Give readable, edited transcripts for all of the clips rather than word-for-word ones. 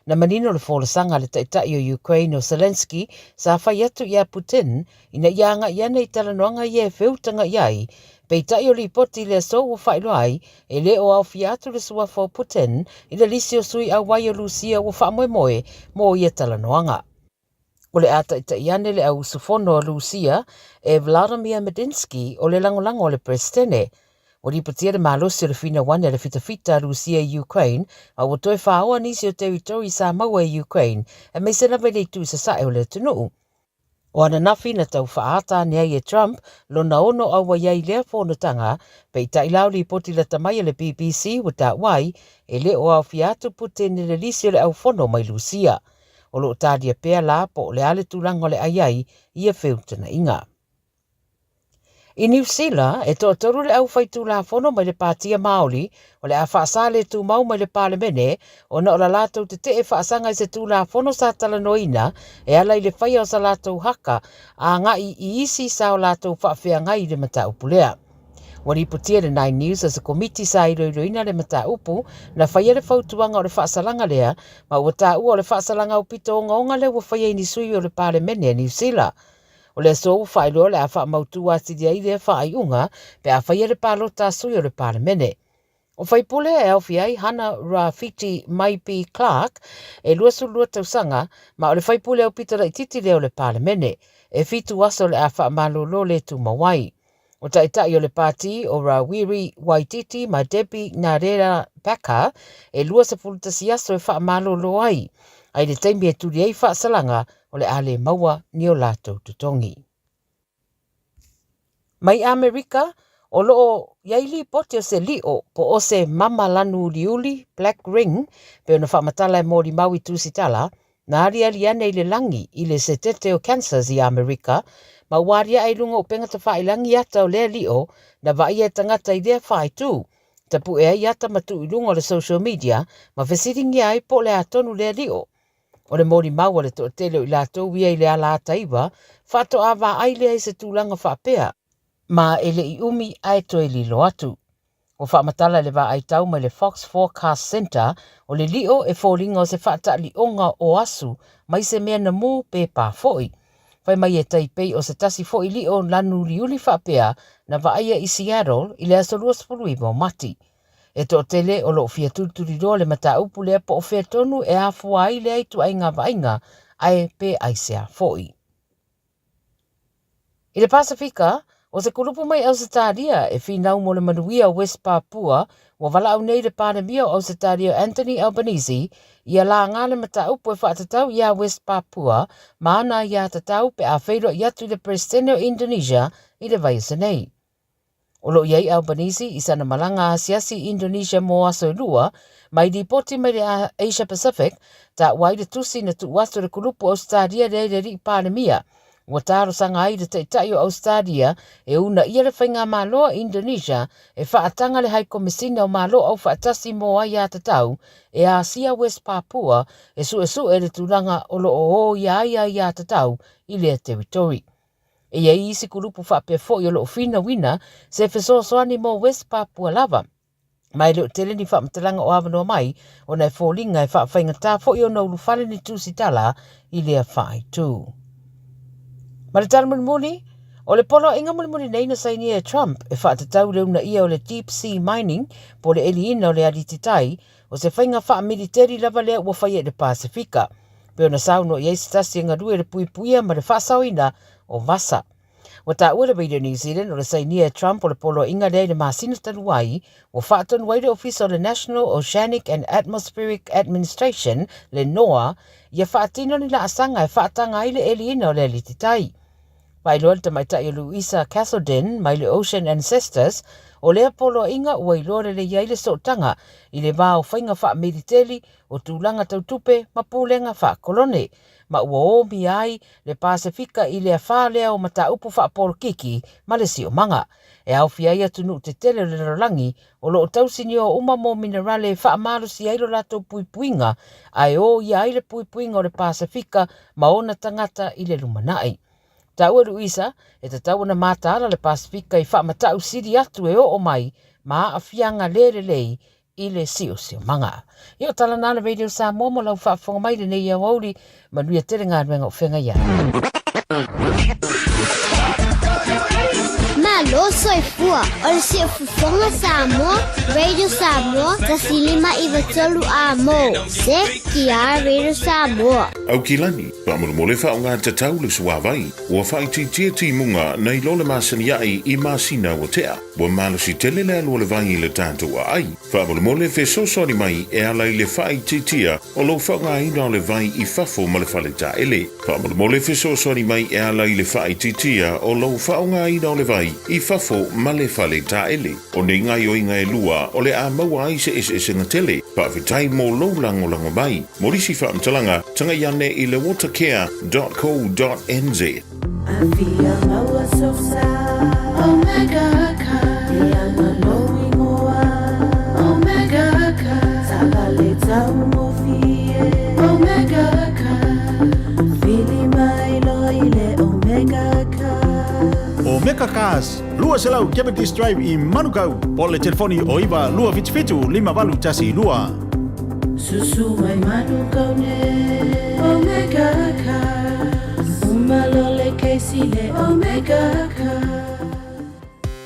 Na manino le folasaga a le Taitai o Ukraine o Zelenskyy sa fai atu iā Putin ina ia agai ane i talanoaga ia e feutaga'i ai, peitai o lipoti i le aso ua faailoa ai e le o aofia atu le suafa o Putin i le lisi o sui auai o Lusia ua faamoemoe mo ia talanoaga. O le a taitai ane le au usufono a Lusia e Vladimir Medinsky o le lagolago a le Peresetene. Ua lipotia le malosi o le finau ane a le fitafita a Lusia i Ukraine ma ua toe faoa nisi o teritori sa maua e Ukraine aemaise lava i le itu i sasae o le atunuu. O ananafi na tau faaata ane ai e Trump lona ono auai ai i lea fonotaga, peitai la o lipoti lata mai a le BBC ua taua ai e le o aofia atu Putin i le lisi o le aufono mai Lusia. O lo o talia pea la po o le a le tulaga o le ai ai i ia feutagaiga. I Niu Sila, e toatolu le au faitulafono mai le Pātia Māori o le a faasā le tumau mai le Palemene ona o la latou tetee faasaga i se tulafono sa talanoaina e ala i le faia o sa latou haka agai i isi sa o latou faafeagai i le mataupu lea. Ua lipotia le Nine News o se komiti sa iloiloina le mataupu na faia le fautuaga o le faasalaga lea ma ua taua o le faasalaga aupito ogaoga lea ua faia i ni sui o le Palemene a Niu Sila. O le aso ua faailoa o le a faamautu atili ai lea faaiuga pe a faia le palota a sui o le Palemene. O faipule e aofia ai Hana Rawhiti Maipi Clark, e 22 tausaga, ma o le faipule aupito laitiiti lea o le Palemene. E fitu aso o le a faamalolo le tumau ai. O taitai o le pāti o Rawiri Waititi ma Debbie Ngarera Packer e 21 aso e faamalolo ai, a i le taimi e tuli ai faasalaga o le a le maua ni o latou totogi. Mai Amerika, o lo o i ai lipoti o se liʻo po o se mama lanu uliuli, black ring, pei ona faamatala e molimau i Tusitala, na aliali ane i le lagi i le setete o Kansas i Amerika, ma ua aliae i luga o upega tafailangi ata o lea liʻo na vaaia e tagata i lea faaitu. Tapuʻe ai ata ma tuu i luga o le social media ma fesiligia ai po o le a tonu lea liʻo. O le molimau a le toatele o i latou ia i le ala ata iwa, faatoa vaai lea i se tulaga faapea, ma e le i umi ae toe lilo atu. Ua faamatala le vaai tau mai le Fox Forecast Center, o le liʻo e foliga o se faataʻaliʻoga o asu mai se mea na mū pe pā foi. Fai mai e tai pei o se tasi foi liʻo lanu uliuli faapea na vaaia i Seattle i le aso 29 o Mati. E toatele o lo o fia tulituliloa le mataupu lea po o fea tonu e afua ai lea ituaiga vaaiga ae pe aisea foi. I le Pasifika, o se kulupu mai Ausetalia e finau mo le manuia o West Papua, ua valaau nei le Palemia o Ausetalia Anthony Albanese ia laga le mataupu e faatatau iā West Papua ma ana aiatatau pe a feiloai atu i le Peresetene o Indonesia i le vaiaso nei. O lo o i ai Albanese i sana malaga asiasi i Indonesia mo aso e lua, ma i lipoti mai le Asia Pacific, taua ai le tusi na tuu atu e le kulupu Ausetalia lea i le alii Palemia. Ua talosaga ai le Taitai o Ausetalia e uunaia le faigamalo a Indonesia e faataga le Hai Komesina o Malo Aufaatasi mo Aiatatau e asia West Papua e suesue le tulaga o lo o oia ai aiatatau i lea teritori. E i ai isi kulupu faapea foi o lo o finauina se fesoasoani mo West Papua lava. Ma e le o tele ni faamatalaga o avanoa mai ona e foliga e faafaigata foi ona ulufale ni tusitala i lea faaitu. Ma le tala mulimuli, o le poloaiga mulimuli nei na sainia e Trump e faatatau i le uunaia o le deep sea mining po o le eliina o le alititai, O se faiga faamiliteli lava lea ua faia i le Pasefika, pei ona saunoa i ai se tasi e galue i le puipuia ma le faasaoina o vasa. Ua taua le Radio New Zealand o le sainia e Trump o le poloaiga lea i le masina talu ai, ua faatonu ai le Ofisa o le National Oceanic and Atmospheric Administration, le NOAA, ia faatino ni laasaga e faataga ai le eliina o le alititai. Faailoa le tamaitai o Louisa Castledine mai le Ocean Ancestors, o lea poloaiga ua iloa lelei ai le sootaga i le va o faiga faamiliteli, o tulaga tau tupe ma pulega faakolone, ma ua omia ai le Pasefika i le afā lea o mataupu faapolokiki ma le siomaga, e aofia ai atunuu tetele o le lalolagi o lo o tausinio uma mo minerale e faamalosia ai lo latou puipuiga ae oia ai le puipuiga o le Pasefika ma ona tagata i le lumanai. Taua Luisa, e tatau ona mataala le Pasefika i faamatau sili atu e oo mai ma aafiaga le lelei i le siosiomaga. Ia o tala na le Radio Samoa mo lau faafofoga mai lenei aoauli, manuia tele galuega o feagai ai. Malo soifua o le siufofoga Samoa, Radio Samoa, 105 93 amo. ZTR Radio Samoa. Aukilani, faamolemole faaaoga tatau le suavai, ua faaitiitia timuga nai lo le masani aʻi i masina ua tea. Ua malosi tele le alu o le vai i le tatou aai. Faamolemole fesoasoani mai e ala i le faaitiitia o lou faaaogaina o le vai i fafo ma le fale taele. Faamolemole fesoasoani mai e ala i le faaitiitia o lou faaaogaina o le vai i fafo ma le fale taele. O nei gaoioiga e lua o le a maua ai se eseesega tele. Faafetai mo lou lagolago mai. Mo nisi faamatalaga, tagai ane i le watercare.co.nz. Afia maua sosa Omega Car E ana lou ingoa Omega Car Taavale taugofie Omega Car Vili mai loa i le Omega Car. Omega Cars, 200 Cavendish Drive i Manukau, po o le telefoni o 9 277 5812. Susu mai Manukau nei Omega Cars Uma loa le kesi le Omega Cars.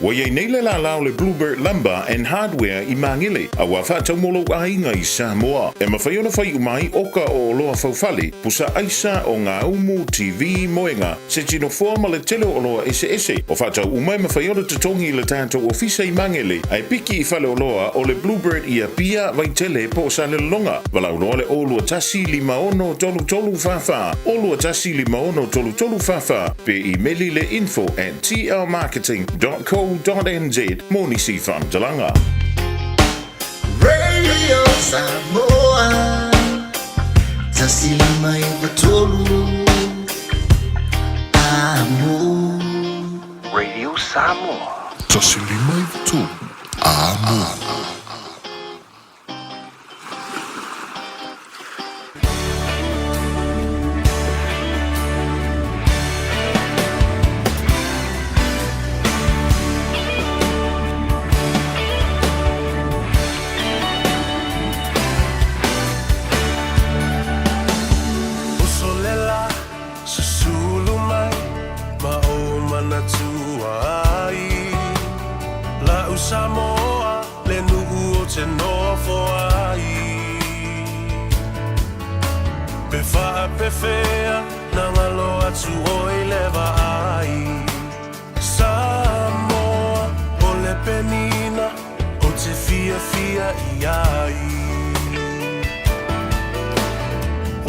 Ua i ai nei le lālā o le Bluebird Lumber and Hardware i Māngele, a ua faatau mo lou aiga i Samoa. E mafai ona fai uma ai oka o oloa faufale, pusa aisa, ogaumu, TV, moega, se tinofoa ma le tele o oloa eseese. O faatau uma e mafai ona totogi i le tatou ofisa i Magele, ae piki i faleoloa o le Bluebird i Apia, Vaitele po o Salelologa. Valaau loa le 021 56 33 44, 021 56 33 44, pe imeli le info at tlmarketing dot co dot nz mo nisi faamatalaga. Radio Samoa 153 Amo. Radio Samoa. 153 Amo. Uso le la, susulu mai ma ou manatua ai. La'u Samoa le nu'u o te nofo ai. Pe faapefea na ngalo atu oi le vaai. Samoa o le penina o te fiafia i ai.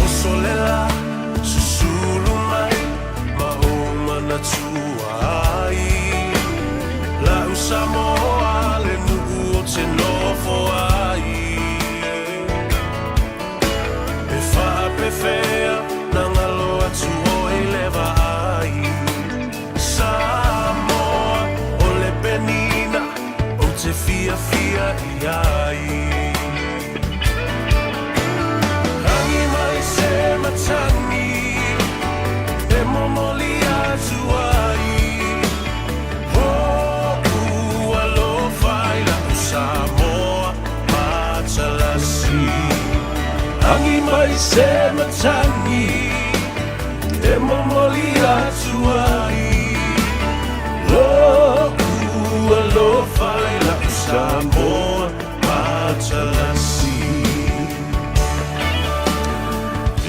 Oso le la, susulu mai ma ou manatua ai. La'u Samoa le nu'u o te nofo ai. Pe faapefea na ngalo atu oi le vaai. Samoa o le penina ou te fiafia i ai. Rangi mai se matangi e momoli atu ai. Hoʻu alofa i la'u Samoa matalasi. Agi mai se matangi e momoli atu ai. Lo'u alofa i la'u Samoa matalasi.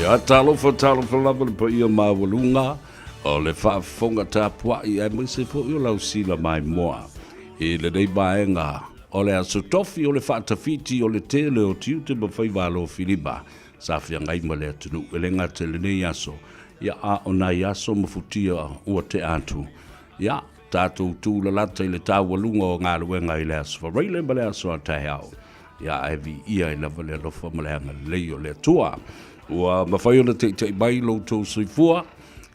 Ia, talofa, talofa lava le paia maualuga o le faafofoga tapuai aemaise foi o lau sila maimoa i lenei vaega o le Aso Tofi o le faatafiti o le tele o tiute ma faiva alofilima sa feagai ma le atunuu e le gata i lenei aso, ia a o nai aso ma futia ua tea atu. Ia, tatou tulalata i le taualuga o galuega i le Aso Faraile ma le Aso a taeao. Ia, ae viia ai lava le alofa ma le agalelei o le Atua. Ua mafai ona teitei mai lo outou soifua,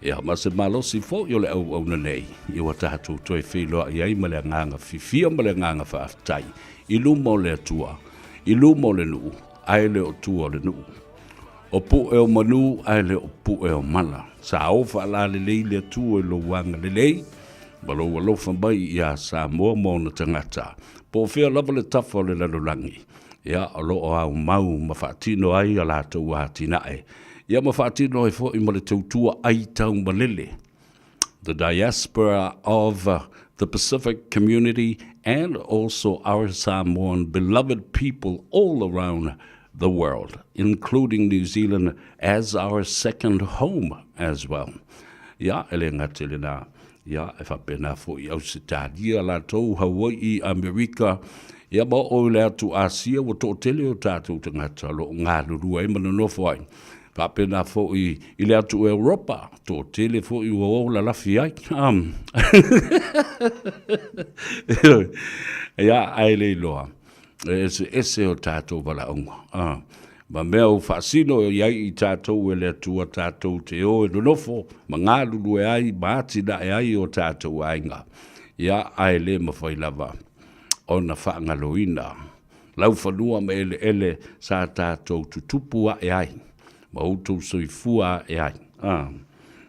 ia, ma se malosi foi o le auauna nei, ia ua tatou toe feiloai ai ma le agaga fiafia ma le agaga faafetai i luma o le Atua, i luma o le nuu, ae le o tua o le nuu. O puʻe o manu ae le o puʻe o mala. Sa o faalalelei le Atua i lou agalelei ma lou alofa mai iā Samoa ma ona tagata, po o fea lava le tafa o le lalolagi. Ia, o lo o aumau ma faatino ai a latou atinae, ia ma faatino ai foi ma le tautua aitaumalele, the diaspora of the Pacific community and also our Samoan beloved people all around the world, including New Zealand as our second home as well. Ia, e le gata i lena, ia, e faapena foi i Ausetalia latou, Hawai'i, Amerika, ia ma oo i le atu Asia, ua toatele o tatou tagata o lo o galulue ai ma nonofo ai. Faapena foi i le atu Europa, toatele foi ua o lalafi ai. Ia, ae le iloa, e eseese o tatou valaauga. Ah, ma mea ua faasino i ai i tatou e le Atua tatou te o e nonofo ma galulue ai ma atinae ai o tatou aiga. Ia, ae le mafai lava ona faagaloina laufanua ma eleele sa tatou tutupu ae ai ma outou soifua ae ai. Ah,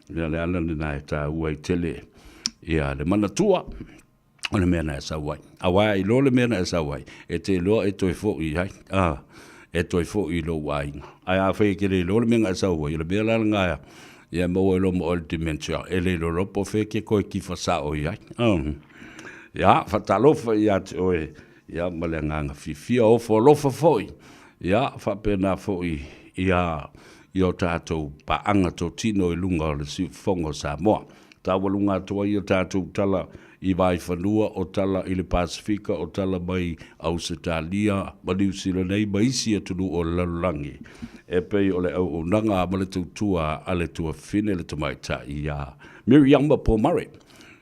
ia le ala lena e taua ai tele ia le manatua o le mea na e sau ai. Aua e iloa le mea na e sau ai, e te iloa e toe foi ai, a, e toe foi i lou aiga. Ae afai e te le iloa le mea na e sau ai, o le mea la lena ia e maua ai loa ma oe le dementia, e le iloa loa po o fea e te toe kifa sao i ai. Ia, faatalofa ia te oe, ia, ma le agaga fiafia, ofo alofa foi, ia, faapena foi ia i o tatou paaga totino i luga o le siufofoga o Samoa. Taualuga atu ai a tatou tala i Vaifanua, o tala i le Pasefika, o tala mai Ausetalia ma Niu Sila nei ma isi atunuu o le lalolagi, e pei o le auaunaga ma le tautua a le tuafafine le tamaitai ia Miriama Pomare.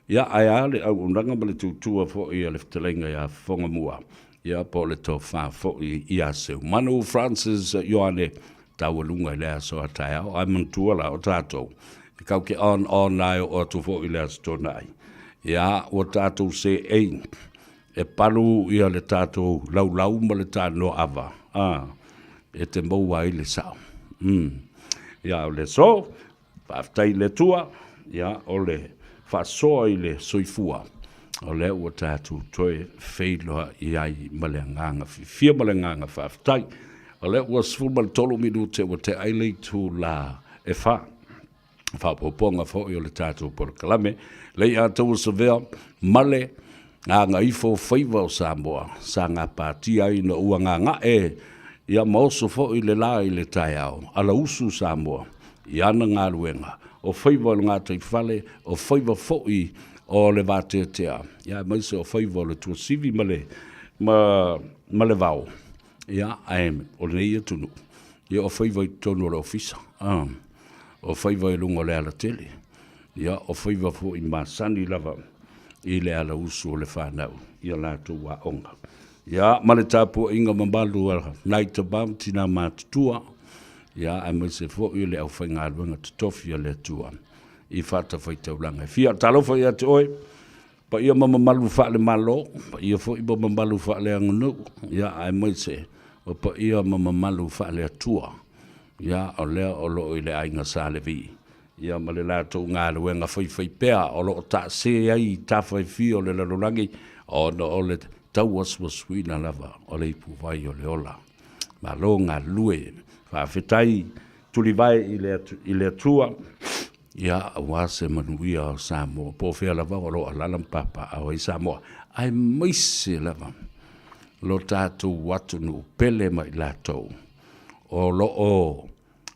Ia, ae a le auaunaga ma le tautua foi a le fetalaiga ia Fofogamua, ia po o le tofa foi ia Seumanu Francis Ioane Taualuga i le aso a taeao, ae manatua la o tatou, e kau ke on on la e oo atu foi i le Aso Toonai. Ia, ua tatou seei e palu ia le tatou laulau ma le tanoa ava, a, e te maua ai le sao. Mm. Ia, o le aso, Faafetai i le Atua, ia, o le faasoa i le soifua, o lea ua tatou toe feiloai ai ma le agaga fiafia ma le agaga faafetai. O lea ua 13 minute ua tea ai le itula e 4. Faaopoopoga foi o le tatou polokalame, Leiataua Savea ma le Gagaifo Faiva o Samoa, sa gapatia ai ina ua gaga'e ia ma oso foi le la i le taeao, alausu Samoa i ana galuega, o faiva o le gataifale, o faiva foi o le vateatea, ia aemaise o faiva o le tuasivi ma le, ma, ma le vao, ia, ae o lenei atunuu, ia o faiva i totonu o le ofisa, o faiva i luga o le alatele. Ia, o faiva foi masani lava i le alausu o le fanau i a latou aoga. Ia, ma le tapuaiga mamalu a nai tama ma tina matutua, ia, aemaise foi o le aufaigaluega totofi a le Atua i fatafaitaulaga e fia. Talofa ia te oe, paia ma mamalu faale-Malo, paia foi ma mamalu faale-aganuu, ia, aemaise o paia ma mamalu faale-Atua, ia, o lea o lo o i le aiga Sa Levi. ia ma le latou galuega faifaipea o lo o taase ai i tafa e fia o le lalolagi ona o le tauasuasuina lava o le ipuvai o le ola. Malo galulue, faafetai tulivae i le, i le Atua, ia aua se manuia o Samoa, po o fea lava o lo o alaala ma papaaao ai Samoa, aemaise lava lo tatou atunuu pele ma i latou o lo o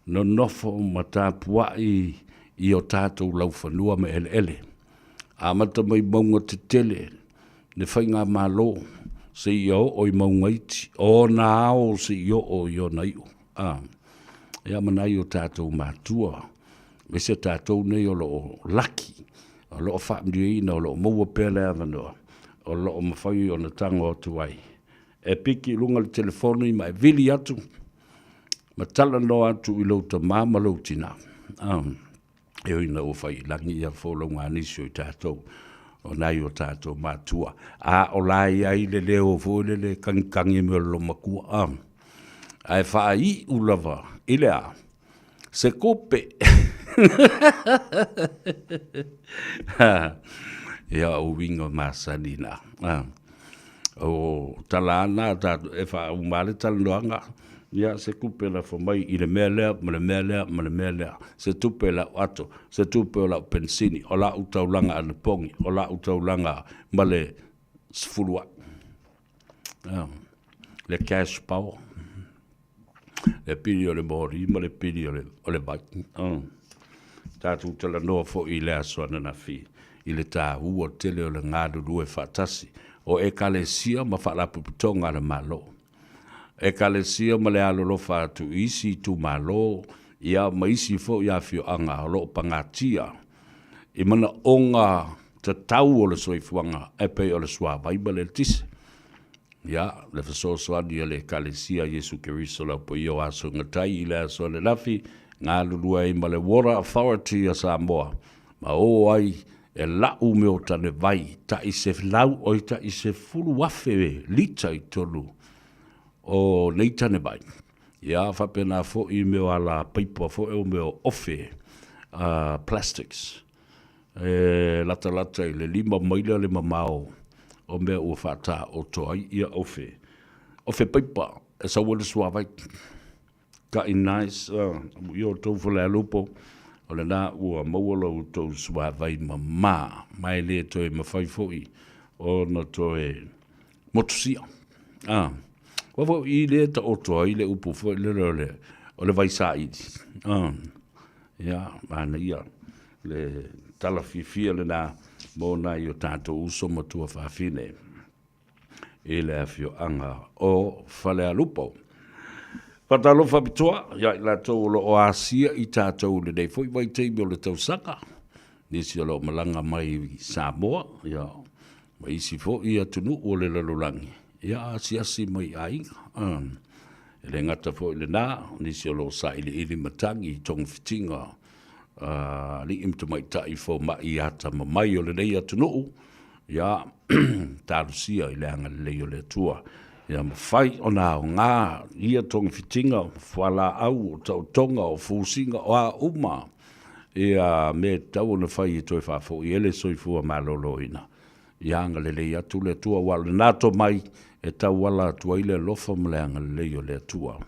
nonofo ma tapuai i o tatou laufanua ma eleele. Amata mai mauga tetele le faigamalo seia oo i mauga iti, o ona ao seia oo i ona iu. A, ia ma nai o tatou matua, aemaise tatou nei o lo o laki, o lo o faamanuiaina, o lo o maua pea le avanoa, o lo o mafai ona tago atu ai. E piki i luga le telefoni ma e vili atu ma talanoa atu i lou tama ma lou tina. E ui ina ua fai i lagi ia folauga a nisi o i tatou, o nai o tatou matua. A o la e i ai le leo foi lele e kagikagi mai o le loomatua, ae faaiu lava i le a? Se kope. Ia, o uiga masani na. O tala ana tatou e faauma le talanoaga, ia se tupe lafo mai i le mea lea ma le mea lea ma le mea lea, se tupe i lau ato, se tupe o lau penisini, o lau taulaga anapogi, o lau taulaga ma le sefulu ai. Le cash power, le pili o le moli ma le pili o le, o le vai. Tatou talanoa foi i le aso ananafi i le tāua tele o le galulue faatasi o Ekalesia ma Faalapotopotoga a le Malo. Ekalesia ma le alolofa atu i isi itumalo ia ma isi foi afioaga o lo o pagatia i manaoga tatau o le soifuaga e pei o le suavai ma le eletise. Ia, le fesoasoani a le Ekalesia Iesu Keriso le Au Paia o Aso Gatai i le aso ananafi, galulue ai ma le Water Authority a Samoa, ma o ai e la'u mea o tane vai ta'i selau oi ta'i 10,000 lita i totonu o nei tane vai. Ia, faapena foi mea o ala paipa foi o mea o ofe, plastics. E latalata i le 5 maila le mamao o mea ua faataoto ai ia ofe, ofe paipa e sau ai le suavai. Ta'i nice, amuia outou Falealupo, o lena ua maua lo outou suavai mama, ma e le toe mafai foi ona toe motusia. Aua foi o i lea e taoto ai le upu foi lele o le, o le vai saili. Ia, manaia le tala fiafia lena mo nai o tatou uso ma tuafafine i le afioaga o Falealupo. Faatalofa pitoa ia i latou o lo o asia i tatou i lenei foi vaitaimi o le tausaga, nisi o lo o malaga mai i Samoa, ia, ma isi foi atunuu o le lalolagi, ia asiasi mai i aiga. E le gata foi i lena, o nisi o lo o sailiili matagi i togafitiga a alii ma tamaitai fomai atamamai o lenei atunuu, ia talosia i le agalelei o le Atua ia mafai ona aoga ia togafitiga, o fualaau, o taotoga, o fusiga, o a uma ia mea e tatau ona fai e toe faafoi ai le soifua maloloina. Ia agalelei atu le Atua, aua o lena tomai e tauala atu ai le alofa ma le agalelei o le Atua.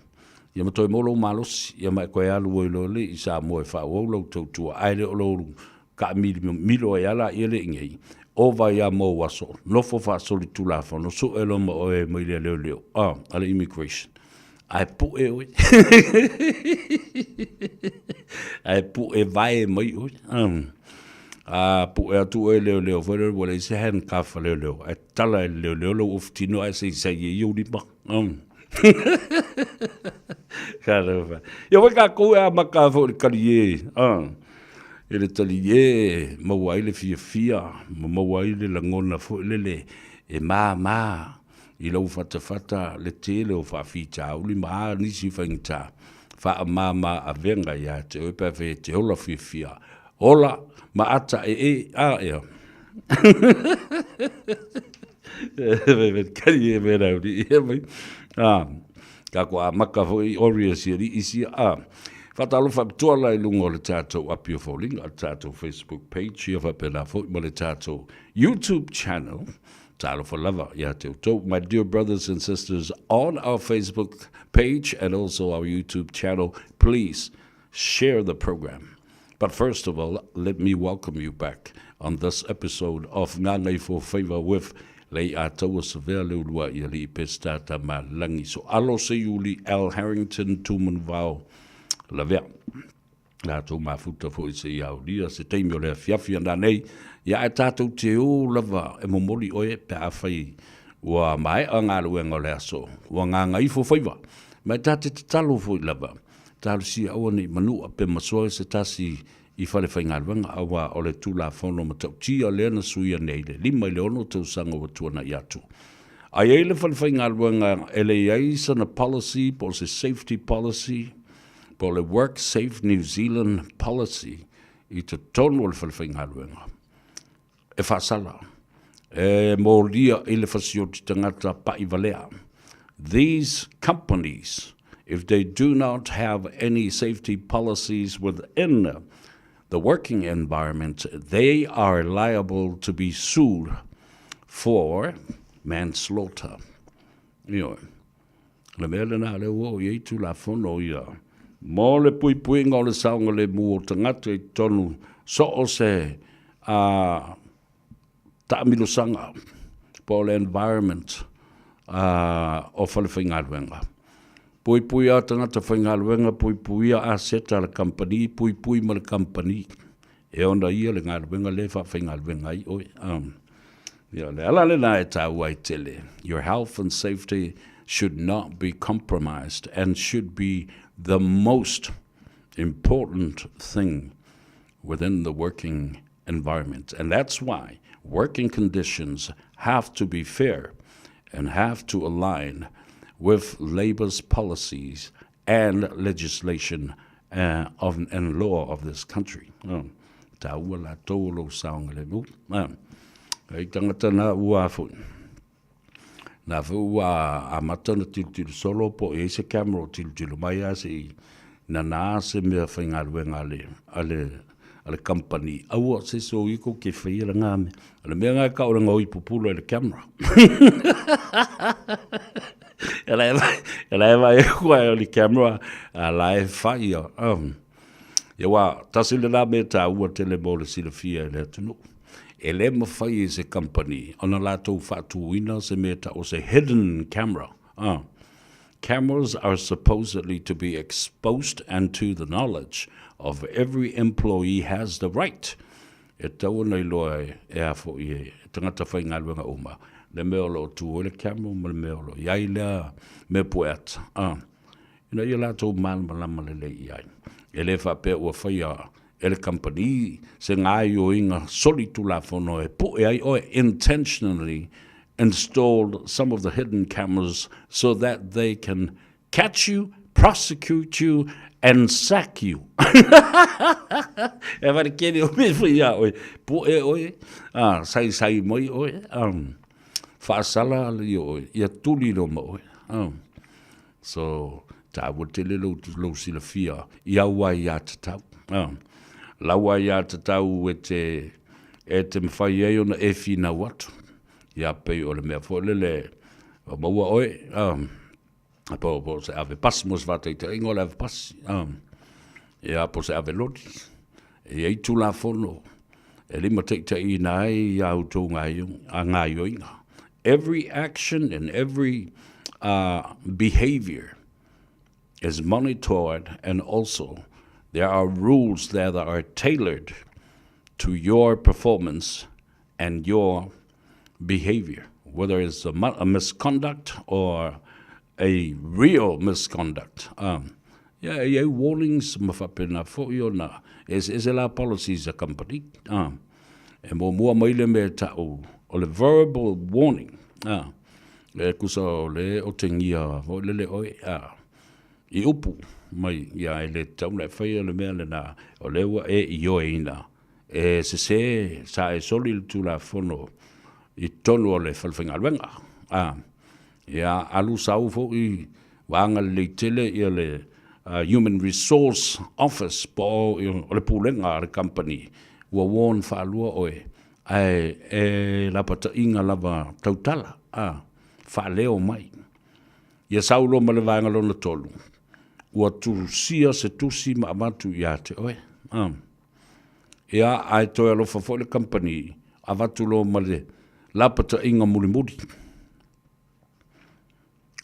Ia ma toe maua lou malosi, ia ma e toe alu ai loa le i Samoa e faaauau lau tautua, ae le o lou taamilomilo ai lava laia lea i inei, ova ai lava ma ou aso, nofo faasolitulafono, sue loa ma oe mai le leoleo, a le immigration, ae pue oe. Ae pue vae mai oe. A pue atu oe e leoleo foi lele ua leai se handcuff a leoleo, ae tatala e le leoleo lou ofutino ae saisai ai ou lima. Talofa. Ia foi tatou e amata foi i le talie, i le talie e maua ai le fiafia ma maua ai le lagona foi lele e mama i lou fatafata le tele o faafitauli ma a nisi faigata faamama avega ia te oe pe afai e te ola fiafia. Ola ma ata e e a ea. Kari e mera uri ia mai. A, ka ko amaka foi ori si ri isi a. Whatalofa pitoa la i lunga o le tātou Api o Foliga, le tātou Facebook page, ia whapena foi ma le tātou YouTube channel. Talofa lava ia te outou. My dear brothers and sisters on our Facebook page and also our YouTube channel, please share the program. But first of all, let me welcome you back on this episode of Gagaifo Faiva with Leiataua Savea Leulua'i Alii Peseta Tamalagi Soalo Seiuli Al Harrington Tumanuvao Lavea. Latou mafuta foi seia aulia se taimi o le afiafi ana nei, ia ae tatou te o lava e momoli oe pe afai ua maea galuega o le aso, ua gagaifo faiva. Ma e ta te tatalo foi lava, talosia aua ne i manua pe masoa se tasi i fale faigaluega, aua o le Tulafono matautia lea na suia nei i le 5 i le 6 tausaga ua tuanai atu. A i ai le fale faigaluega e leai sana policy po o se safety policy, po o le Work Safe New Zealand Policy i totonu o le fale faigaluega, e faasala, e molia i le fasioti tagata pa'i valea. These companies, if they do not have any safety policies within the working environment, they are liable to be sued for Manslaughter. Ioe. O le mea lena lea ua oo i ai Tulafono ia mo le puipuiga o le saogalemu o tagata i totonu so o se a taamilosaga po o le environment a o falefaigaluega. Puipuia tagata faigaluega, puipuia aseta a le kamupani, puipui ma le kamupani e ona ia le galuega lea e faafaigaluega ai oe. Ia, o le ala lena e taua ai tele. Your health and safety should not be compromised and should be the most important thing within the working environment. And that's why working conditions have to be fair and have to align with Labour's policies and legislation uh, of, and law of this country. Oh, tāua latou o lou saogalemu. Ah, ai tangata nā ua foi. Nā foi ua amata na tilotilo solo po i ai se camera o tilotilo mai a se i nanā se mea faigaluega a le, a le, a le company. Aua se so i ko ke whaia la ngā mea. O le mea ngā ka o le ngoi pupula i le camera. E la e la e vai kua e o le camera a la e whai ia. Um, ia wā, tasi le la mea tāua tele mō le silafia e le atunuu. E le mawhai e se company ona lātou whaatūina se mea ta o se hidden camera. Cameras are supposedly to be exposed and to the knowledge of every employee has the right E tau ana iloa e, e a foʻi e, e tagata faigaluega uma, le mea o loo tu ai le camera ma le mea o loo iai lea mea pueata, a, ina ia latou malamalama lelei i ai. E le faapea ua faia e le kamupani se gaoioiga solitulafono e pue ai oe, intentionally installed some of the hidden cameras so that they can catch you, prosecute you and sack you. E whare kere o me whai a oe, po e oe, a, sai sai mai oe, um, whaasala ala i oe, ia tuli lo ma oe. Um, so, tāua tele lou, lou silafia i au ai a tatau. Um, lau ai a tatau e te, e te mwhai ai ona e whinau atu. Ia pei o le mea foi lele, o maua oe, um, po, po se ave pasi mo se faataitaiga o le ave pasi, um, ia po se ave loli. E i ai Tulafono e limataitaiina ai a outou gaoioiga. Every action and every uh, behavior is monitored and also there are rules there that are tailored to your performance and your behavior, whether it's a, a misconduct or a real misconduct. Um, yeah, e ai warnings ma faapena foi ona e eseese la policies a company. Um, e muamua mai le mea ta'u o le verbal warning. Uh, e kusa o le otegia foi lele oe. Uh, i upu mai ia e le tatau ona e faia le mea lena o lea ua e ioeina e sesē sa e soli le Tulafono i totonu o le falefaigaluega. A, ia alu sau foi ua agalelei tele ia le Human Resource Office po o le pulega a le kamupani ua warn faalua oe ae e lapataiga lava tautala, a, faaleo mai. Ia sau loa ma le vaega lona tolu, ua tusia se tusi ma avatu ia te oe. A. Ia, ae toe alofa foi le kamupani, avatu loa ma le lapataiga mulimuli.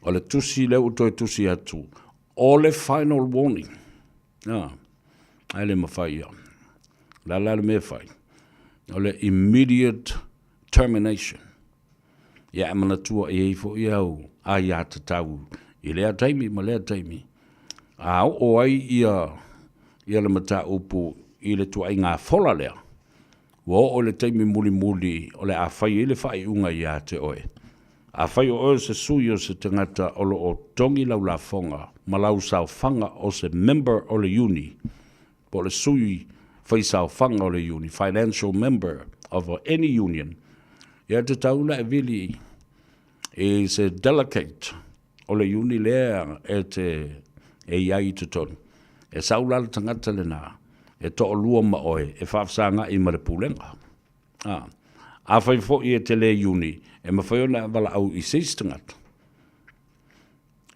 O le tusi lea ua toe tusi atu, o le final warning. A, ae le mafai ia. O le a la le mea e fai? O le immediate termination. Ia e manatua i ai foi au aiatatau i lea taimi ma lea taimi. A oo ai ia, ia le mataupu i le tuaiga fola lea, ua oo i le taimi mulimuli o le a fai ai le faaiuga ia te oe. Afai o oe o se sui o se tagata o lo o togi lau lafoga ma lau saofaga o se member o le iuni, po o le sui faisaofaga o le iuni, financial member of any union, ia tatau ona e vili i se delegate o le iuni lea e te e i ai i totonu. E sau la le tagata lena e toalua ma oe e faafesagaʻi ma le pulega. A. Afai foi e te le iuni, e mafai ona e valaau i se isi tagata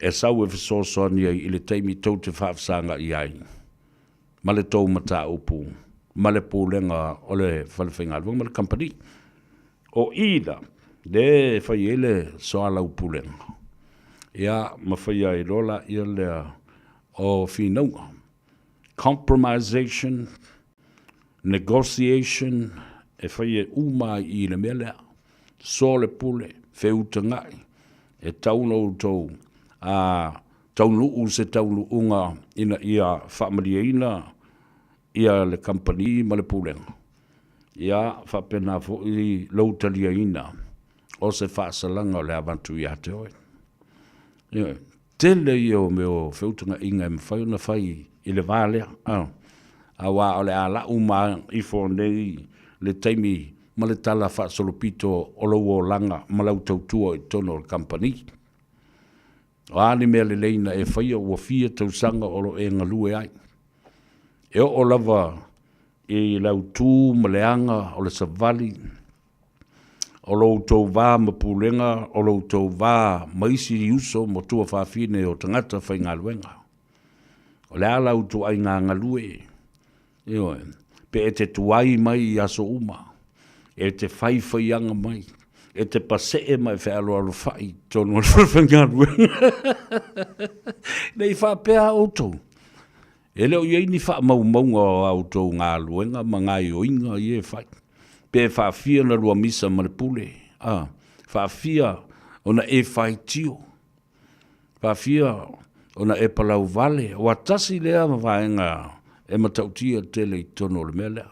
e sau e fesoasoani ai i le taimi tou te faafesaga'i ai ma le tou mataupu ma le pulega o le fale faigaluega ma le kamupani. O i la, lea e fai ai le soalaupulega, ia, ma faia ai loa laia lea o finauga, compromisation, negotiation, e faia uma ai i i le mea lea. Soa le pule, feutaga'i, e tatau ona outou taunuu se taunuuga ina ia faamalieina ia le kamupani ma le pulega, ia faapena foi lou taliaina o se faasalaga o le avatu ia te oe. Ioe. Tele ia o mea o feutagaiga e mafai ona fai i le va lea, aua o le a lau uma ifo nei le taimi ma le tala faasolopito o lou olaga ma lau tautua i totonu o le kamupani. O a ni mea lelei na e faia ua fia tausaga o lo o e galue ai. E oo lava i lau tu ma le aga o le savali, o lo outou va ma pulega, o lo outou va ma isi uso ma tuafafine o tagata faigaluega. O le a la ituaiga galue? Ioe. Pe e te tuai mai i aso uma, e te faifaiaga mai, e te pasee ma e fealoalofai i totonu o le falefaigaluega. Ne i faapea outou, e le o i ai ni faamaumauga o a outou galuega ma gaoioiga ia e fai. Pe faafia ona lua misa ma le pule, a, faafia ona e faitio, Faafia ona e palau vale, aua tasi lea vaega e matautia tele i totonu o le mea lea.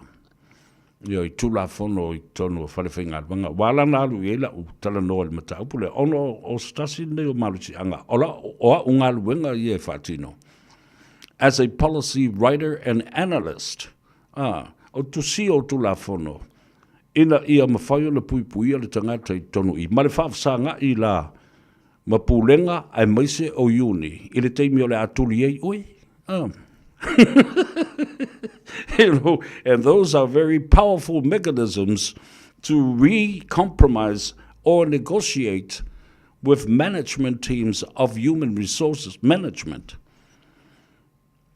Ioe, i Tulafono i totonu o falefaigaluega. Ua ala ona alu i ai lau talanoa i le mataupu lea, ona o se tasi lenei o malosiaga o lau, o au galuega ia e faatino as a policy writer and analyst, a, o le tusia o Tulafono ina ia mafai ona puipuia le tagata i totonu i i, ma le faafesaga'i la ma pulega aemaise o Iuni i le taimi o le a tuli ai oe. You know, and those are very powerful mechanisms to re-compromise or negotiate with management teams of human resources management.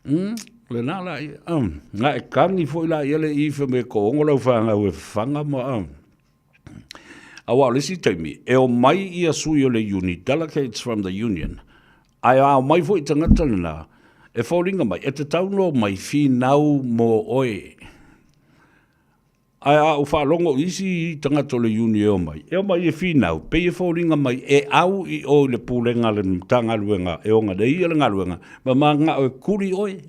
Lena la ia. Na e kani foi la ia le ife me ko ongo lau whangau e whanga ma. Aua o le isi taimi, e omai ia sui o le uni, delegates from the union, ae a omai foi tagata lena, e foliga mai, e tatau ona omai finau mo oe. Ae a ou faalogo i isi tagata o le uni e omai, e omai e finau, pei e foliga mai e au i o i le pulega a le Matagaluega e ona nei ia le galuega, ma manao e kuli oe.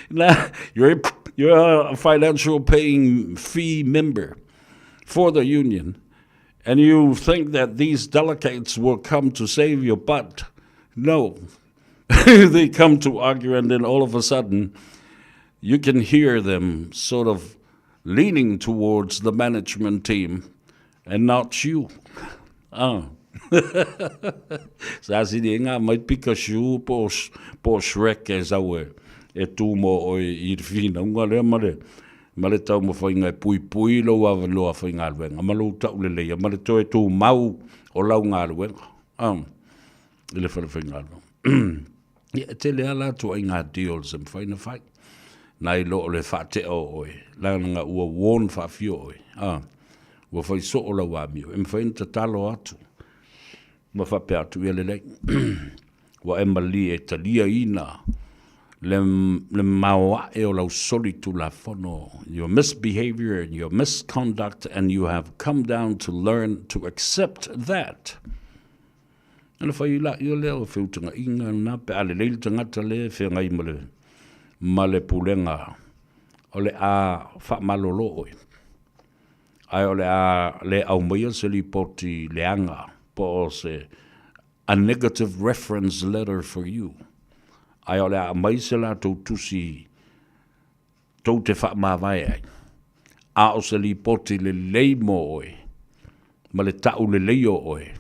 Now, you're a financial paying fee member for the union, and you think that these delegates will come to save your butt. No. They come to argue, and then all of a sudden, you can hear them sort of leaning towards the management team and not you. Ah. Sa sili e ngā mai Pikachu po, po Shrek e sau e, e tū mō oe i le whinaunga lea ma le, ma le taumawhainga e puipui lou awanoa whaingaluenga, ma lou tauleleia, ma le toe tū mau o lau galuega. Ah. I le whare whaingaluenga. Ia, e tele lava la ituaiga deals e mafai ona fai, nai lo o le faatea o oe, leaga ua warn faafio oe, a, ua fai soo lau amio, e mafai ona tatalo atu ma faapea atu, ia lelei, ua e malie e taliaina le, le maoae o lau soli tulafono, your misbehavior and your misconduct and you have come down to learn to accept that. Ona fai laia lea o feutagaiga lena pe a lelei le tagata lea e feagai ma le, ma le pulega o le a faamalolo oe. Ae o le a le aumaia se lipoti leaga po o se a negative reference letter for you. Ae o le a aumai se latou tusi tou te faamavae ai, a o se lipoti lelei mo oe, ma le ta'u lelei o oe,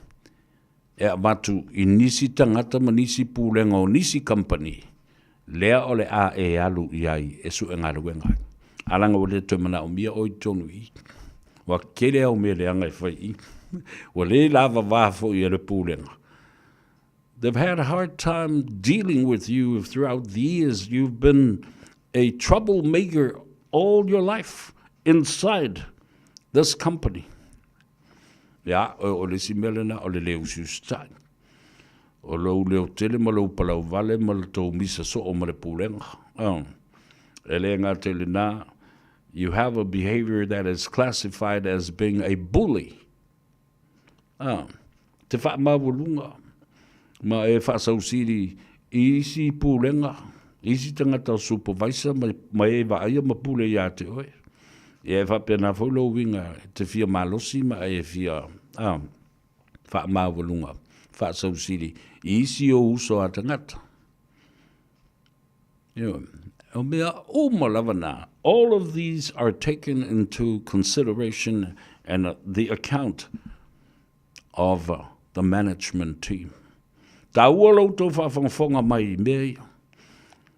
e avatu i nisi tagata ma nisi pulega o nisi kamupani. lea o le a e alu i ai e sue galuega ai. A leaga ua le toe manaomia oe i totonu i i. Ua tele au mea leaga e fai i i. Ua le lavava foi e le Pulega. They've had a hard time dealing with you throughout the years. You've been a troublemaker all your life inside this company. Ia, o le isi mea lena, o le le usiusitai. O lou leo tele ma lou palauvale ma le tou misa soo ma le pulega. Oh. E le gata i lena, you have a behavior that is classified as being a bully. Ah, te whaamaualuga ma e whaasausili i isi pulega, isi tagata o supervisor ma, ma e vaaia ma pule ia te oe. Ia e faapena foi lou uiga e te fia malosi ma e fia ah, faamaualuga, faasausili i isi ou uso a tagata. Ioe, o mea uma lava na, all of these are taken into consideration and the account of the management team. Taua lo outou faafogafoga mai i mea ia.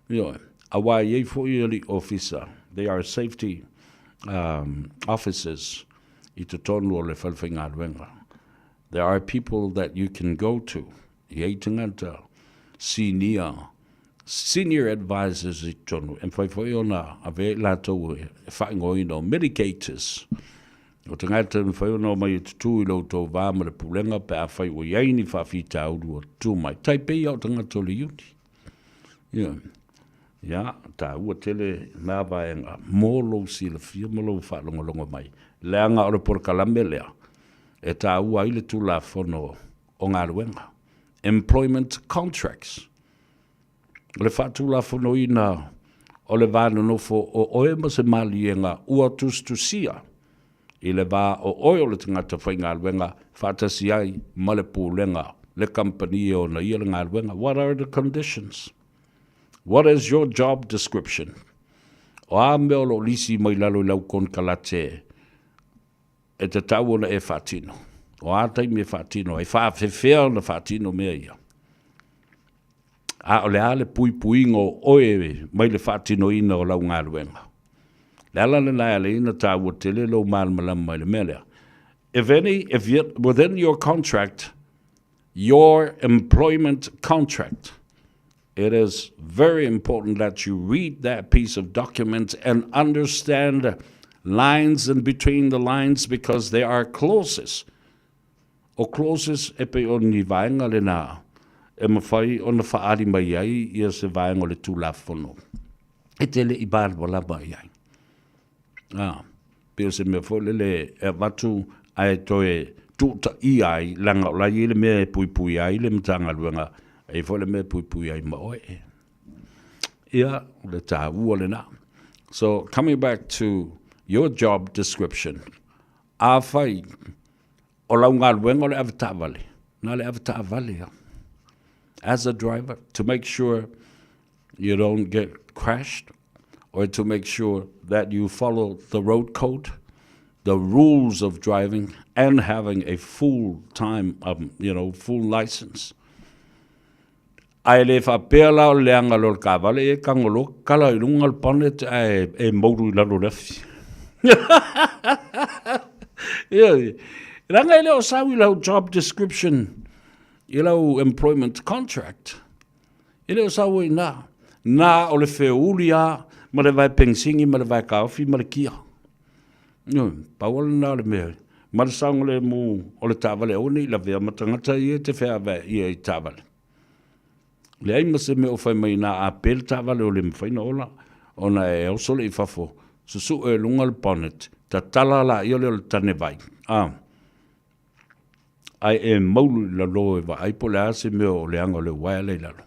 Ioe, aua e i ai foi alii ofisa, they are safety um, officers i totonu o le fale faigaluega. There are people that you can go to, i ai tagata sinia, senior advisors i totonu, e mafai foi ona avea i latou e faaigoaina o mitigators, o tagata e mafai ona omai e tutū i lo outou va ma le pulega pe afai ua i ai ni faafitauli ua tutū mai. Tai pei lava o tagata o le iuni. Ia, ia, taua tele na vaega mo lou silafia ma lou faalogologo mai, leaga o le polokalame lea e taua ai le Tulafono o Galuega, Employment Contracts. O le faatulafonoina o le va nonofo o oe ma se maliega ua tusitusia i le va o oe o le tagata faigaluega faatasi ai ma le pulega, le kamupani e ona ia le galuega. What are the conditions? What is your job description? O a mea o lo o lisi mai lalo i lau konekarate e tatau ona e faatino? O a taimi e faatino ai? E faafefea ona faatino mea ia? A o le a le puipuiga o oe mai le faatinoina o lau galuega? Le ala lena e ala ai ona taua tele lou malamalama i le mea lea. If any, if you, within your contract, your employment contract, it is very important that you read that piece of document and understand lines and between the lines because there are clauses. O clauses e pei o ni vaega lena e mafai ona faaali mai ai ia se vaega o le Tulafono e te le i malamalama i ai. A, pei o se mea foi lele e avatu ae toe tuutaia ai, leaga o la e i ai le mea e puipui ai le Matagaluega, e i ai foi le mea e puipui ai ma oe. Ia, o le taua lena. So, coming back to your job description, afai o lau galuega o le avetaavale, na o le avetaavale lava. As a driver, to make sure you don't get crashed or to make sure that you follow the road code, the rules of driving, and having a full time, um, you know, full license. Ae le faapea la o le leaga loa o le taavale e tago loa tatala i luga le bonnet ae e moulu i lalo o le afi. Ioe. Leaga e le o sau i lau job description i lau employment contract. E le o sau ai na. Na o le feuli a ma le vae penisini ma le vae kaofi ma le kia. Ioe, pau lava lena o le mea. Ma le saogalemu o le taavale aua ne i lavea ma tagata ia e te feaveaia i taavale. Leai ma se mea o fai mai na a pe le taavale o le mafai na ola ona e oso le i fafo, susue i luga le bonnet, tatala laia lea o le tane vai. A, ae e maulu i lalo e vaai po o le a se mea o leaga o le uaea lea i lalo.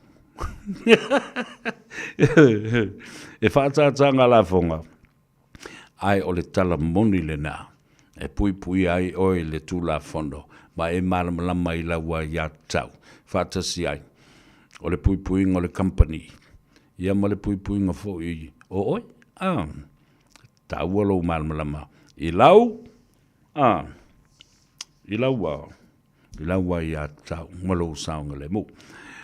E faatātāga lafoga. Ae o le tala moni lena e puipuia ai oe i le Tulafono ma e malamalama i lau aiatatau faatasi ai o le puipuiga o le kamupani ia ma le puipuiga foi o oe. A, taua lou malamalama i lau, a, i lau, a, i lau aiatatau ma lou saogalemu.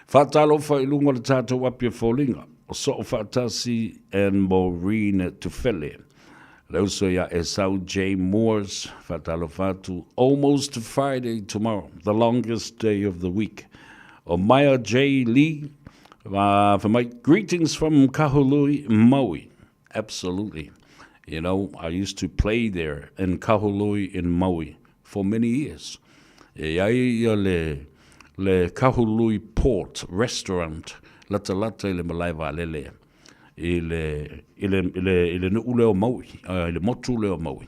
Faatalofa i luga o le tatou api o foliga. o Soofaatasi and Maureen Tufele. Le uso ia Esau J. Moores, faatalofa atu, almost Friday tomorrow, the longest day of the week. O Maya J. Lee, uh, for my greetings from Kahului, Maui. Absolutely. You know, I used to play there in Kahului in Maui for many years. E ai ia le, le Kahului Port Restaurant, lata lata i le malae vaalele i le, i le, i le, i le nuu lea o Maui, uh, i le motu lea o Maui.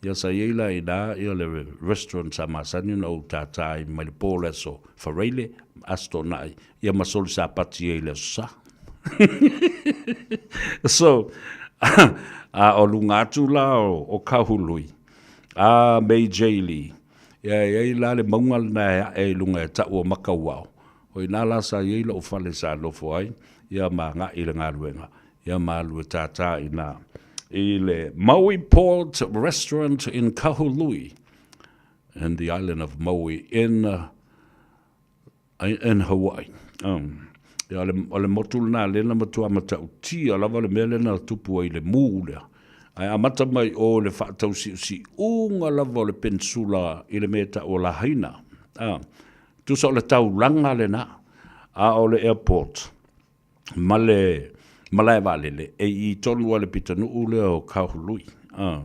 Ia sa i ai la inā ia le restaurant sa masani ona ou tātā ai mai le pō le aso Faraile, Aso Toonai, ia ma soli sapati ai i le Aso Sa. So, a o luga atu la o, o Kahului, a May J. Lee, ia e ai la le mauga lena e aʻe i luga e taʻu o Makauao, o inā la sa i ai loʻu fale sa nofo ai, ia ma agaʻi i le galuega. Ia ma alu e tātā inā i le Maui Port Restaurant in Kahului in the island of Maui in uh, in Hawaii. Um, ia, o le, o le motu lena lena matua matautia lava le mea lena tupu ai le mū lea. Ae amata mai o le faatausiusiuga lava o le peninsula i le mea e tau o Lahaina. Ah, tusa o le taulaga lena, a o le airport. ma le malae vaalele e i tonu a le pitanuu lea o Kahului. Ah.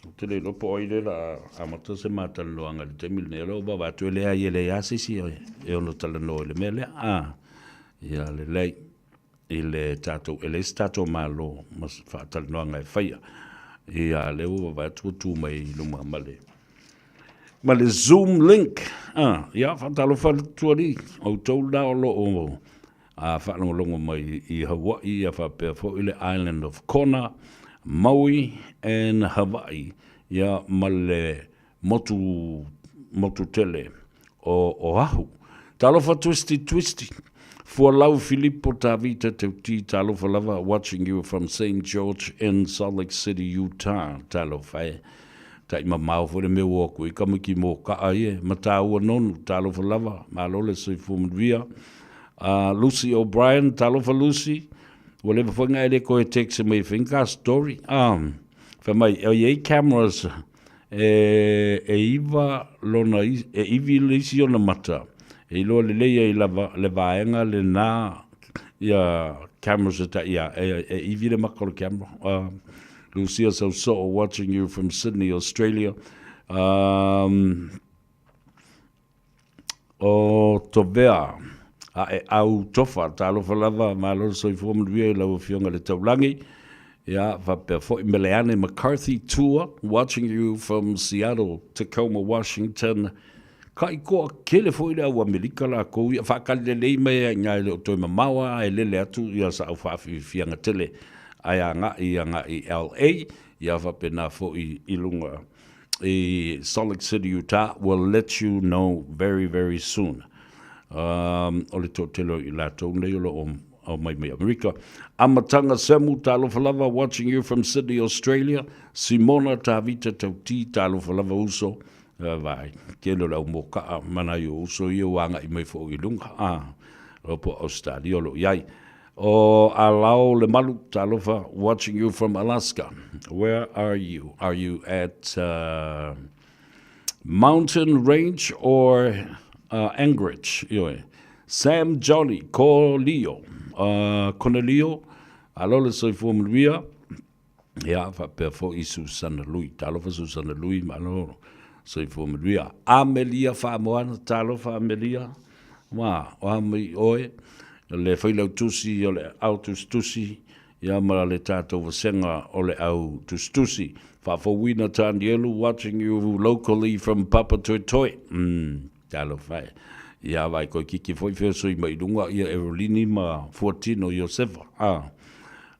Ou te le iloa po o ai lea o le a amata se ma talanoaga i le taimi lenei. O lea ua vaavaai atu e leai e leai lava se isi e ono talanoa i le mea lea. Ah. Ia lelei i le tatou, e leai se tatou Malo ma se faatalanoaga e faia. Ia lea ua vaavaai atu ua tu mai i luma ma le ma le Zoom link. Ah, ia faatalofa atu alii, outou la o lo o a faalogologo mai i Hawaii ia faapea foi le Island of Kona, Maui and Hawaii ia ma le motu motu tele o Oahu. Talofa Twisty Twisty, Fualau Filipo Tavita Teuti talofa lava watching you from Saint George in Salt Lake City, Utah. Talofa e. Tai mamao foi le mea ua o atu ai Kamiki Mōkaa ie, ma tāua nonu, talofa lava, malo le soifua manuia. Lucy O'Brien, talofa Lucy, ua leva foi na e le toe text mai e fai ni ta story. Fai mai, e i ai cameras e, e iva lona, e ivi le isi ona mata, e iloa lelei ai lava le vaega lena ia cameras e tai ia, e, e ivi le maka o le camera. Lucia Sauso'o watching you from Sydney, Australia. Um, o Tovea a e au tofa, talofa lava, malo le soifua manuia i lau afioga i le Taulagi. Ia, faapea foi Meleane McCarthy Tua, watching you from Seattle, Tacoma, Washington. Ka i koa kele foi le au Amerika lakou ia faakali lelei mai ai ina e le o toe mamao a e lele atu ia sa au faafiafiaga tele ae agai agai LA ia faapena foi i luga i Salt Lake City Utah will let you know very very soon. Um, o le toatele o i latou nei o lo o aumai mai Amerika. Amataga Samu, talofa lava, watching you from Sydney, Australia. Simona Tavita Tauti, talofa lava uso. Vaai, tele o le au mōkaa ma nai o uso ia ua agai mai foi i luga, a, o po Australia o lo o i ai. O Alao Lemalu, talofa, watching you from Alaska. Where are you? Are you at uh, Mountain Range or uh, Anchorage? Ioe. Sam Jolly, ko Leo, uh, Konelio, alo le soifua manuia. Ia, faapea foi Susana Lui. Talofa Susana Lui, malo soifua manuia. Amelia Faamoana, talofa Amelia. Wa, o a mai oe, le failautusi o le au tusitusi, ia ma le tatou vasega o le au tusitusi. Faafouina Tanielu, watching you locally from Papatoetoe. Mm, talofa e. Ia, vai koe kiki foi feosoi mai lunga ia Erolini ma Fuatino Iosefa. Ah.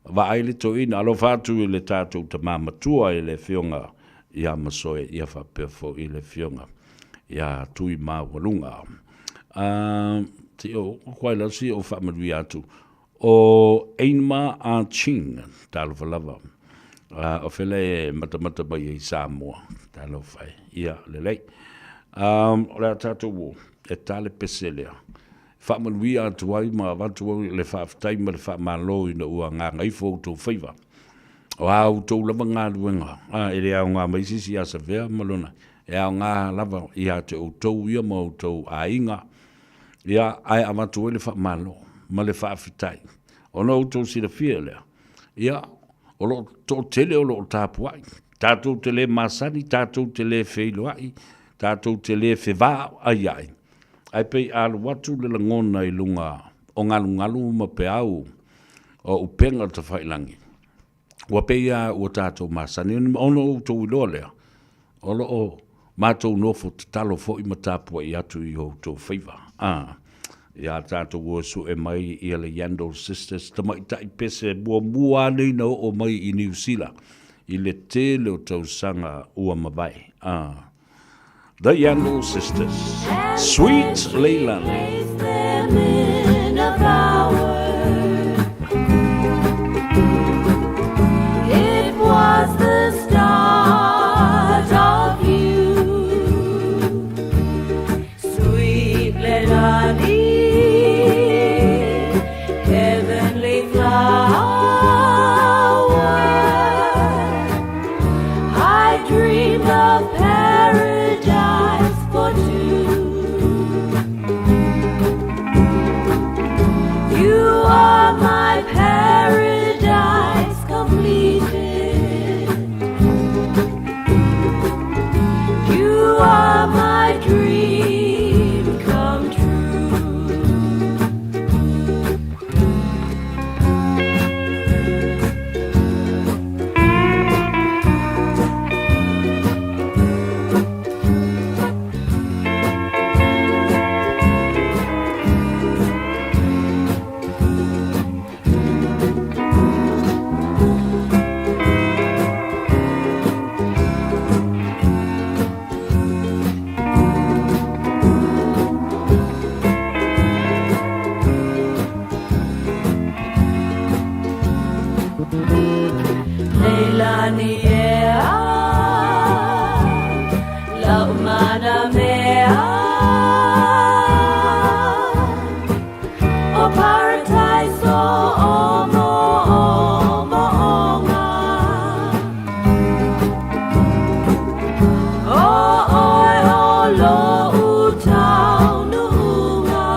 Vaai le toeaina, alofa atu i le tatou tamā matua i le Afioga ia Masoe, ia faapea foi le Afioga ia Tuimaualuga. A, si o, koe la si o faamanuia atu, o Einma A Ching, talofa lava. A, o fela e matamata mai ai Samoa, talofa e, ia, lelei. Um, o le a tatou o, e tale pese lea. Faamanuia atu ai ma avatu ai le faafetai ma le faamalo ina ua gagaifo outou faiva. O a outou lava galuega, a, e le aoga mai se isi ia Savea ma lona, e aoga lava ia te outou ia ma outou aiga, ia, ae avatu ai le faamalo ma le faafetai. Ona outou silafia lea, ia, o lo o toatele o lo o tapuai, tatou te le masani, tatou te le feiloai, tatou te le fevaaiai, ae pei a alu atu le lagona i luga o galugalu ma peau o upega tafailagi, ua pei lava ua tatou masani, ona outou iloa lea, o lo o matou nofo tatalo foi ma tapuai atu i outou faiva. A, ia tatou o e sue mai ia le Yandle Sisters, tamaitai pese muamua lava nei na oo mai i Niu Sila i le tele o tausaga ua mavae. A, The Yandle Sisters, Sweet Leilani. It was the start of you, sweet Leilani, heavenly flower. I dreamed of paradise for two. You are my paradise completed. You are my dream come true. Leilani ea, lau mana mea. O paradise o mo mo onga. O oe o lo utau nuunga.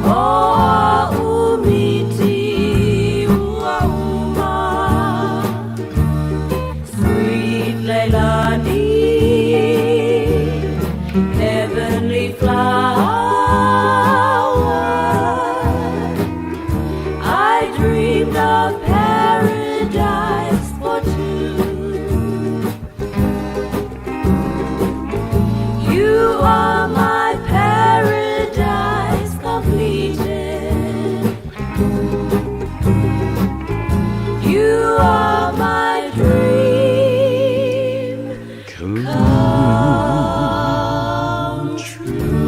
O a umiti ua uma. Sweet Leilani, heavenly flower. I dreamed of paradise for two. You are my paradise completed. You are my dream come true.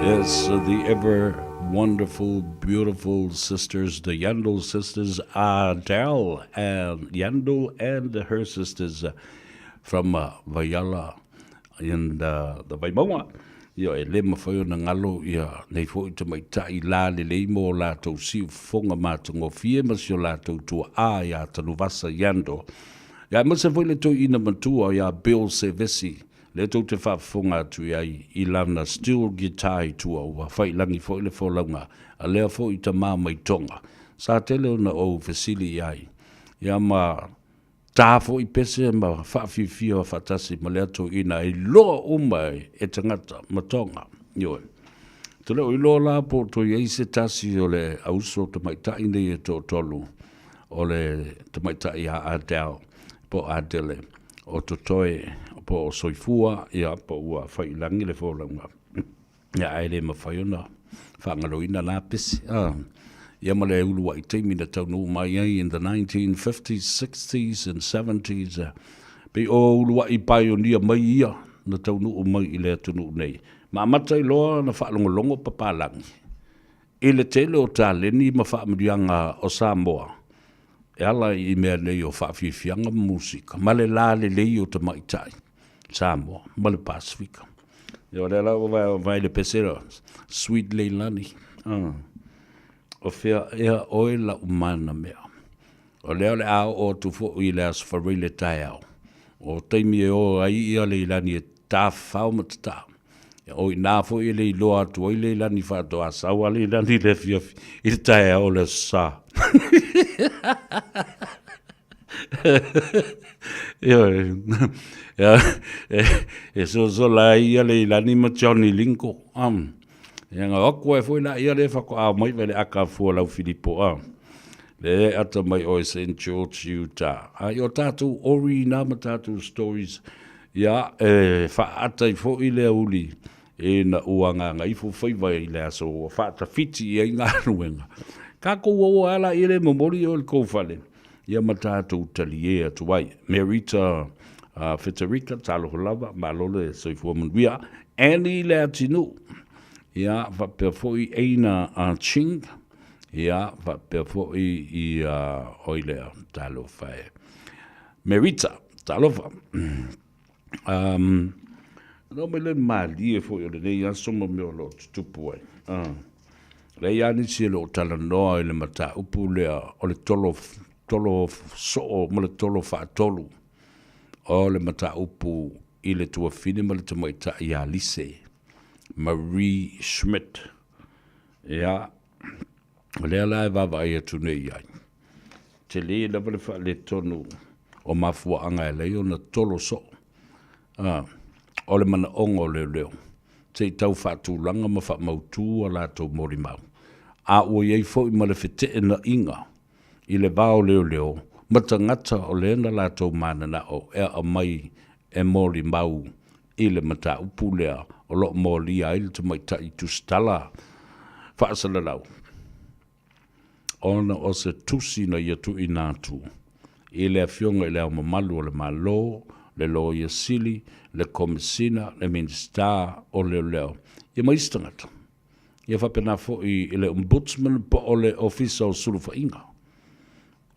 Yes, the ever wonderful, beautiful sisters, the Yandle sisters, Adele and Yandle and her sisters from Vaiala in the Vaimauga. Ia, e le mafai ona galo ia nei foi tamaitai lalelei mo latou siufofoga matagofie ma si o latou tuaa ia Tanuvasa Yandle. Ia, aemaise foi le toeaina matua ia Bill Sevesi, Lea tou te faafofoga atu i ai i lana steel guitar i tua, ua faiilagi foi le folauga a lea foi tama mai Tonga. Sa tele ona ou fesili i ai, ia ma ta foi pese ma faafiafia faatasi ma lea toeaina e iloa uma e tagata ma Tonga. Ioe. Te le o iloa la po o toe i ai se tasi o le auso tamaitai nei e toatolu o le tamaitai a Adele po o Adele o totoe po o soifua ia po ua fai i lagi le folauga ia ae le mafai ona faagaloina la pese a ia ma le uluai taimi na taunuu mai ai in the 1950s, 60s and 70s pei o uluai paionia mai ia na taunuu mai i le atunuu nei ma amata ai loa na faalogologo papalagi i le tele o taleni ma faamanuiaga o Samoa e ala i mea nei o faafiafiaga ma musika, ma le lalelei o tamaitai. Samoa ma le Pasefika. Ia o lea la ua vaai le pese lea, Sweet Leilani, o fea ea oe la'u manamea. O lea o le a oo atu foi i le Aso Faraile taeao, o taimi e o ai ia Leilani e tafafao ma tataa. O i ina foi e le iloa atu ai Leilani faatoa sau a Leilani i le afiafi i le taeao o le Aso Sa. Ioe, e sosola ai ia Leilani ma Johnny Lingo. Ia na o atu ai foi laia lea faatoa omai mai le ata a Fualau Filipo a. Le e ata mai oe St. George, Utah. A i o tātou ori nā ma tātou stories, ia, e faaata ai foi le auli ina ua gagaifo faiva i le aso ua faatawhiti i ai galuega. Kākou ua ua ala i le momoli o le kou fale, ia ma tātou talie atu ai. Merita Feterika, talofa lava, malo le soifua manuia. Annie le atinuu, ia, faapea foi Eina Ching, Ia, faapea foi ia oi lea, talofa e. Merita, talofa. Um, no mai le malie foi o lenei aso ma mea o lo o tutupu ai. Leai lava nisi e le o talanoa i le mataupu lea o le tolo, tolo soo ma le tolo faatolu o le mataupu i le tuafine ma le tamaitai ia Lise Marie Schmidt. Ia, o lea la e vaavaai atu nei i ai, tele lava le faaletonu o mafuaaga e ala ai ona tolo soo, a, o le manaoga o leoleo, se i tau faatulaga ma faamautu a latou molimau, a ua i ai foi ma le feteenaiga i le va o leoleo ma tagata o lea na latou mananao e aumai e molimau i le mataupu lea o lo o molia ai le tamaitai tusitala faasalalau, ona o se tusi na ia tuuina atu i le Afioga i Le Ao Mamalu o le Malo, le Loia Sili, le Komesina, le Minisita o Leoleo, ia ma isi tagata. Ia faapena foi i le Ombudsman po o le Ofisa o Sulufaiga.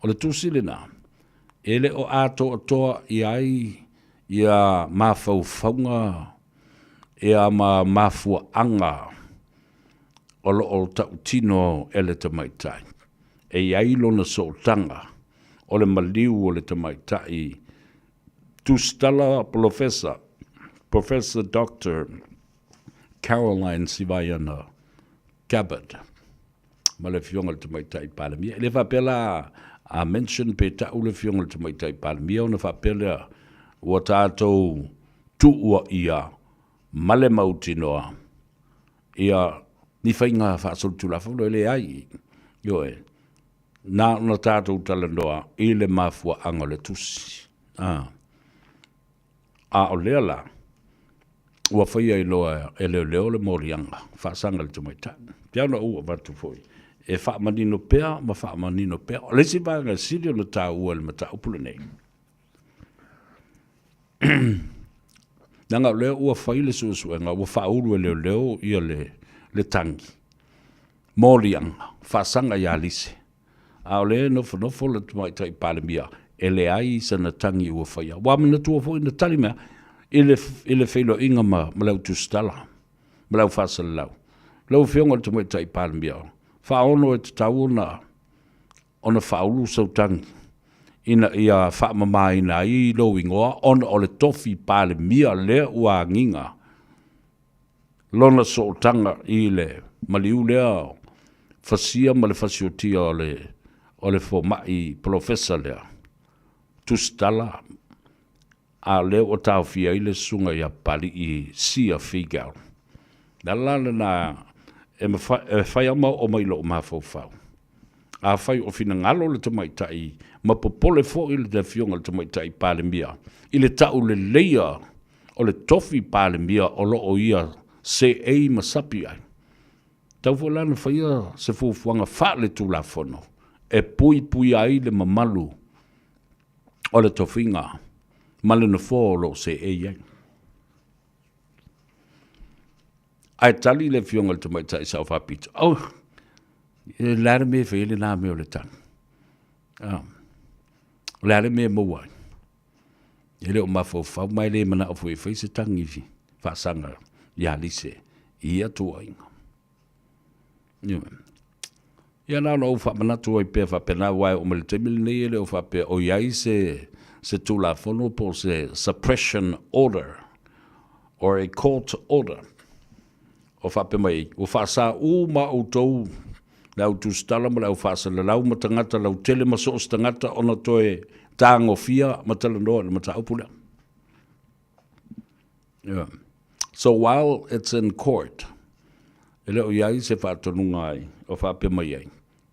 O le tusi lena, e le o atoatoa i ai ia mafaufauga ia ma mafuaaga o lo o tautino e le tamaitai. E i ai lona sootaga o le maliu o le tamaitai tusitala polofesa, Professor Doctor Caroline Sivaiana Gabbard ma le Afioga i le Tamaitai Palemia. E le faapea la a mention pe tau le Afioga i le Tamaitai Palemia ona faapea lea ua tatou tuuaia ma le mautinoa ia ni faiga faasolitulafono. E leai, ioe, na ona tatou talanoa i le mafuaaga o le tusi. Ah. A o lea la, ua faia ai loa e leoleo le moliaga faasaga i le tamaitai. Pei ona ou avatu foi, e faamanino pea ma faamanino pea. O le isi vaega e sili ona taua i le mataupu lenei, leaga o lea ua fai le suesuega, ua faaulu e leoleo ia le tagi, moliaga faasaga ia Lise. A o lea e nofonofo le Tamaitai Palemia, e leai sana tagi ua faia. Ua manatua foi na tali mai i le, i le feiloaiga ma, ma le au tusitala, ma le au faasalalau. Lau Afioga i le Tamaitai Palemia, faaono e tatau ona, ona faaulu sau tagi ina ia faamamaina ai lou igoa ona o le tofi Palemia lea ua agiga lona sootaga i le maliu lea fasia ma le fasiotia o le, o le fomai polofesa lea, tusitala, a o lea ua taofia ai le susuga ia Papalii Sia Figal. Le ala la lena e, e fai lava ma oo mai i lou mafaufau. Afai o finagalo le tamaitai ma popole foi le Afioga i le Tamaitai Palemia i le tauleleia o le tofi Palemia o lo o ia seei ma sapi ai, tatau foi la ona faia se fuafuaga faaletulafono e puipuia ai le mamalu o le tofiga ma le nofoa o lo o seei ai. Ae tali le Afioga i le Tamaitai Sao Faapito, Oh, e le a le mea e fai ai lena mea o le tagi? Ah, o le a le mea e maua ai? E le o mafaufau ma e le manao foi e fai se tagi faasaga ia Lise i ia tuuaiga. Ioe. Ia na ona ou faamanatu ai pea faapena, aua e oo mai le taimi lenei e le o faapea o i ai se, se Tulafono po o se suppression order or a court order o faapea mai ai, ua faasa uma outou le au tusitala ma le au faasalalau ma tagata lautele ma so o se tagata ona toe tagofia ma talanoa i le mataupu lea. Yeah. So while it's in court, e le o i ai se faatonuga ai o faapea mai ai,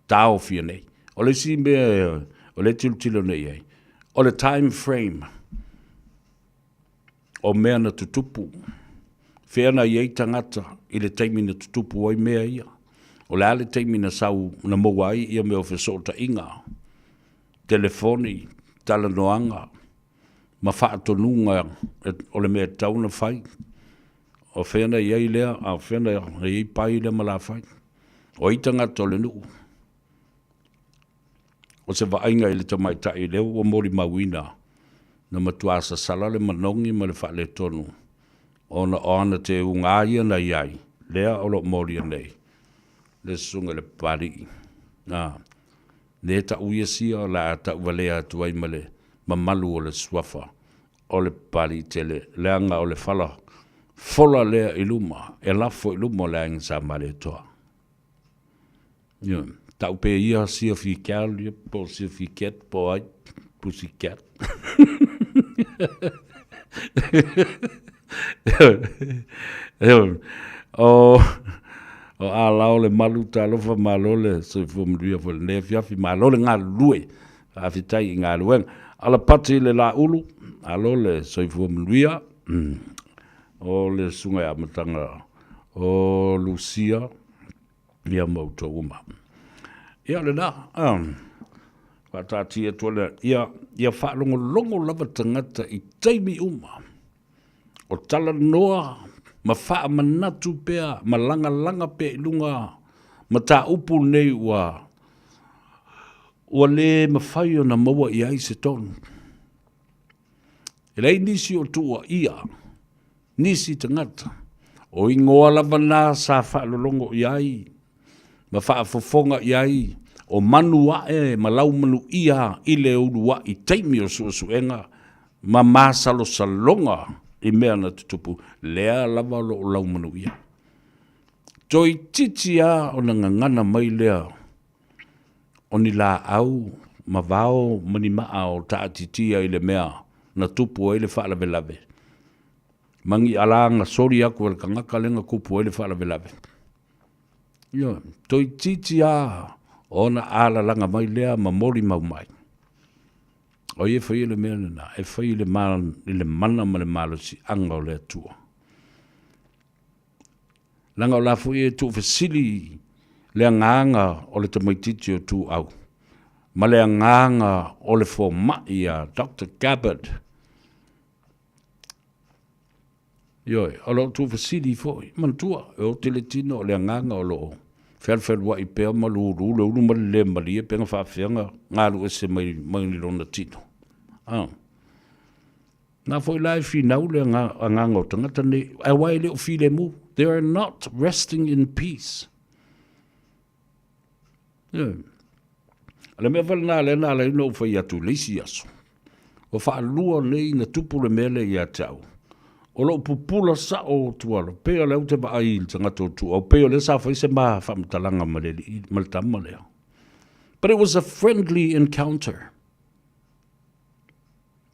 taofia nei. O le isi mea o le tilotilo nei i ai, o le time frame o mea na tutupu. Fea na i ai tagata i le taimi na tutupu ai mea ia. O le a le taimi na sau na maua ai ia mea o fesootaiga, telefoni, talanoaga, ma faatonuga o le mea e tatau ona fai. O fea na i ai lea, a o fea na i ai pai lea ma lafai. O ai tagata o le nuu? O se vaaiga i le tamaitai lea ua molimauina na matua sasala le manogi ma le faaletonu ona o ana teuga ia na i ai, lea o lo o molia nei le susuga i le Papalii. A, le tau ia sia o le a tauvalea atu ai ma le mamalu o le suafa o le Papalii tele, leaga o le fala fola lea i luma, e lafo i luma o le Aiga Sa Malietoa. Ioe, tau pea ia sia fical ia po o sia ficat po o ai, pussy cat. Ioe, o, o Alao le malu, talofa malo le soifua manuia foi i lenei afiafi, malo le galulue, faafetai i galuega. Alapati le Laulu, malo le soifua manuia, o le susuga i Amataga o Lucia, ia ma outou uma. Ia o lena, faataatia atu ai ia, ia faalogologo lava tagata i taimi uma, o talanoa ma faamanatu pea ma lagalaga pea i luga mataupu nei ua ua le mafai ona maua i ai se tonu. E leai nisi o tuuaia nisi tagata, o igoa lava na sa faalologo i ai ma faafofoga i ai o manu ae ma laumanuia i le uluai taimi o suesuega ma masalosaloga i mea na tutupu, lea lava o lo o laumanuia. Toeitiiti lava ona gagana mai lea o ni laau ma vao ma ni maa o taatitia i le mea na tupu ai le faalavelave, ma ni ala na soli atu e le tagata lea na tupu ai le faalavelave. Ioe, toeitiiti lava ona alalaga mai lea ma molimau mai. O ai e faia le mea lena? E fai i le, i le mana ma le malosiaga o le Atua. Leaga o la foi e tuufesili le agaga o le tamaitiiti o Tuuau ma le agaga o le fomai a Doctor Gabbard. Ioe, o lo o tuufesili foi, manatua, e oti le tino o le agaga o lo o fealualuai pea ma lulu le ulu ma le le malie pe na faafefea na galu ese mai, mai lona tino. Ah. Na foi la e finau le agaga o tagata nei, aua e le o filemu. They are not resting in peace. Yeah. O le mea foi lena lea na ala ai ona ou fai atu i le isi aso, ua faalua nei na tupu le mea lea ia te au. O lou pupula sao atu alo, pei o lea ou te vaai i le tagata o Tuuau, pei o lea sa fai se ma faamatalaga ma le alii, ma le tama lea. But it was a friendly encounter.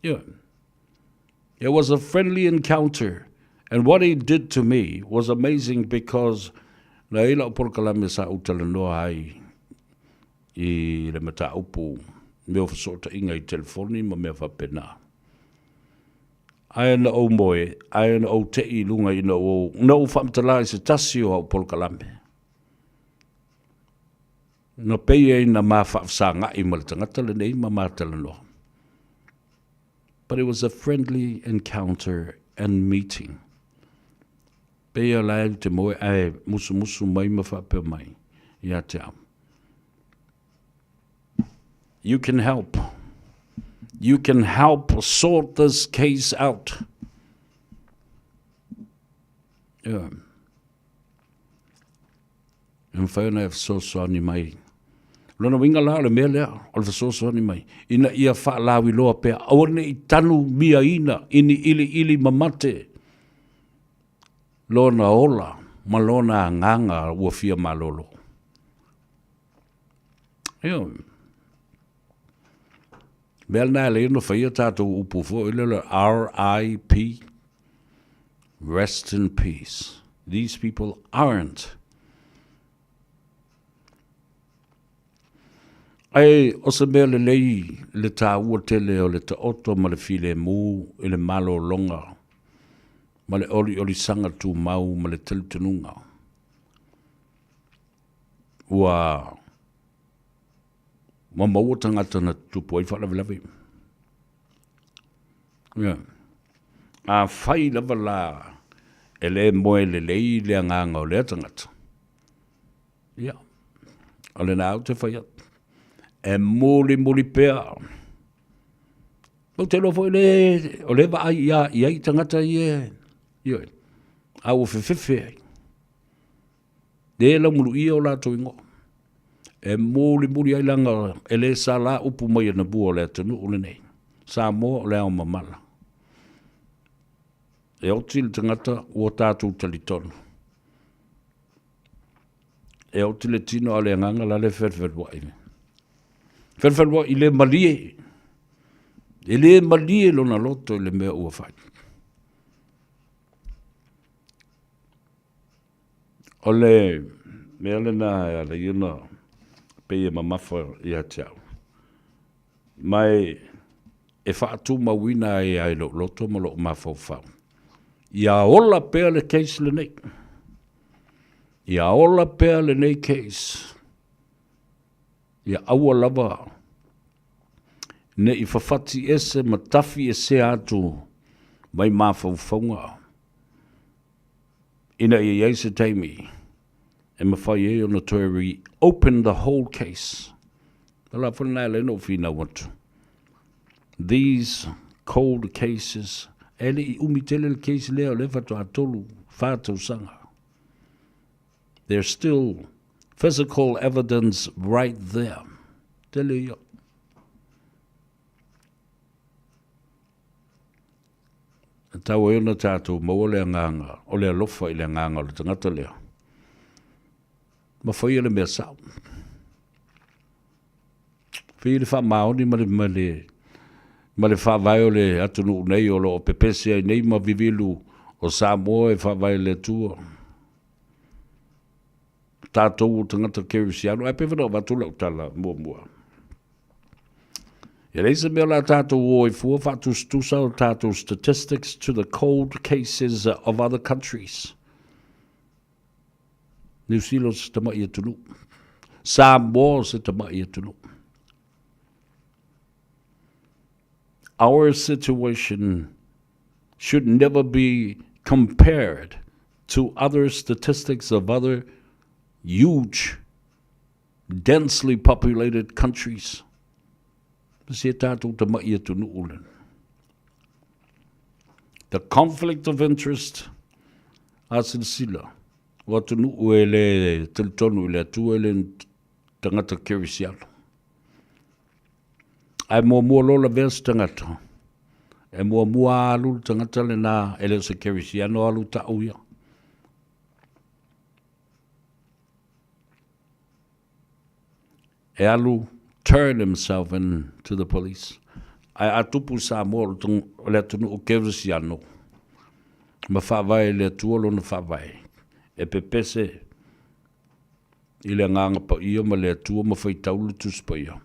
Yeah. It was a friendly encounter. And what he did to me was amazing because na i lau polokalame sa ou talanoa ai i le mataupu mea o fesootaiga i telefoni ma mea faapena. Ae na ou moe, ae na ou tei i luga ina ua na ou faamatala i se tasi o au polokalame. Na pei ai na ma faafesagai ma le tagata lenei ma ma talanoa. But it was a friendly encounter and meeting. Pei o la e te moe ae musumusu mai ma faapea mai ia te au. You can help. You can help sort this case out. Yeah. E mafai ona e fesoasoani mai. Lona uiga la o le mea lea, o le fesoasoani mai, ina ia faalauiloa pea, aua ne i tanumiaina i ni iliili mamate lona ola ma lona agaga ua fia malolo. Ioe. Mea lena e alai ona faia tatou upu foi lea o le RIP, Rest in Peace. These people aren't. Ae o se mea lelei le taua tele o le taoto ma le filemu i le malologa ma le oliolisaga tumau ma le talitonuga ua Ua maua tagata na tutupu ai faalavelave. Ia. Afai lava la e le moe lelei le agaga o lea tagata, ia, o lena ou te fai atu, e mulimuli pea. Ou te iloa foi le, o lea e vaai ia i ai tagata ia, ioe, a ua fefefe ai. Le laumuluia o latou igoa. E mulimuli ai laga e le sala upu mai anamua o le atunuu lenei. Samoa o le ao mamala. E oti le tagata ua tatou talitonu. E oti le tino a o le agaga la le felufeluai. Felufeluai le malie. E le malie lona loto i le mea ua fai. O le mea lena e ala ai ona pei e mamafa ia te au, ma e faatumauina ai lava i lou loto ma lou mafaufau, ia ola pea le case lenei. Ia ola pea lenei case. Ia aua lava ne i fafati ese ma tafi esea atu mai mafaufauga ina ia i ai se taimi e mafai ai ona toe reopen the whole case. O la foi lena e ala ai ona ou finau atu. These cold cases, e le i umi tele le case lea, o lea faatoa tolu, fa tausaga. There's still physical evidence right there. Tele ia. E tau ai ona tatou maua le agaga o le alofa i le agaga o le tagata lea, ma faia le mea sao. Faia le faamaoni ma le, ma le, ma le faavae o le atunuu nei o lo o pepese ai nei ma vivilu o Samoa e faavae i le Atua. Tatou o tagata kerisiano, ae pei foi ona avatu lau tala muamua. E leai se mea o le a tatou o ai fua faatusatusa o tatou statistics to the cold cases of other countries. Niu Sila o se tama'i atunuu. Samoa o se tama'i atunuu. Our situation should never be compared to other statistics of other huge densely populated countries. Se tātou tama'i atunuu lena. The conflict of interest a silasila o atunuu e le talitonu i le Atua e le tagata kerisiano. Ae muamua loa lavea se tagata, e muamua alu le tagata lena e le o se kerisiano alu ta'u ia. E alu turn himself in to the police. Ae a tupu i Samoa o le atunuu kerisiano ma faavae i le Atua lona faavae, e pepese i le Agaga Paia ma le Atua ma faitau le Tusi Paia.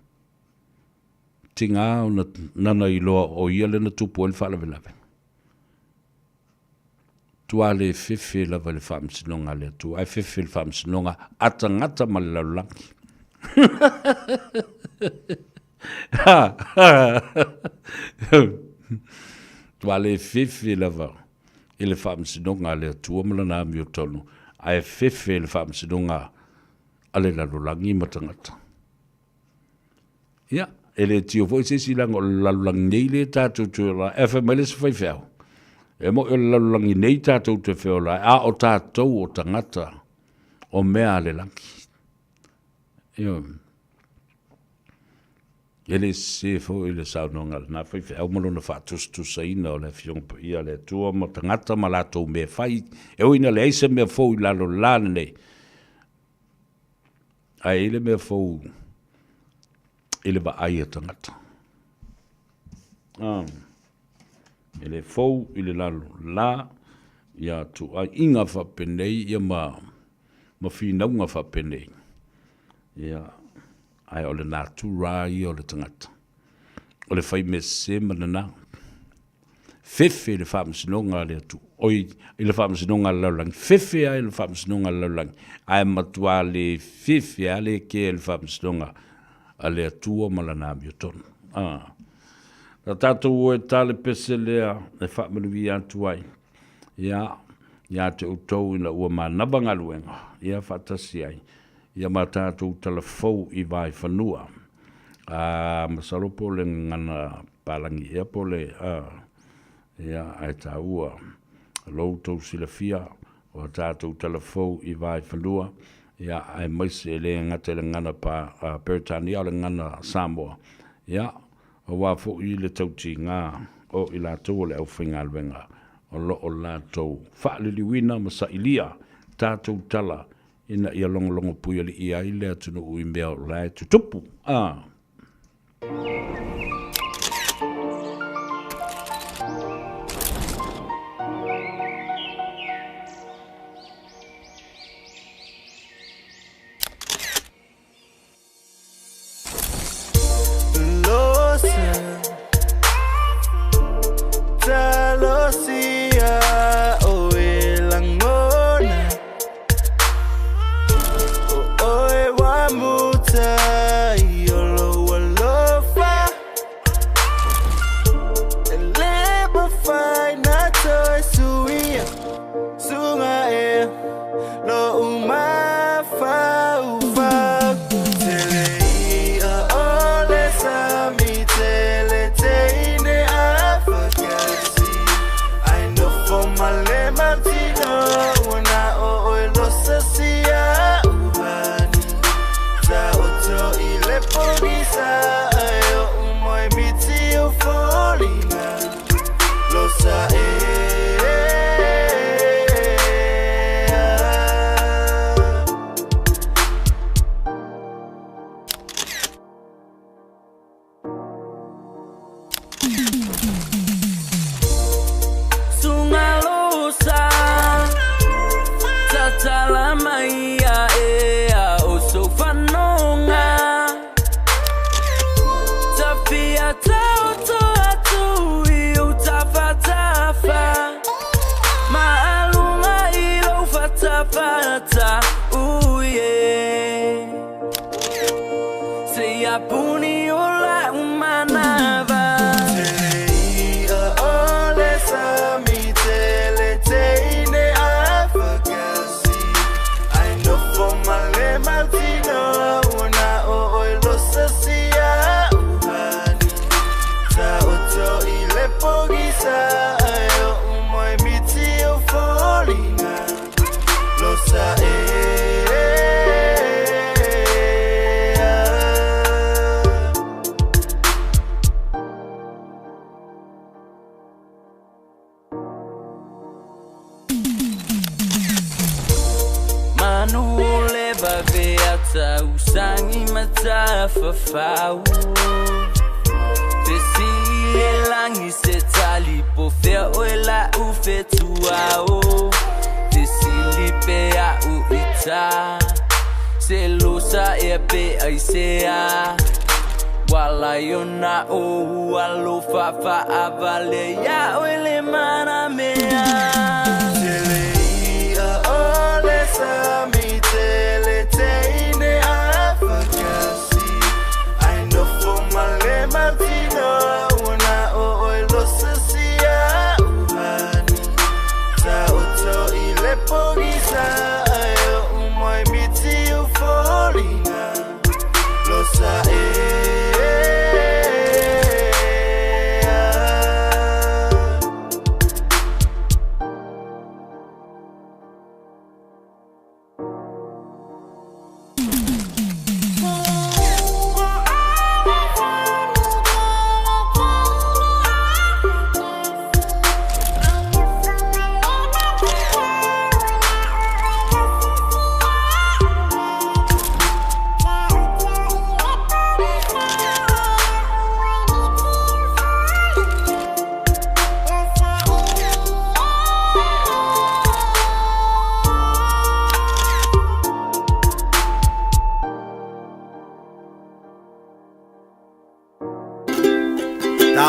Tiga ona nana iloa o ia lea na tupu ai le faalavelave. Tua le fefe lava i le faamasinoga a le Atua, ae fefe i le faamasinoga a tagata ma le lalolagi. Tua le fefe lava i le faamasinoga a le Atua ma lana amiotonu, ae fefe i le faamasinoga a le lalolagi ma tagata. Ia, e le tio foi se isi leaga o le lalolagi nei lea tatou te ola ai. Ae fai mai le isi faifeau, e moni o le lalolagi nei tatou te feola ai, a o tatou o tagata o mea a le lagi. Ioe. E le sese foi le saunoaga a lena faifeau ma lona faatusatusaina o le Afioga Paia a le Atua ma tagata ma latou mea fai, e ui ina leai se mea fou i lalo o le la lenei, ae i ai le mea fou i le vaai a tagata. Ah, e le fou i le lalo o le la, ia tuuaiga faapenei ia ma finauga faapenei. Ia, ae o le natura ia o le tagata. O le fai mea sese ma lena. Fefe le faamasinoga a le Atua, oi, i le faamasinoga a le lalolagi, fefe ai le faamasinoga a le lalolagi, ae matua le fefe lava le kea i le faamasinoga a le Atua ma lana amiotonu. Ah. Na tatou o e ta le pese lea e faamanuia atu ai, ia, ia te outou ina ua manava galuega, ia faatasi ai, ia ma tatou talafou i Vaefanua. A, masalo po o le gagana palagi ea po o le, a, ia, ae taua lo outou silafia o a tatou talafou i Vaefanua, ia, aemaise e le gata i le gagana pa, a, Peretania, a o le gagana Samoa, ia, aua foi le tautiga o i latou o le aufaigaluega o lo o latou faaliliuina ma sailia tatou tala ina ia logologo puialii ai le atunuu i mea o la e tutupu. A.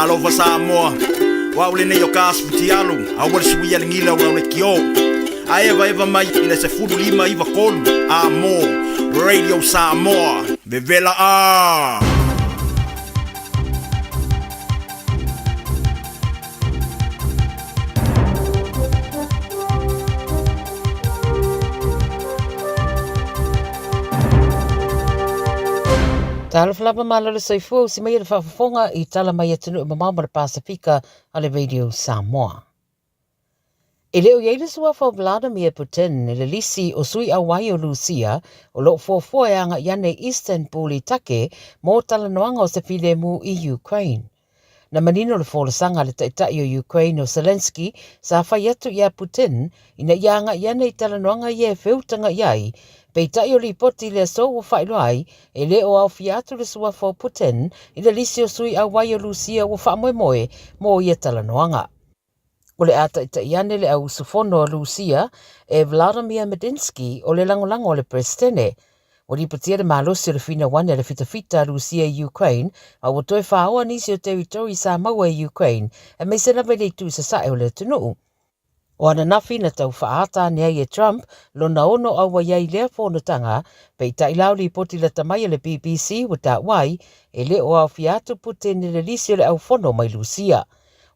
Talofa Samoa, o au lenei o ka asu fitialu, aua le suia le gila o lau lekiō. A evaeva mai i le 15 93 A mō Radio Samoa, vevela a! Talofa lava malo le soifua usi mai le faafofoga i tala mai atunuu mamao ma le Pasefika a le Radio Samoa. E le o i ai le suafa o Vladimir Putin i le lisi o sui auai o Lusia o lo o fuafua e agai ane i Istanbul i Take mo talanoaga o se filemu i Ukraine. Na manino le folasaga a le Taitai o Ukraine o Zelenskyy sa fai atu iā Putin ina ia agai ane i talanoaga ia e feutaga i ai, peitai o lipoti i le aso ua faailoa ai e le o aofia atu le suafa o Putin i le lisi o sui auai o Lusia ua faamoemoe mo ia talanoaga. O le a taitai ane le au usufono a Lusia e Vladimir Medinsky o le lagolago a le Peresetene. Ua lipotia le malosi o le finau ane a le fitafita a Lusia i Ukraine ma ua toe faoa nisi o teritori sa maua e Ukraine aemaise lava i le itu i sasae o le atunuu. O ananafi na tau faaata ane ai e Trump lona ono auai ai i lea fonotaga, peitai la o lipoti lata mai a le BBC ua taua ai e le o aofia atu Putin i le lisi o le au fono mai Lusia.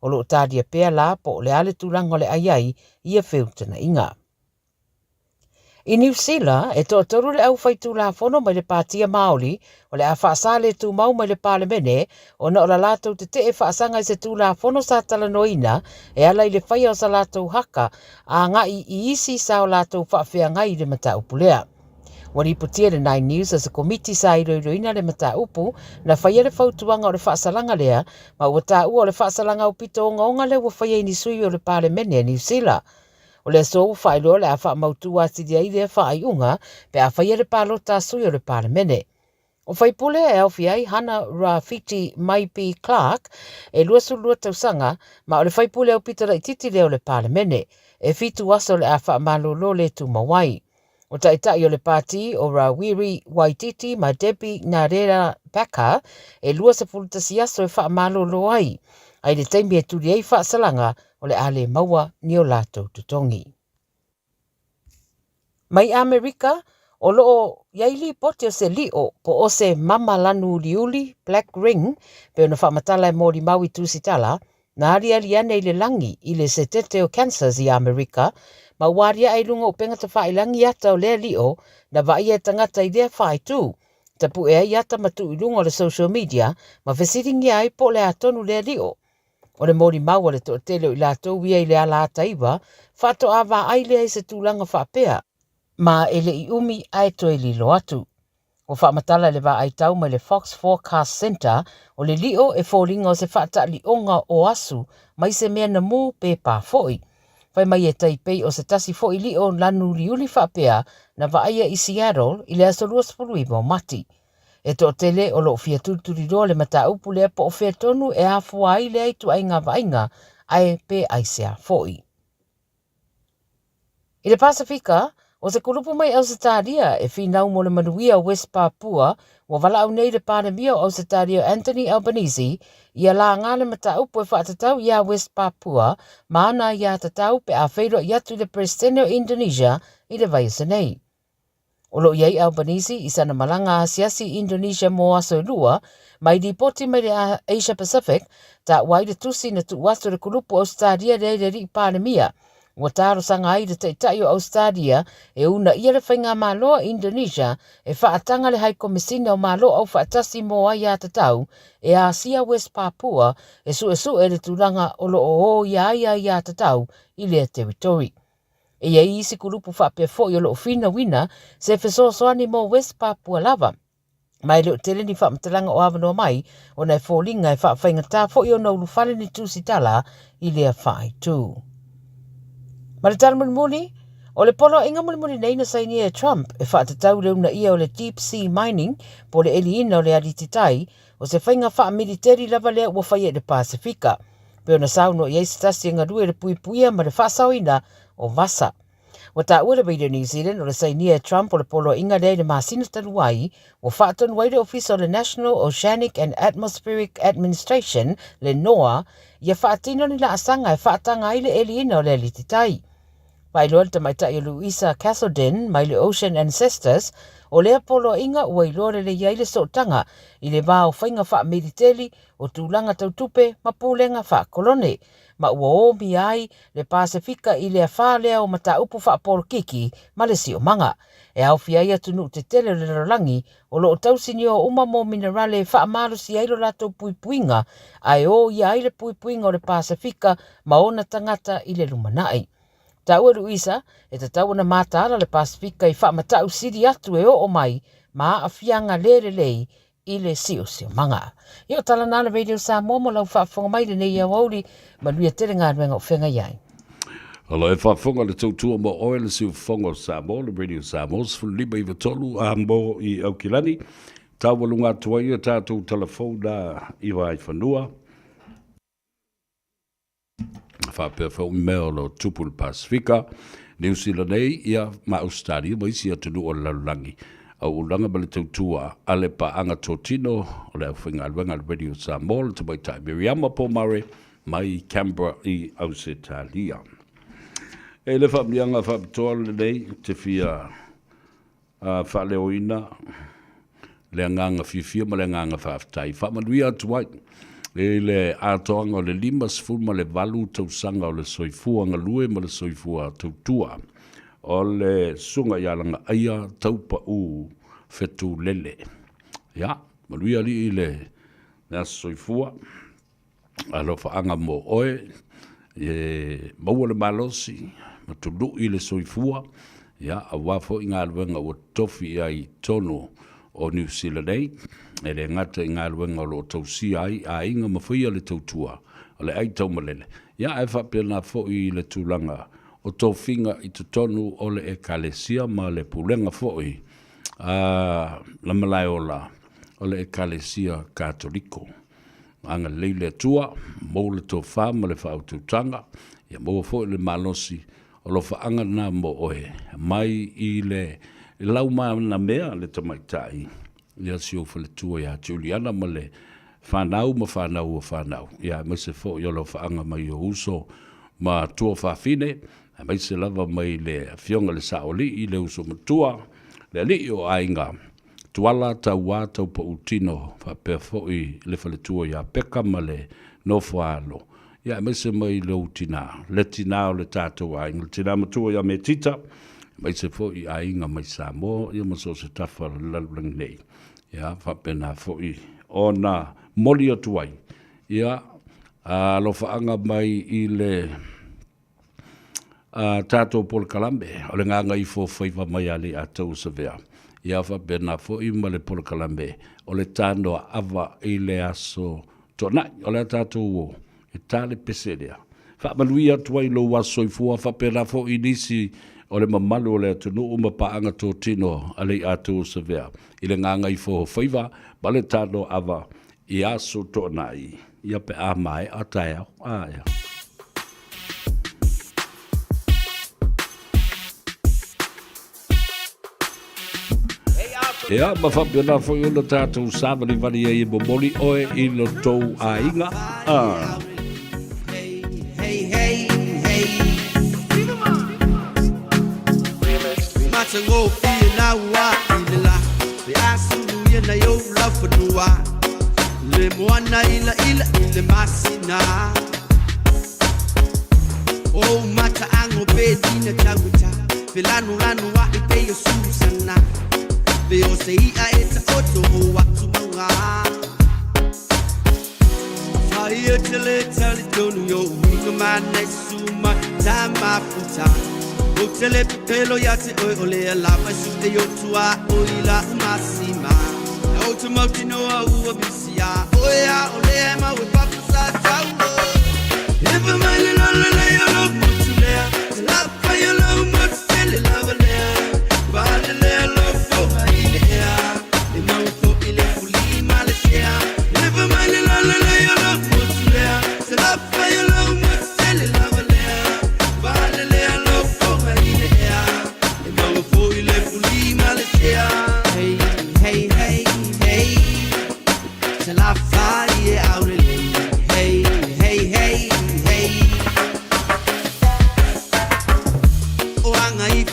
O lo o talia pea la po o le a le tulaga o le ai ai ia feutagaiga. I Niu Sila, e toatolu le au faitulafono mai le Pātia Māori o le a faasā le tumau mai le Palemene ona o la latou tetee faasaga i se tulafono sa talanoaina e ala i le faia o sa latou haka agai i isi sa o latou faafeagai i le mataupu lea. Ua lipotia e le Nine News o se komiti sa iloiloina le mataupu na faia le fautuaga o le faasalaga lea ma ua taua o le faasalaga aupito ogaoga lea ua faia i ni sui o le Palemene a Niu Sila. O le aso ua faailoa o le a faamautu atili ai lea faaiuga pe a faia le palota a sui o le Palemene. O faipule e aofia ai Hana Rawhiti Maipi Clark, e 22 tausaga, ma o le faipule aupito laitiiti lea o le Palemene. E fitu aso o le a faamalolo le tumau ai. O taitai o le pāti o Rawiri Waititi ma Debbie Ngarera Packer e 21 aso e faamalolo ai, a i le taimi e tuli ai faasalaga o le a le maua ni o latou totogi. Mai Amerika, o lo o i ai lipoti o se liʻo po o se mama lanu uliuli, black ring, pei ona faamatala e molimau i Tusitala, na aliali ane i le lagi i le setete o Kansas i Amerika, ma ua aliae i luga o upega tafailangi ata o lea liʻo na vaaia e tagata i lea faaitu. Tapue ai ata ma tuu i luga o le social media ma fesiligia ai po o le a tonu lea liʻo. O le molimau a le toatele o i latou ia i le ala ataiva, faatoa vaai lea i se tulaga faapea, ma e le i umi ae toe lilo atu. Ua faamatala i le vaai tau mai le Fox Forecast Center, o le liʻo e foliga o se faataʻaliʻoga o asu mai se mea na mū pe pā foi. Fai mai e tai pei o se tasi foi liʻo lanu uliuli faapea na vaaia i Seattle i le aso 29 o Mati. E toatele o lo o fia tulituliloa le mataupu lea po o fea tonu e afua ai lea ituaiga vaaiga ae pe aisea foi. I le Pasefika, o se kulupu mai Ausetalia e finau mo le manuia o West Papua ua valaau nei le Palemia o Ausetalia Anthony Albanese ia laga le mataupu e faatatau iā West Papua ma ana aiatatau pe a feiloai atu i le Peresetene o Indonesia i le vaiaso nei. O lo o i ai Albanese i sana malaga asiasi i Indonesia mo aso e lua, ma i lipoti mai le Asia Pacific, taua ai le tusi na tuu atu e le kulupu Ausetalia lea i le alii Palemia. Ua talosaga ai le Taitai o Ausetalia e uunaia le faigamalo a Indonesia e faataga le Haikomisina o Malo Aufaatasi mo Aiatatau e asia West Papua e suesue le tulaga o lo o oia ai aiatatau i lea teritori. E i ai isi kulupu faapea foi o lo o finauina se fesoasoani mo West Papua lava. Ma e le o tele ni faamatalaga o avanoa mai ona e foliga e faafaigata foi ona ulufale ni tusitala i lea faaitu. Ma le tala mulimuli, o le poloaiga mulimuli nei na sainia e Trump e faatatau le uunaia o le deep sea mining po o le eliina o le alititai o se faiga faamiliteli lava lea ua faia i le Pasefika. Pei ona saunoa i ai se tasi e galue i le puipuia ma le faasaoina o vasa. Ua taua le Radio New Zealand o le sainia e Trump o le poloaiga lea i le masina talu ai, ua faatonu ai le Ofisa o le National Oceanic and Atmospheric Administration, le NOAA, ia faatino ni laasaga e faataga ai le eliina o le alititai. Faailoa le tamaitai o Louisa Castledine mai le Ocean Ancestors, o lea poloaiga ua iloa lelei ai le sootaga i le va o faiga faamiliteli, o tulaga tau tupe ma pulega faakolone, ma ua omia ai le Pasefika i le afā lea o mataupu faapolokiki ma le siomaga. E aofia ai atunuu tetele o le lalolagi o lo o tausinio uma mō minerale e faamalosia ai lo latou puipuiga ae o ia ai le puipuiga o le Pasefika ma ona tagata i le lumanai. Taua Luisa, e tatau ona mataala le Pasefika i faamatau sili atu e oo mai ma aafiaga le lelei i le siosiomaga. Ia o tala na le Radio Samoa mo lau faafofoga mai lenei aoauli, manuia tele galuega o feagai ai. O lo e faafofoga le tautua mo oe le siufofoga o Samoa, le Radio Samoa 15 93 a mo i Aukilani. Taualuga atu ai a tatou talafou na i Vaaifanua. Faapea foi mea o lo o tupu i le Pasefika, Niu Sila nei, ia, ma Ausetalia ma isi atunuu o le lalolagi. Auaunaga ma le tautua a le paaga totino o le aufaigaluega a le Radio Samoa, le Tamaitai Miriama Pomare mai Canberra i Ausetalia. E le faamanuiaga faapitoa lenei te fia faaleoina le agaga fiafia ma le agaga faafetai. Faamanuia atu ai i le atoaga o le 58 tausaga o le soifua galue ma le soifua tautua o le Susuga ia Lagaaia Taupau Fetulele. Ia, manuia alii i le aso soifua. Alofaaga mo oe, e maua le malosi ma tului le soifua, ia, aua foi galuega ua tofi i ai i totonu o Niu Sila nei, e le gata i galuega o lo o tausia ai aiga ma faia le tautua o le aitaumalele, ia, ae faapena foi i le tulaga o tofiga i totonu o le Ekalesia ma le pulega foi a le Malaeola o le Ekalesia Katoliko. Agalelei le Atua, maua le tofa ma le faautautaga, ia maua foi le malosi o alofaaga lena mo oe, mai i le laumanamea le tamaitai, ia si ou faletua ia Juliana ma le fanau ma fanau o fanau, ia aemaise foi o alofaaga mai ou uso ma tuafafine, aemaise lava mai le Afioga i le Saoalii, le uso matua, le alii o aiga, Tuala, Tauā, Taupautino, faapea foi le faletua ia Peka ma le nofo a alo, ia aemaise mai lou tinā, le tinā o le tatou aiga, le tinā matua ia Metita, aemaise foi aiga mai Samoa, ia ma so o se tafa o le lalolagi nei. Ia faapena foi ona moli atu ai, ia alofaaga mai i le a tatou polokalame o le gagaifo faiva mai Alei-a-Tou o Savea, ia faapena foi ma le polokalame o le tanoa ava i le aso Toonai. O le a tatou o e ta le pese lea. Faamanuia atu ai lou aso soifua faapena foi i nisi o le mamalu o le atunuu ma paaga totino Alei-a-Tou o Savea i le gagaifo faiva ma le tanoa ava i aso Toonai, ia pe a maea taeao. A, ea. Ia, ma faapena foi ona tatou savalivali ai e momoli oe i lo tou aiga. Ah. Le moana ila ila i le masina O mataago pe tina tauita Pe lanu lanu a i te o Susana Pe o se ia e ta oto o atu mauga Whaia te le tali tonu yo uinga mana suma ta mafuta O te le pepelo ia te oi o le alava su te yo tua o ila umasima O te mauti noa ua bisia O ea o le ma ue papu sa tau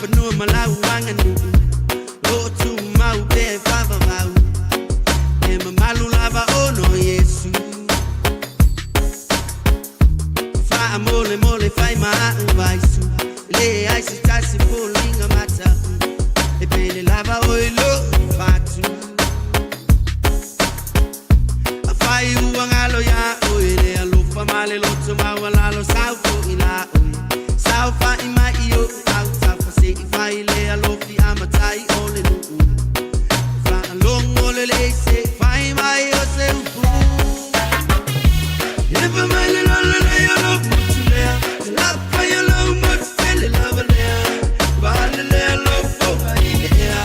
fanua ma lau aganuu Loo tumau pea e faavavau E mamalu lava ona o Iesu Faamolemole fai ma a'u vaisu E leai se tasi foliga mata'u E pele lava oe i lo'u fatu Afai ua galo iā oe le alofa ma le loto maualalo Sau fo'i la oe Saofa'i mai i o'u autafa Se i fai le alofi amatai o le nu'u Faalogo lelei se i fai mai o se upu Efa mai le lalelei o lou motu lea Te lafai o lou motu tele lava lea Valelea lou foga i le ea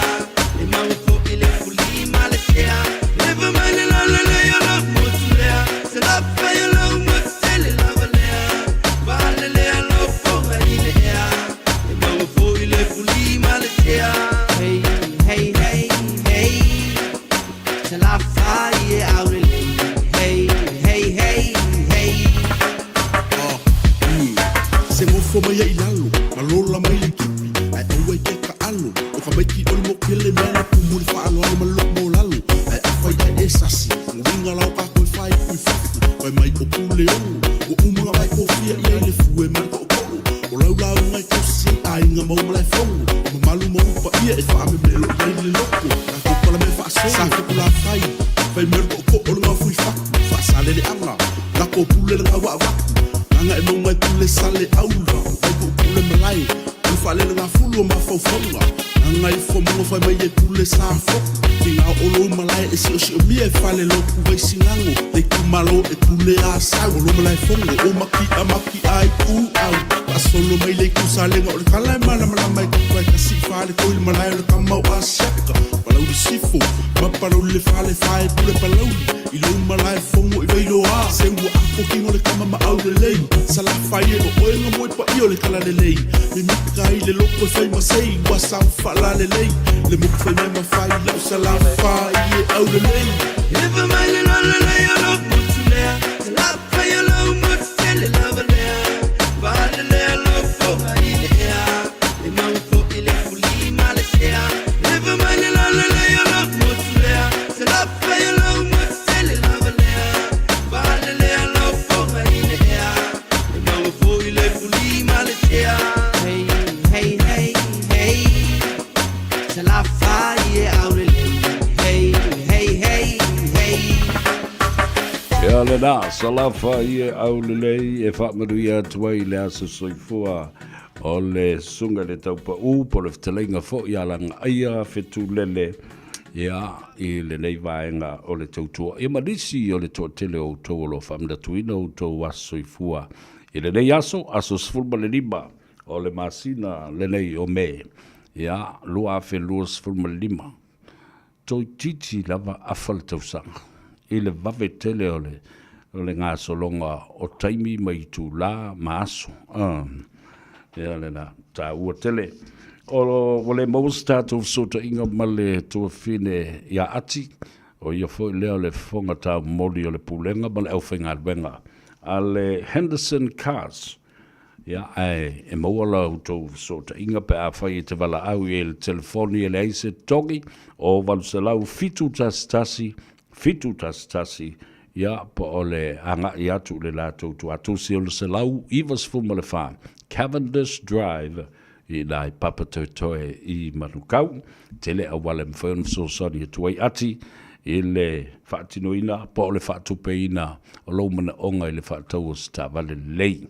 E maua fo'i le fuli ma le sea Efa mai le lalelei o lou motu lea Te lafai o lou motu tele lava lea Valelea lou foga i le ea E maua fo'i le fuli ma le sea Hey, hey, hey, hey Salafai e aulelei Hey, hey, hey, hey Se gofo mai ai i lalo, ma lola mai le kipi, ae aua i ke kaʻalo, o ka maiki o le mokele mea na kumu le faaaloalo ma lou maulalo, ae afai ae e sasi, uiga la o kākou e faaiku i fafo, fai mai o Puleono, ua uma ona vae kofia i ai le fue ma le toʻotoʻo, o lau lauga e tausi ai aiga ma ou malaefono, o mamalu ma ou paia e faamemelo i ai le loko, tatou palamea faasolo, sa Fetulafai, fai mai o le toʻotoʻo o le gaofo i fatu, faasaleleaga, lako pule le gaua avatu, gaga e mauga e pule sale aula, vai tuu pule malae, o le faalelegafulu o mafaufauga, gaga ifo mauga fai mai e pule sa fotu, tiga o lou malae e siosiomia e fale lotu Vaisigago, le itumalo e pule a sau, o lo malaefono o maki'a maki'a ai ku au, faasolo mai le itu salega o le tala e malamalama e tufa e kasi i fale toi le malae o le tama o Asiata, Palauli Sifo ma Palauli le fale fae pule Palauli i lou malae fono i Vailoa se ua apo kino le tama ma aulelei Salafai e o oe nga moe paia o le talalelei Mimita ai le loko e fai ma sei ua sao faalalelei Le moku fai mai ma fai lau Salafai e aulelei Efa mai le lalelei o lou motu lea Salafai o lou motu tele lava lea Valelea lou foga i le ea E maua fo'i le fuli ma le sea Efa mai le lalelei o lou motu lea Salafai o lou motu tele lava lea Valelea lou foga i le ea E maua fo'i le fuli ma le sea Hey, hey, hey, hey Salafai e aulelei Hey, hey, hey, hey Ia lena, Salafa i e aulelei e faamanuia atu ai i le aso soifua o le Susuga i le Taupau po o le fetalaiga foi ia Lagaaia Fetulele ia i lenei vaega o le tautua. Ia ma nisi o le toatele o outou o lo o faamanatuina outou aso soifua i lenei aso, aso 15 o le masina lenei o Me, ia 2025. Toeitiiti lava afa le tausaga i le vave tele o le o le gasologa o taimi ma itulā ma aso. Ia le la taua tele. O ua le maua se tatou fesootaiga ma le tuafine ia Ati, o ia foi lea o le fofoga taumoli o le Pulega ma le aufaigaluega a le Henderson Cars. Ia, ae e maua la outou fesootaiga pe afai e te valaau i ai i le telefoni e leai se togi o 800 711 711, ia, po o le agai atu i le latou tuatusi o le 194 Cavendish Drive i ina i Papatoetoe i Manukau. Tele auala e mafai ona fesoasoani atu ai ati i le faatinoina po o le faatupeina o lou manaoga i le faatau o se taavale lelei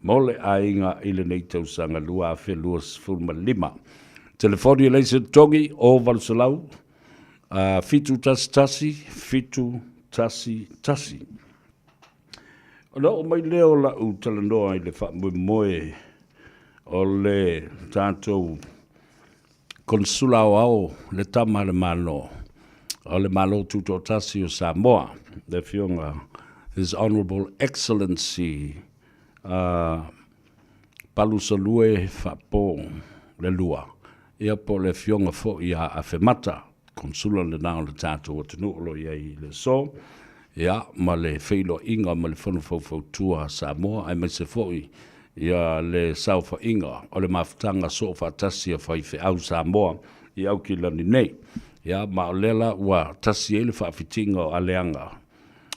mo le aiga i lenei tausaga 2025. Telefoni e leai se totogi o 800 711 711. Ona oo mai lea o lau talanoa i le faamoemoe o le tatou Konesula Aoao le tama a le Malo o le Malo Tutoatasi o Samoa, le Afioga His Honourable Excellency Palusalue Faapo le Lua, ia po o le Afioga foi ia Afemata, Konesula lena o le tatou atunuu o lo o i ai i le aso, ia ma le feiloaiga ma le Fono Faufautua a Samoa aemaise foi. Ia le saofaiga o le mafutaga soofaatasi a faifeau Samoa i Aukilani nei. Ia, ma o lea la ua tasi ai le faafitiga o aleaga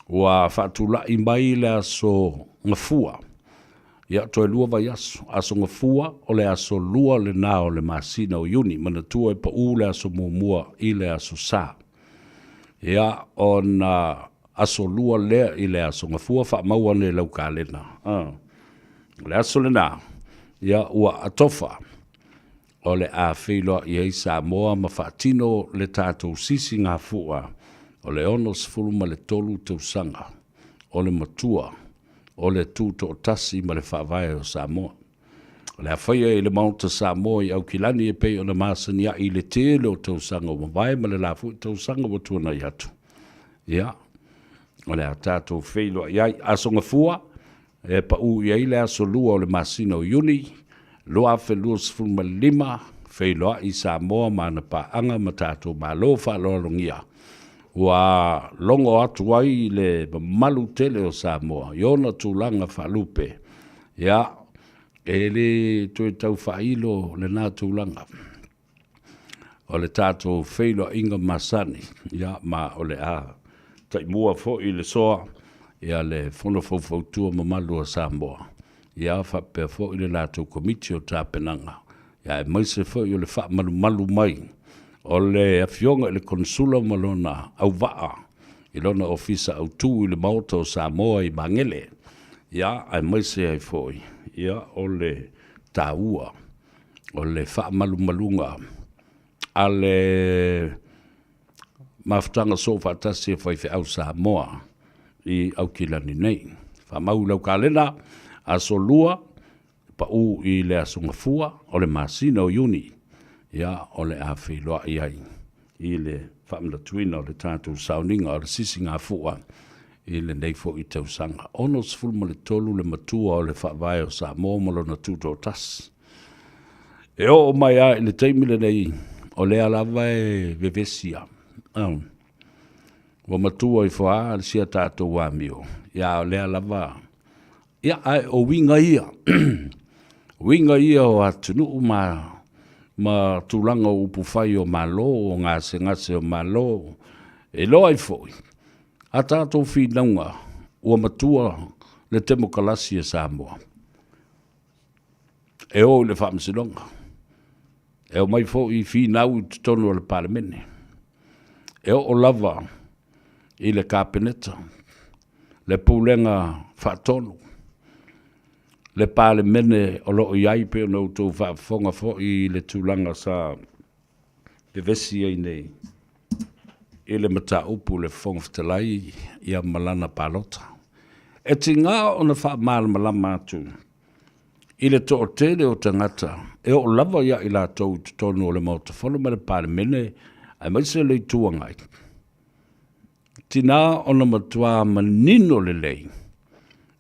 ua faatulai mai le aso Gafua. Ia, toe lua vaiaso, aso Gafua o le aso lua lena o le masina o Iuni, manatua e pau le aso muamua i le aso Sa. Ia, ona aso lua lea i le aso Gafua, faamau ane i lau kalena. O le aso lena, ia ua atofa o le a feiloai ai Samoa ma faatino le tatou sisigafua o le 63 tausaga o le matua o le Tutoatasi ma le Faavae o Samoa. O le a faia i le Maota Samoa i Aukilani e pei ona masaniai i le tele o tausaga ua mavae ma le la foi tausaga ua tuanai atu. Ia, o le a tatou feiloai ai. Aso Gafua, e pau i ai le aso 2 o le masina o Iuni 2025, feiloai Samoa ma ana paaga ma tatou Malo faaaloalogia ua logo atu ai le mamalu tele o Samoa i ona tulaga faalupe. Ia, e le toe tau faailo lena tulaga o le tatou feiloaiga masani, ia, ma o le a taimua foi i le soa ia le Fono Faufautua mamalu a Samoa, ia faapea foi le latou Komiti o Tapenaga, ia aemaise foi o le faamalumalu mai o le Afioga i le Konesula ma lona auvaa i lona Ofisa Autu i le Maota o Samoa i Magele, ia aemaise ai foi ia o le taua o le faamalumaluga a le Mafutaga Soofaatasi a Faifeau Samoa i Aukilani nei. Faamau i lau kalena, aso Lua, pau i le aso Gafua o le masina o Iuni, ia, o le a feiloai ai i le faamanatuina o le tatou sauniga o le sisigafua i lenei foi tausaga. 63 le matua o le Faavae o Samoa ma lona Tutoatasi. E oo mai lava i le taimi lenei, o lea lava e vevesi lava. Ua matua ifo lava si a tatou amio, ia a o lea lava, ia ae o uiga ia, uiga ia o atunuu ma ma tulaga o upufai o Malo, o gasegase o Malo, e iloa ai foi a tatou finauga ua matua le temokalasi a Samoa. E o i le Faamasinoga, e omai foi finau i totonu o le Palemene, e oo lava i le Kapeneta, le Pulega Faatonu, le Palemene o lo o i ai, pei ona outou faafofoga foi i le tulaga sa vevesi ai nei i le mataupu i le Fofoga Fetalai ia ma lana palota. E tiga ona faamalamalama atu i le toatele o tagata e oo lava ia i latou i totonu o le Maota Fono ma le Palemene aemaise le Itu Agai, tina ona matua manino lelei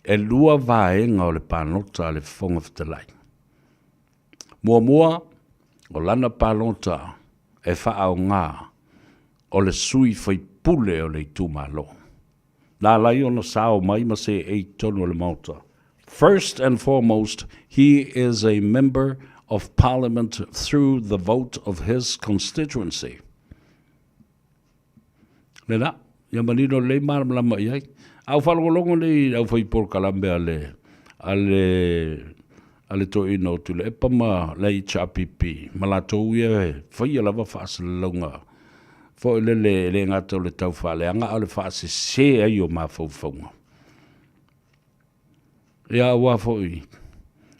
e lua vaega o le palota a le Fofoga Fetalai. Muamua, o lana palota e faaaoga o le sui faipule o le itumalo. Na ala ai ona sao mai ma seei i totonu o le Maota. First and foremost, he is a member of parliament through the vote of his constituency. Lena, ia manino lelei malamalama i ai. A ua faalogologo nei i le aufai polokalame a le, a le, a le toeaina o Tuilaepa ma le HRPP, ma latou ia e faia lava faasalalauga foi lele e le gata o le tau faaleaga a o le faasese ai o mafaufauga. Ia aua foi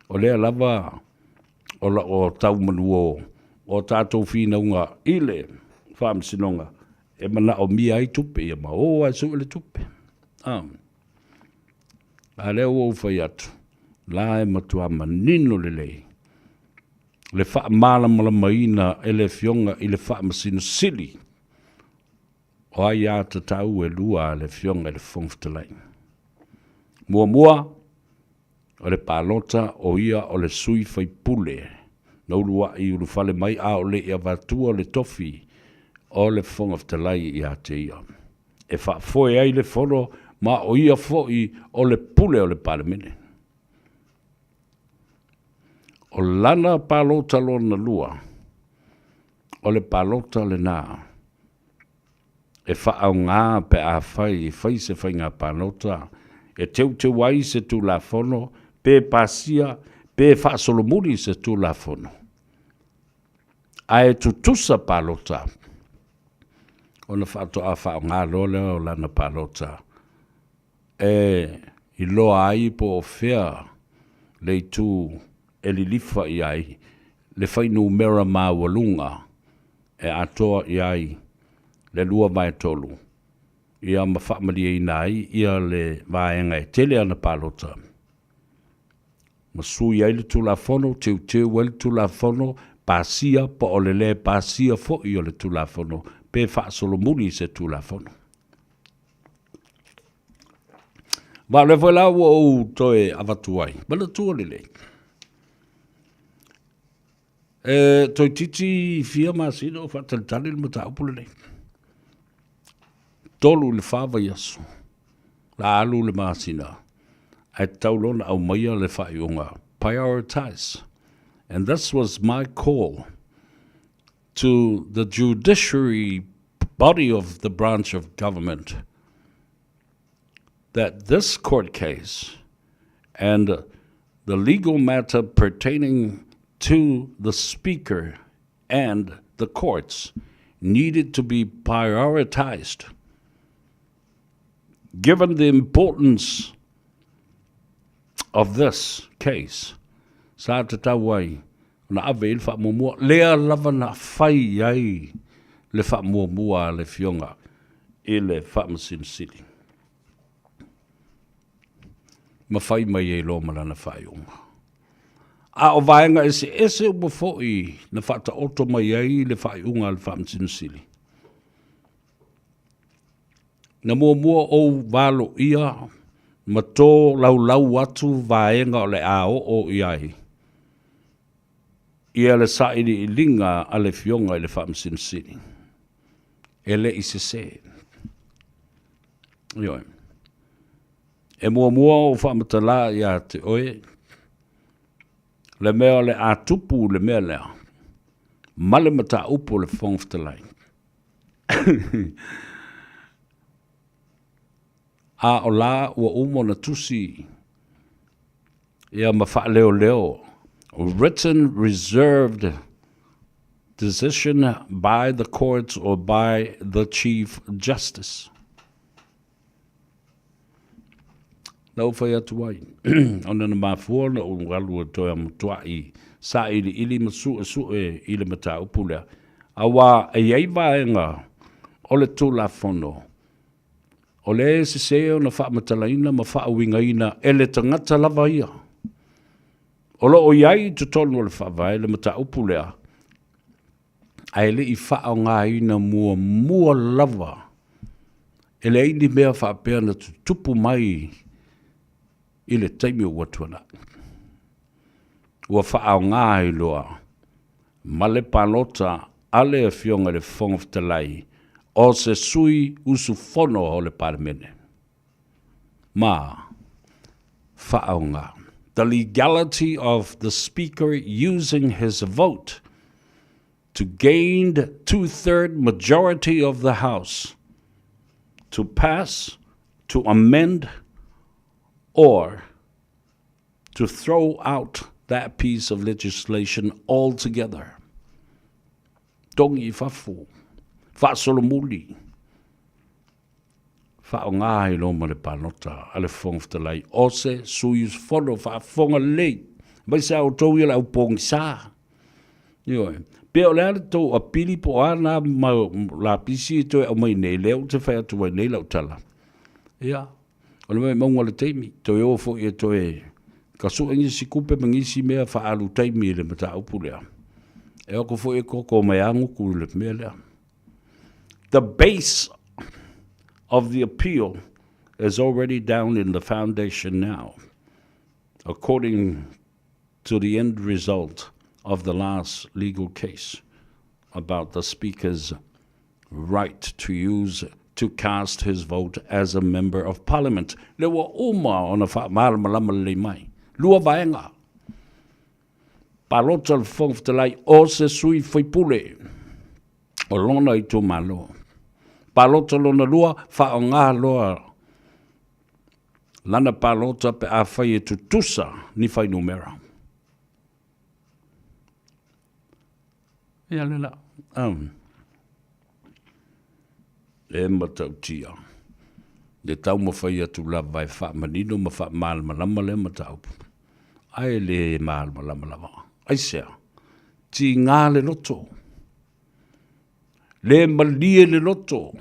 o lea lava o lo o tau manu o tatou finauga i le Faamasinoga e manaomia ai tupe ia ma o lava e sue le tupe. A lea ua ou fai atu, la e matua manino lelei le faamalamalamaina e le Afioga i le Faamasino Sili o aiatatau e lua a le Afioga i le Fofoga Fetalai. Muamua, o le palota o ia o le sui faipule na uluai ulufale mai a o le i avatua le tofi o le Fofoga Fetalai ia te ia e faafoe ai le Fono ma o ia foi o le pule o le Palemene. O lana palota lona lua, o le palota lena e faaaoga pe afai e fai se faiga palota e teuteu ai se Tulafono pe pasia pe faasolomuli se Tulafono, ae tutusa palota, ona faatoa faaaoga loa lea o lana palota e iloa ai po o fea le itu e lilifa i ai le fuainumera maualuga e atoa i ai le 2/3, ia ma faamalieina ai ia le vaega e tele ana palota, ma sui ai le Tulafono, teuteu ai le Tulafono, pasia po o le lē pasia foi o le Tulafono, pe faasolomuli se Tulafono. Ma o lea foi la ua ou toe avatu ai, manatua lelei, e toeitiiti fia masina o faatalitali le mataupu lenei. 3 i le 4 vaiaso, la alu le masina, ae tatau loa ona aumaia le faaiuga, prioritize. And this was my call to the judiciary body of the branch of government that this court case and the legal matter pertaining to the speaker and the courts needed to be prioritized. Given the importance of this case, sa tatau ai ona ave i le faamuamua, lea lava na fai ai le faamuamua a le Afioga i le Faamasino Sili, ma fai mai ai loa ma lana faaiuga. A o vaega eseese uma foi na faataoto mai ai le faaiuga a le Faamasino Sili, na muamua ou valoia ma tō laulau atu vaega o le a oo i ai ia le sailiiliga a le Afioga i le Faamasino Sili, e le i sesē. Ioe. E muamua ou faamatala ia te oe le mea o le a tupu le mea lea ma le mataupu o le Fofoga Fetalai. A o la ua uma ona tusi ia ma faaleoleo, written reserved decision by the courts or by the Chief Justice. Na ou fai atu ai, ona na mafua ona ou alu e toe amutuai sailiili ma suesue i le mataupu lea, aua e i ai vaega o le Tulafono o lea e sesē ona faamatalaina ma faauigaina e le tagata lava ia. O lo o i ai i totonu o le Faavae le mataupu lea, ae le i faaaogaina muamua lava. E leai ni mea faapea na tutupu mai i le taimi ua tuanai. Ua faaaoga ai loa ma le palota a le Afioga i le Fofoga Fetalai o se sui usufono o le Palemene. Ma faaaoga. The legality of the Speaker using his vote to gain two-third majority of the House to pass, to amend, or to throw out that piece of legislation altogether. Togi i fafo, faasolomuli, faaaoga ai loa ma le palota a le Fofoga Fetalai o se sui usufono faafofoga lelei, aemaise a outou ia le au pogisa. Ioe. Pe o le a le tou apili po o a na mau lapisi e toe aumai nei, lea ou te fai atu ai nei lau tala. Ia, o le maumauga o le taimi, toe o foi e toe kasue nisi tupe ma nisi mea faaalu taimi i le mataupu lea. E oko foi e koko mai aguku i le mea lea. The base of the appeal is already down in the foundation now, according to the end result of the last legal case about the Speaker's right to use to cast his vote as a member of parliament. Le ua uma ona faamalamalama lelei mai. Lua vaega. Palota le Fofoga Fetalai o se sui faipule o lona itumalo. Palota lona lua, faaaoga loa lana palota pe afai e tutusa ni fuainumera. Ia le la. E matautia le taumafai atu lava e faamanino ma faamalamalama lea mataupu, ae le malamalama lava. Aisea? Tiga le loto, le malie le loto,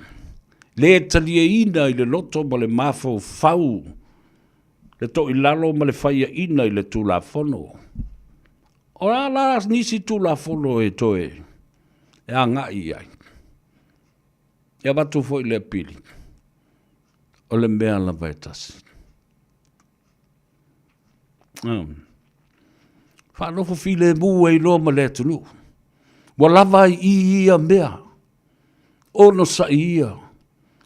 le talieina i le loto ma le mafaufau le toilalo ma le faiaina i le Tulafono. O a la nisi Tulafono e toe e agai i ai? E avatu foi le apili, o le mea lava e tasi. Faanofo filemu ai loa ma le atunuu. Ua lava ai i ia mea, onosai ia,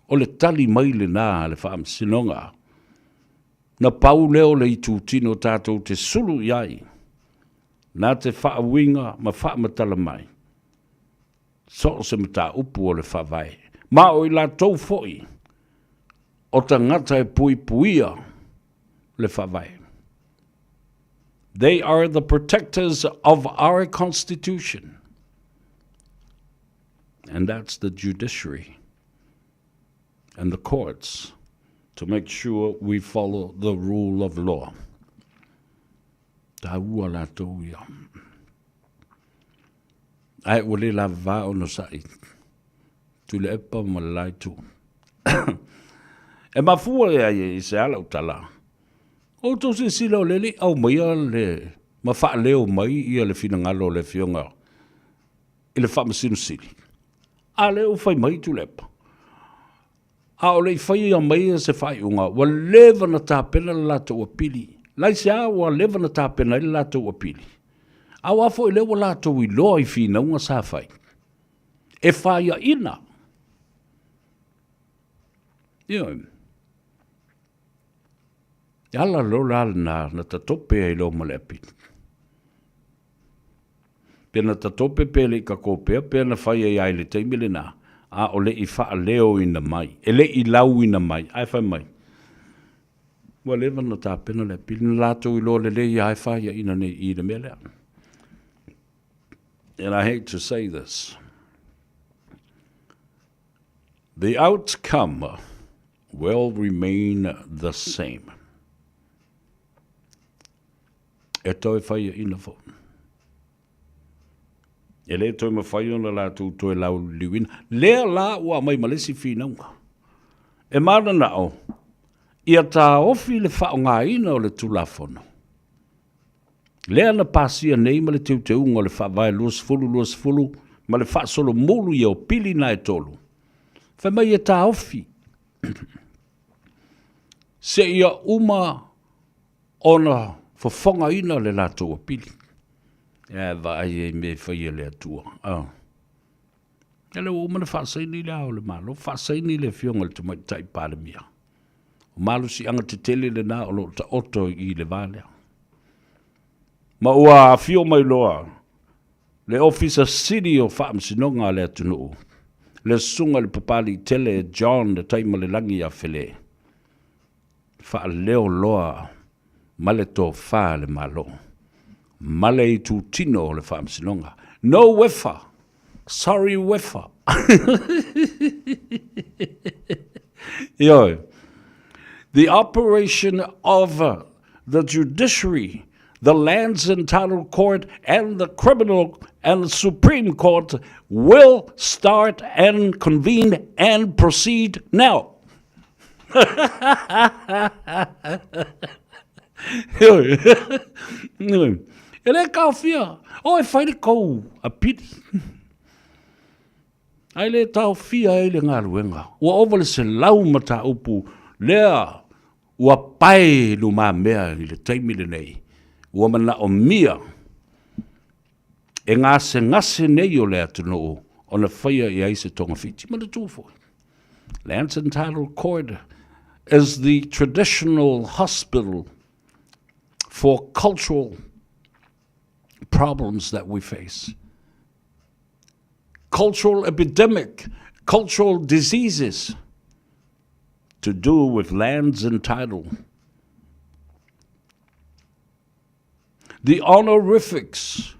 o le tali mai lena a le Faamasinoga. Na pau lea o le itutino tatou te sulu i ai, na te faauiga ma faamatala mai so o se mataupu o le Faavae, ma o i latou foi o tagata e puipuia le Faavae. They are the protectors of our Constitution, and that's the judiciary and the courts to make sure we follow the rule of law. Taua latou ia. Ae ua le lavava onosai Tuilaepa ma le la itu. E mafua e ai i se a lau tala. O outou silasila o lea e le i aumaia le ma faaleo mai ia le finagalo o le Afioga i le Faamasino Sili. A lea ua fai mai Tuilaepa. A o le i faia maia se faaiuga, ua leva ona tapena le latou apili. Laisea ua leva ona tapena ai le latou apili? Aua foi lea ua latou iloa i finauga sa fai, e faiaina. Ioe. E ala loa la lena na tatope ai loa ma le apili. Pe na tatope pe le i tatopea pe na fai ai lava i le taimi lena, a o le i faaleoina mai, e le i lauina mai, ae fai mai, ua leva ona tapena le apili, na latou iloa lelei lava e faiaina nei i le mea lea. And I hate to say this, the outcome will remain the same. E toe faiaina foi. E le toe mafai ona latou toe lauliliuina. Lea la ua aumai ma le isi finauga. E mananao ia taofi le faaaogaina o le Tulafono lea na pasia nei ma le teuteuga o le Faavae 2020 ma le faasolomulu ia o pili na e tolu. Fai mai e taofi seia uma ona fofogaina le latou apili. Ae vaai ai i mea e fai e le Atua. Oh. E le ua uma ona faasaini le Ao o le Malo, faasaini le Afioga i le Tamaitai Palemia. O malosiaga tetele lena o lo o taoto i le va lea. Ma ua afio mai loa le Ofisa Sili o Faamasinoga a le atunuu, le Susuga i le Papaliitele John Taimalelagi ia Fele. Faaleo loa ma le tofa a le Malo ma le itutino o le Faamasinoga. No Uefa! Sorry Uefa! Ioe. The operation of the judiciary, the Lands and Title Court and the Criminal and the Supreme Court will start and convene and proceed now. Heoi, e le taofia, o e fai le kou apili. Ae le taofia ai le galuega. Ua ova le 100 mataupu lea ua pae lumamea i le taimi lenei. Ua manaomia e gasegase nei o le atunuu ona faia i ai se togafiti. Manatua foi, Lands and Title Court is the traditional hospital for cultural problems that we face. Cultural epidemic, cultural diseases to do with lands and title. The honorifics,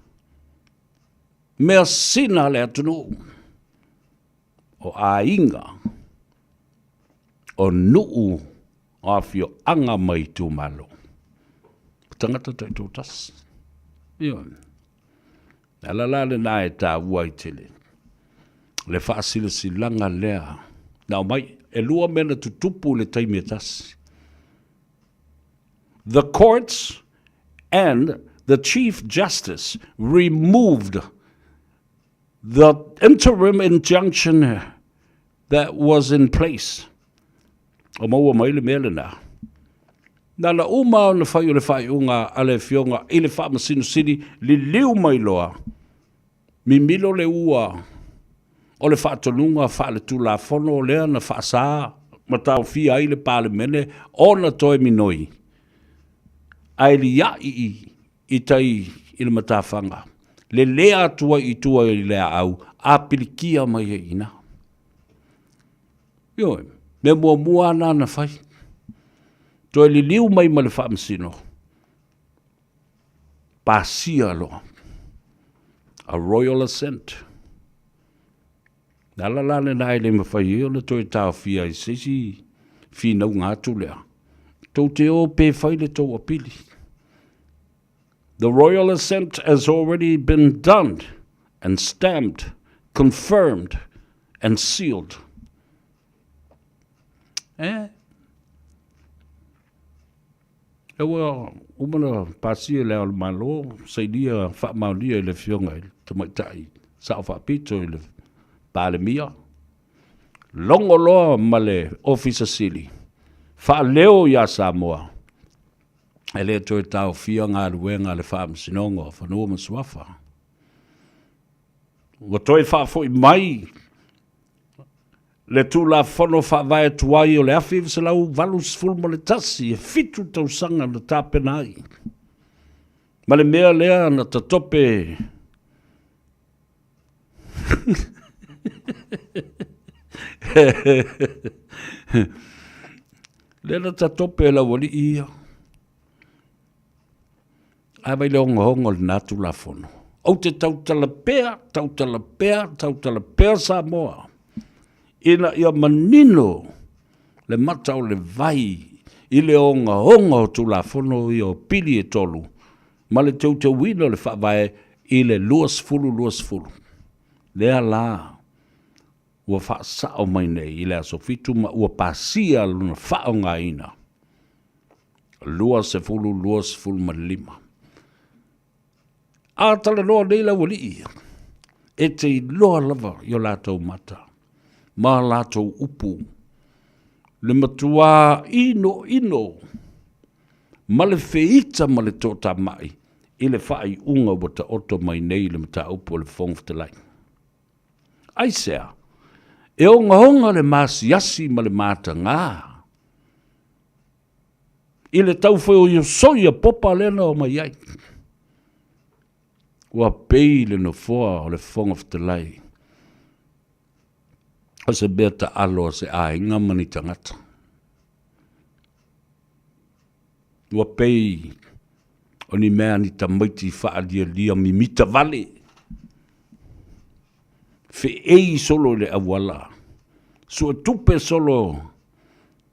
mea sina le atunuu, o aiga, o nuu, o afioaga ma itumalo. O tagata taitoatasi. Ioe. Le ala la lena e taua ai tele le faasilasilaga lea na aumai. E lua mea na tutupu i le taimi e tasi. The courts and the Chief Justice removed the interim injunction that was in place. O maua mai le mea lena. Na na uma ona fai o le faaiuga a le Afioga i le Faamasino Sili, liliu mai loa, mimilo le ua o le faatonuga faaletulafono lea na faasa ma taofia ai le Palemene ona toe minoi, ae lia'i i tai i le matafaga, lelea atu ai i tua i le aau, a pilikia mai ai i ina. Ioe, mea muamua lava na fai, toe liliu mai ma le faamasino, pasia loa, a royal assent. Le ala la lena e le mafai ai ona toe taofia i se isi finauga atu lea, tou te o pe fai le tou apili. The royal assent has already been done and stamped, confirmed and sealed. Eh? E ua uma na pasia le Ao o le Malo, sainia faamaonia i le Afioga i le Tamaitai Sao Faapito i le Palemia, logo loa ma le Ofisa Sili, faaleo iā Samoa, e le toe taofia galuega a le Faamasinoga o Fanua ma Suafa. Ua toe faafoi mai le Tulafono Faavae tuai o le 1981 e fitu tausaga na tapena ai, ma le mea lea na tatope lea na tatope e le aualii ia. Ae vai le ogaoga o lena Tulafono. Ou te tautala pea, tautala pea, tautala pea Samoa, ina ia manino le mata o le vai i le ogaoga o Tulafono ia o pili e tolu ma le teuteuina o le Faavae i le 2020. Lea la ua faasao mai nei i le aso 7 ma ua pasia lona faaaogaina 2025. A talanoa nei le aualii, e te iloa lava i o latou mata ma latou upu le matuā inoino ma le feita ma le toatamai i le faaiuga ua taoto mai nei i le mataupu a le Fofoga Fetalai. Aisea? E ogaoga le masiasi ma le matagā i le taufoiosoi a Popa lea na omai ai. Ua pei le nofoa o le Fofoga Fetalai o se mea taalo a se aiga ma ni tagata. Ua pei o ni mea ni tamaiti faalialia mimita vale, feei solo i le auala, suetupe solo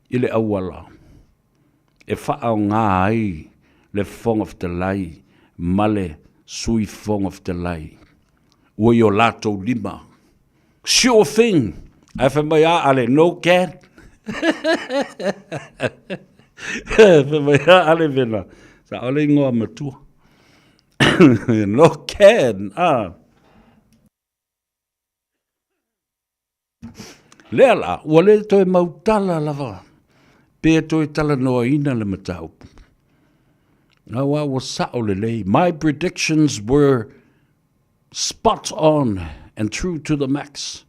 i le auala e faaaoga ai le Fofoga Fetalai ma le Sui Fofoga Fetalai ua i o latou lima. Sure thing! Ae fai mai a Ale, no can. Fai mai a Ale vena, sa ole ingoa matua. No can, ah. Lea la, ua le toe mautala lava pe toe talanoaina le mataupu. Aua ua sao lelei. My predictions were spot on and true to the max.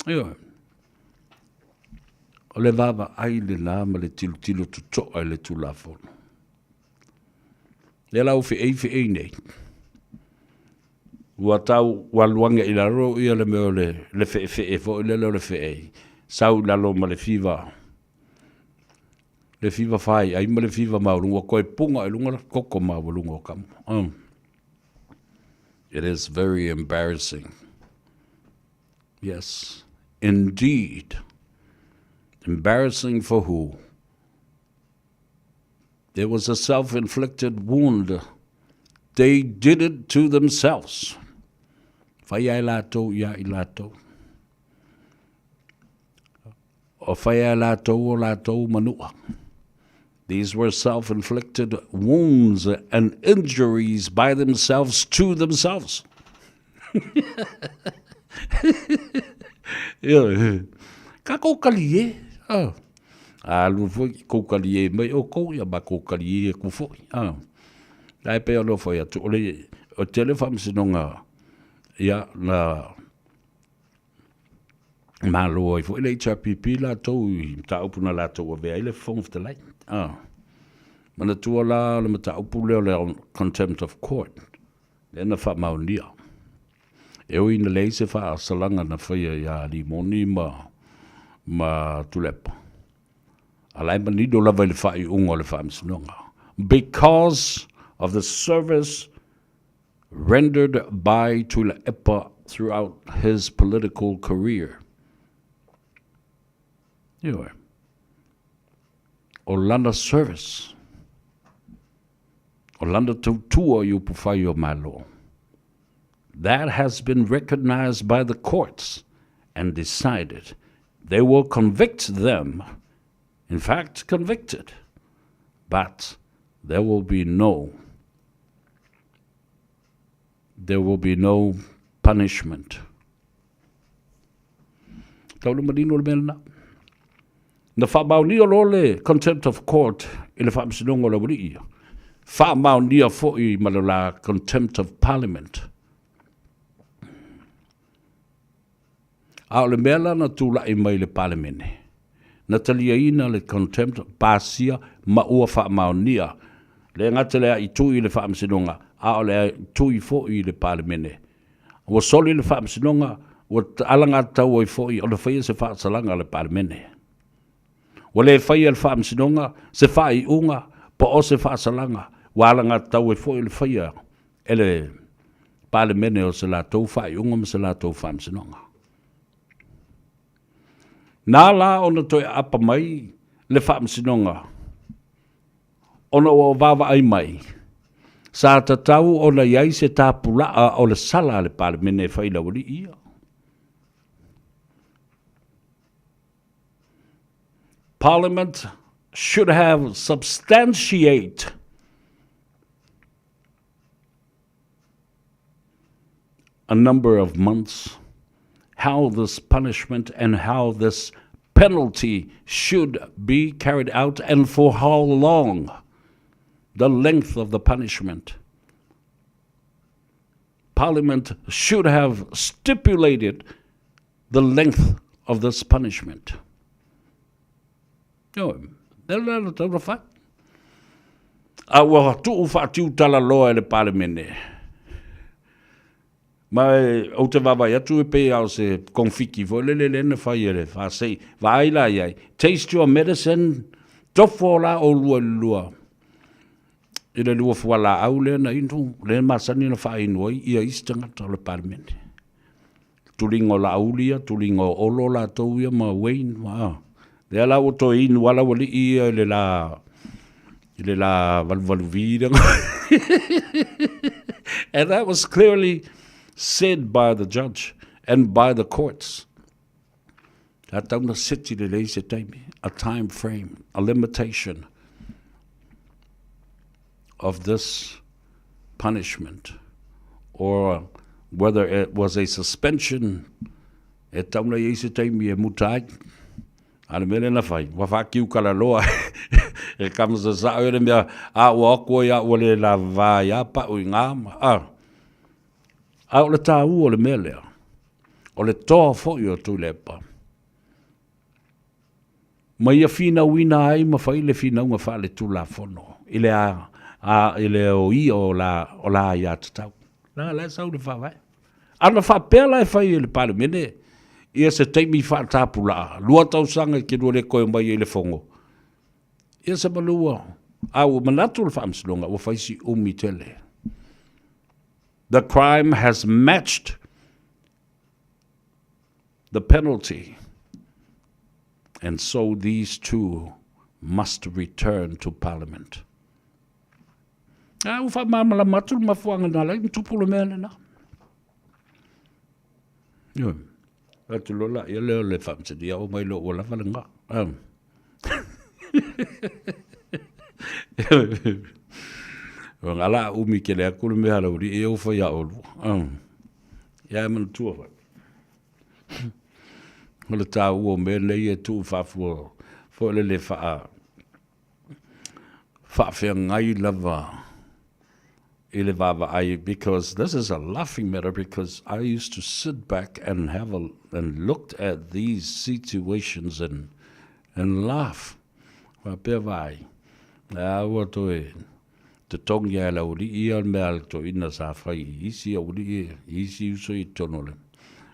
Ioe. O le vaavaai lena ma le tilotilo totoa i le Tulafono. Lea la ua feʻei feʻei nei. Ua tau ua alu ane i lalo ia le mea o le, le feʻefeʻe foi lele o le feʻei. Sau i lalo ma le fiva, le fiva faiai ma le fiva maualuga, ua toe puga i luga le koko maualuga o ka. It is very embarrassing. Yes, indeed. Embarrassing for who? There was a self-inflicted wound. They did it to themselves. Fai ai latou ia i latou. O fai ai latou o latou manua. These were self-inflicted wounds and injuries by themselves to themselves. Ka kou kali e. Oh. A alu foi kou kali e mai o kou ia ma kou kali e ku foi. Ah. Ai pe ono foi atu o le o tele whamsinonga ia na malo ai foi le HRPP latou i mataupu na latou avea ai le Fofoga Fetalai. Ah. Manatua la o le mataupu lea o le contempt of court, lea na faamaonia. E ui ina leai se faasalaga na faia ia Rimoni ma, ma Tuilaepa, a la e manino lava i le faaiuga o le Faamasinoga. Because of the service rendered by Tuilaepa throughout his political career. Ioe. O lana service, o lana tautua i upufai o Malo. That has been recognized by the courts and decided they will convict them, in fact convicted, but there will be no there will be no punishment. Tau le manino le mea lena. Na faamaonia loa le contempt of court i le faamasinoga o le aualii ia. Faamaonia foi ma le la contempt of parliament. A o le mea la na tulai mai i le Palemene, na taliaina le contempt, pasia ma ua faamaonia, le gata le aitui i le Faamasinoga, a o le aitui foi i le Palemene. Ua soli le Faamasinoga, ua alagatatau ai foi ona faia se faasalaga a le Palemene. Ua le faia e le Faamasinoga se faaiuga po o se faasalaga, ua alagatatau ai foi le faia e le Palemene o se latou faaiuga ma se latou faamasinoga. Na ala ona toe aapa mai le faamasinoga ona ua vaavaai mai, sa tatau ona i ai se tapulaa o le sala a le Palemene e fai i le aualii ia. Parliament should have substantiate a number of months how this punishment and how this penalty should be carried out and for how long the length of the punishment. Parliament should have stipulated the length of this punishment. A ua tuu faatiutala loa e le Palemene. Ma ou te vaavaai atu e pei lava o se konfiki foi lele lea na fai e le FASEI. Vaai la i ai, taste your medicine, tofo la oulua i le lua, i le lua fualaau lea na inu, lea e masani ona faainu ai ia isi tagata o le Palemene. Tuliga o Laauli ia, tuliga o Olo latou ia ma Wayne ma a. Lea la ua toe inu lava laualii ia i le la i le la valuvaluvi lea. And that was clearly said by the judge and by the courts. Sa tau na seti lelei se taimi, a time frame, a limitation of this punishment or whether it was a suspension e tau nei ai se taimi e muta ai. A le mea lea na fai, ua whakiukala loa e kamasa sao e le mea a ua oko ai a ua le la vā i a pau i ngā ma. A, a o le tāu o le mea lea, o le toa foi o Tuilaepa, Ma ia finauina ai ma fai le finauga faaletulafono i le a i le o ia o la, o la aiatatau. Leaga la e sau le faavae. Ana faapea la e fai e le Palemene ia se taimi faatapulaa, 2 tausaga e te lua le toe omai ai i le Fono, ia semanu ua, a ua manatu le Faamasinoga ua fai si umi tele. The crime has matched the penalty and so these two must return to Parliament. A ua faamalamalama atu le mafuaaga na ala ai ona tupu le mea lena. Ioe. Atu loa laia lea o le faamasinoga, oo mai loa ua lava lena. Ua ngala a umi tele atu le mea a le aualii ia ua fai ia oulua. Ia e manatua foi. O le taua o mea nei e tuu faafua foi lele faa faafeagai lava i le vaavaai because this is a laughing matter because I used to sit back and have a and looked at these situations and and laugh. Faapea vaai, a ua toe totogi lava e le aualii ia le mea a le toeaina sa fai i isi aualii, i isi uso i totonu o le,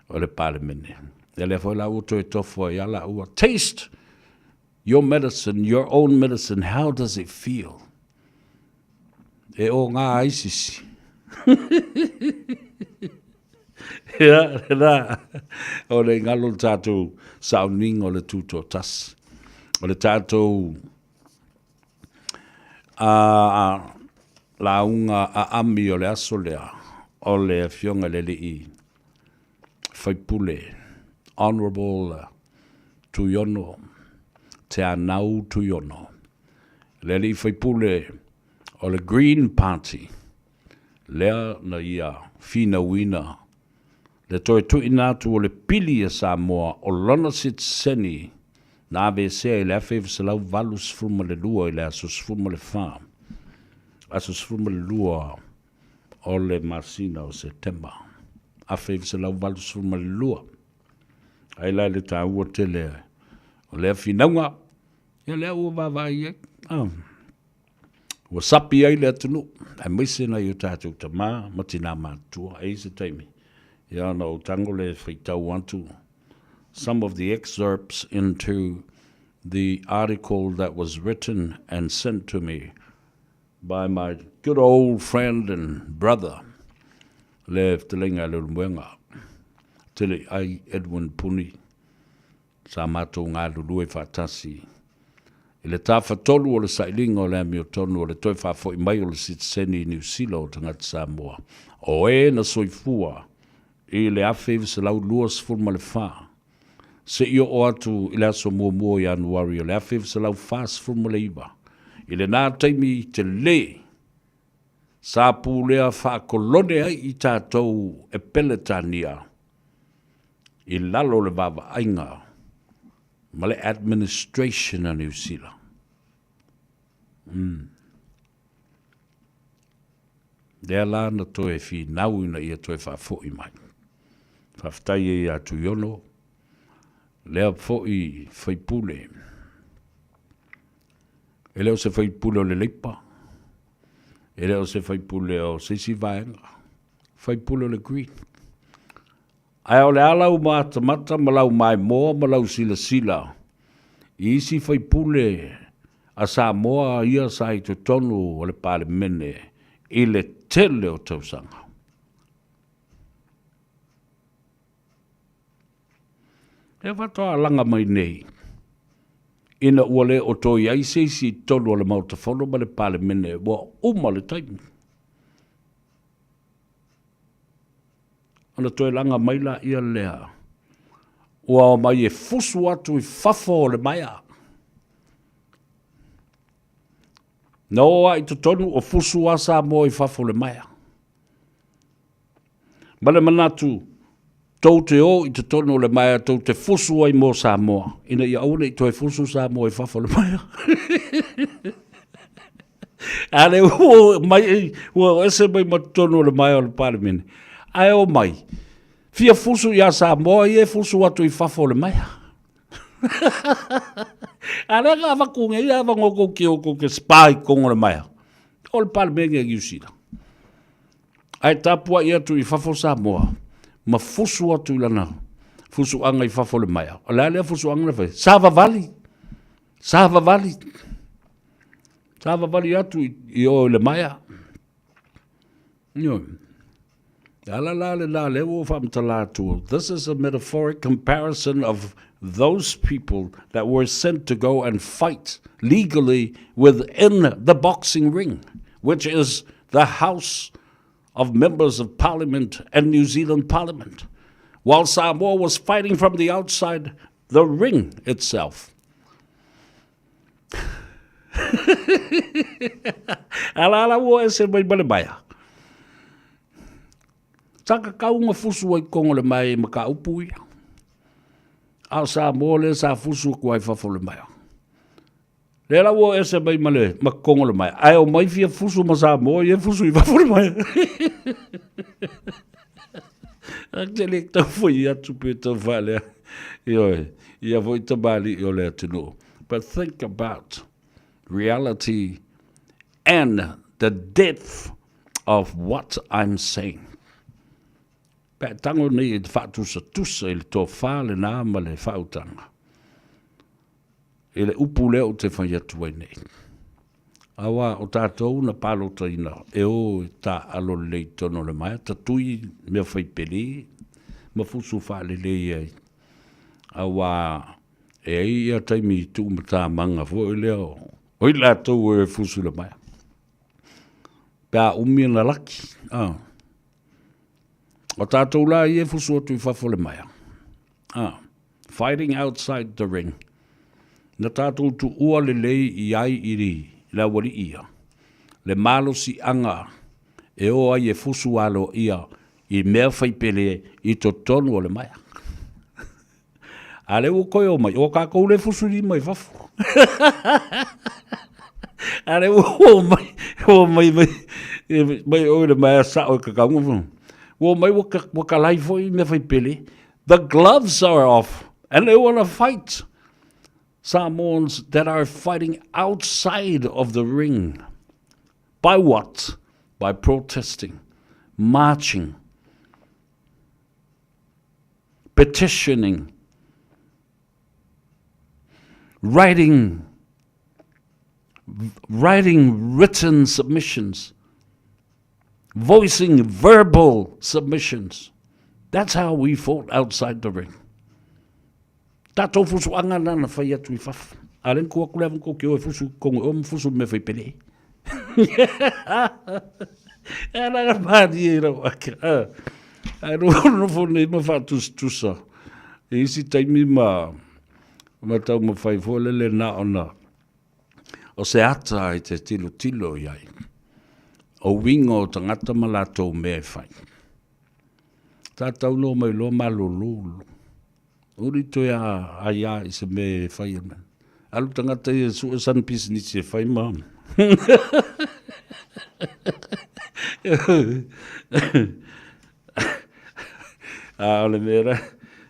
o le Palemene. Ia lea foi la ua toe tofu ai lava laua. Taste your medicine, your own medicine, how does it feel? E oga ai sisi. Ia, lena, o le galo le tatou sauniga o le tutoatasi. O le tatou a, lauga aami o le aso lea, o le Afioga i le Alii Faipule, Honourable Tuiono, Te Anau Tuiono, le Alii Faipule o le Green Party, lea na ia finauina le toe tuuina atu o le pili a Samoa o lona sitiseni na aveesea i le 1982 i le aso 14, aso 12 o le masina o Setema 1982. Ai la i le taua tele o lea finauga, ia lea ua vaavaai i ai. Ah. Ua sapi ai le atunuu, aemaise nai o tatou tama ma tinā matutua. E i ai se taimi, ia ona ou tago lea e faitau atu some of the excerpts into the article that was written and sent to me by my good old friend and brother, le fetalaiga a Leulumoega, Teleai Edwin Puni. Sa matou galulue faatasi i le tafatolu o le sailiga o le amiotonu o le toe faafoi mai o le sitiseni i Niu Sila o tagata Samoa, o e na soifua i le 1924 seia oo atu i le aso muamua o Ianuari o le 1949. I lena taimi tele sa pulea faakolone ai i tatou e Peletania i lalo o le vaavaaiga ma le administration a Niu Sila. Mm. Lea la na toe finau ina ia toe faafoi mai. Faafetai ai ia Tuiono, lea foi faipule. E le o se faipule o le Leipa, e le o se faipule o se isi vaega, faipule o le Green. Ae o le a lau matamata ma lau maimoa ma lau silasila i isi faipule a Samoa ia sa i totonu o le Palemene i le tele o tausaga. Lea faatoa laga mai nei, ina ua le o toe i ai se isi i totonu o le Maota Fono ma le Palemene, ua uma le taimi. Ona toe laga mai laia lea, ua omai e fusu atu i fafo o le maea. Na oo lava i totonu o fusu lava Samoa i fafo o le maea. Ma le manatu, tou te o i totonu o le maea tou te fusu ai mo Samoa, ina ia aua ne i toe fusu Samoa i fafo o le maea. A lea ua mai, ua ese mai ma totonu o le maea o le Palemene, ae o mai, fia fusu ia Samoa ia e fusu atu i fafo o le maea. A lea ka avatu nei, a avanoa tou te o tou te spa i totonu o le maea. O le Palemene a Niu Sila. Ae tapuai atu i fafo Samoa ma fusu atu i lana fusuaga i fafo o le maea. O le a lea fusuaga na fai? Savavali! Savavali! Savavali atu i o i le maea. Ioe. E ala la lena lea ua ou faamatala atu, this is a metaphoric comparison of those people that were sent to go and fight legally within the boxing ring, which is the House of Members of Parliament and New Zealand Parliament, while Samoa was fighting from the outside the ring itself. Ala ala ua ese mai ma le maea. Sa kakaunga fusu ai kongo le mai ma ka upu ia. A o Samoa le sa fusu ku ai fafo le maea. Le la ua ese mai ma le ma kongo le maea. Ae o mai fia fusu ma Samoa ia fusu i fafo le maea. A te le tau foi atu pe tau whalea. Ioe, ia foi tamali'i o le atunuu. But think about reality and the depth of what I'm saying. Pe a tango nei e te whaatusatusa i le tofā lenā ma le whaautanga. I le upu lea o te whai atu ai nei. Aua o tātou na pālotaina e o e tā alo lelei tonu le maea, tatui mea whai peli, ma fusu whaalelei ai. Aua e ai ia taimi i tuumatāmanga foi lea o, o i latou e fusu le maea. Pe a umi na laki. Ah. O tātou la ia e fusu atu i fafo le maea. Ah. Fighting outside the ring. Na tātou tuua lelei i ai i le auali'i ia. Le malosi'aga e o ai e fusu aloaia i mea fai pele i totonu o le maea. A lea ua toe o mai, o kākou le fusu lima i fafo. A lea ua o mai, o mai, mai, mai o i le maea sa'o i kakauga. Ua o mai ua, ua kalai foi mea fai pele. The gloves are off and they wanna fight Samoans that are fighting outside of the ring. By what? By protesting, marching, petitioning, writing, writing written submissions, voicing verbal submissions. That's how we fought outside the ring. Tātou fusuanga nā na whai atu i fafo. A len kua kule ko ki oe fusu kongo o fusu me whai pere. E ana ka māri e rau ake. Ai no nofo nei ma whātusatusa. E isi taimi ma ma tau ma whai fo lele nā ona o se ata i te tilo tilo i ai. O winga o tangata ma lātou mea e whai. Tātou no mai loa malolo. Uri toe a ai a i se mea e whai ana. Alu tangata ia sue sana pisinisi e whai ma. A o le mea ra,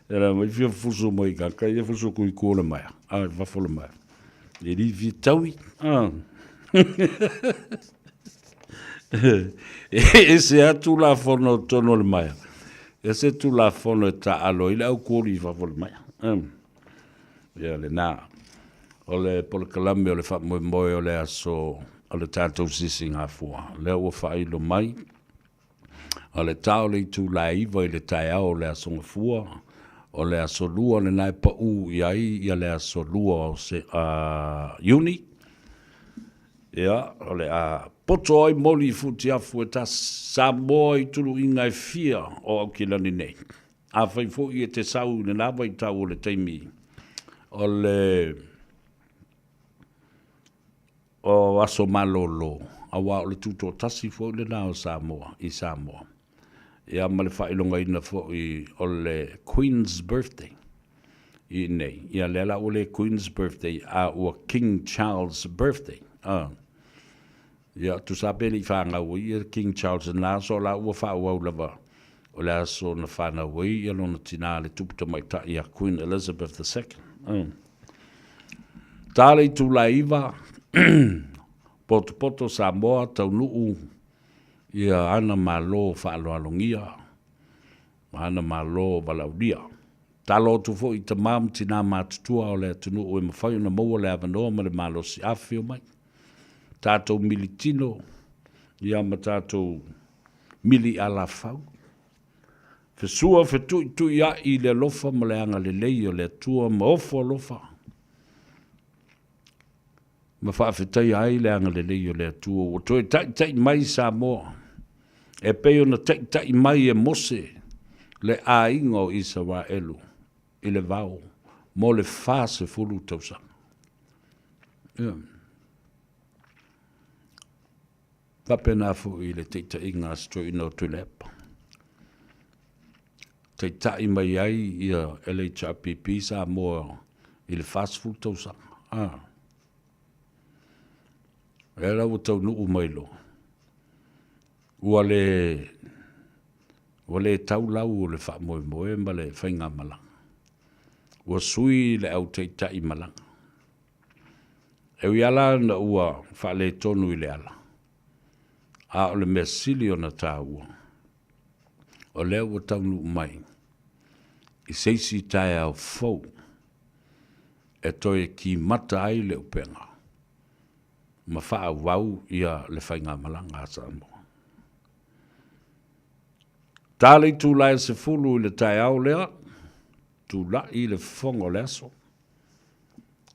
e ra mai fia fusu mai ka kai e fusu kui kua le maia. A wafo le maia. E ri fia taui. A. E se a tulafono tonu o le maia. E se tulafono e taalo i le au kori i fafo le maia. Ia le nā. O le polokalame o le faamoemoe o le aso o le tatou sisigafua. Lea ua faailo mai o le ta o le itula e 9 i le taeao o le aso Gafua, o le aso Lua lena e paʻū i ai ia le aso Lua o se, uh, Iuni. Ia, o le a poto ai moli i Futiafu e tasi, Samoa i tuluiga e fia o Aukilani nei. Afai foi e te sau i lena vaitau o le taimi o le o aso malōlō, auā o le tutoatasi foi lena o Samoa i Samoa. Ia ma le faailogaina foi o le Queen's Birthday i inei. Ia lea la ua le Queen's Birthday a ua King Charles Birthday. Ah. Ia, tusa pe le i fanau ai ia King Charles i lena aso, la ua faaauau lava o le aso na fanau ai ia lona tinā le tupu tamaitai ia Queen Elizabeth II. Mm. Ta le itula e 9, Potopoto Samoa taunuu ia ana malo faaaloalogia ma ana malo valaaulia. Talo atu foi i tama ma tina matutua o le atunuu e mafai ona maua le avanoa ma le malosi afifio mai. Tatou militino ia ma tatou mili alafau. Fesua fetuituiai i le alofa ma le agalelei o le Atua ma ofo alofa ma faafetaia ai le agalelei o le Atua ua toe taitai mai Samoa e pei ona taitai mai e Mose le aiga o Isaraelu i le vao mo le 40 tausaga. Yeah. Faapena foi i le taitaiga a si toeaina o Tuilaepa. Taitai mai ai ia LHRPP Samoa i le 40 tausaga. Ah. Lea la ua taunuu mai loa. Ua le ua le tau lau o le faamoemoe ma le faigamalaga. Ua sui le au taitai malaga. E ui lava la ina ua faaletonu i le ala, a o le mea sili ona taua, o lea ua taunuu mai i se isi taeao fou e toe kimata ai le upega ma faaauau ia le faigamalaga a Samoa. Ta le itula e 10 i le taeao lea, tulai le fofoga o le aso,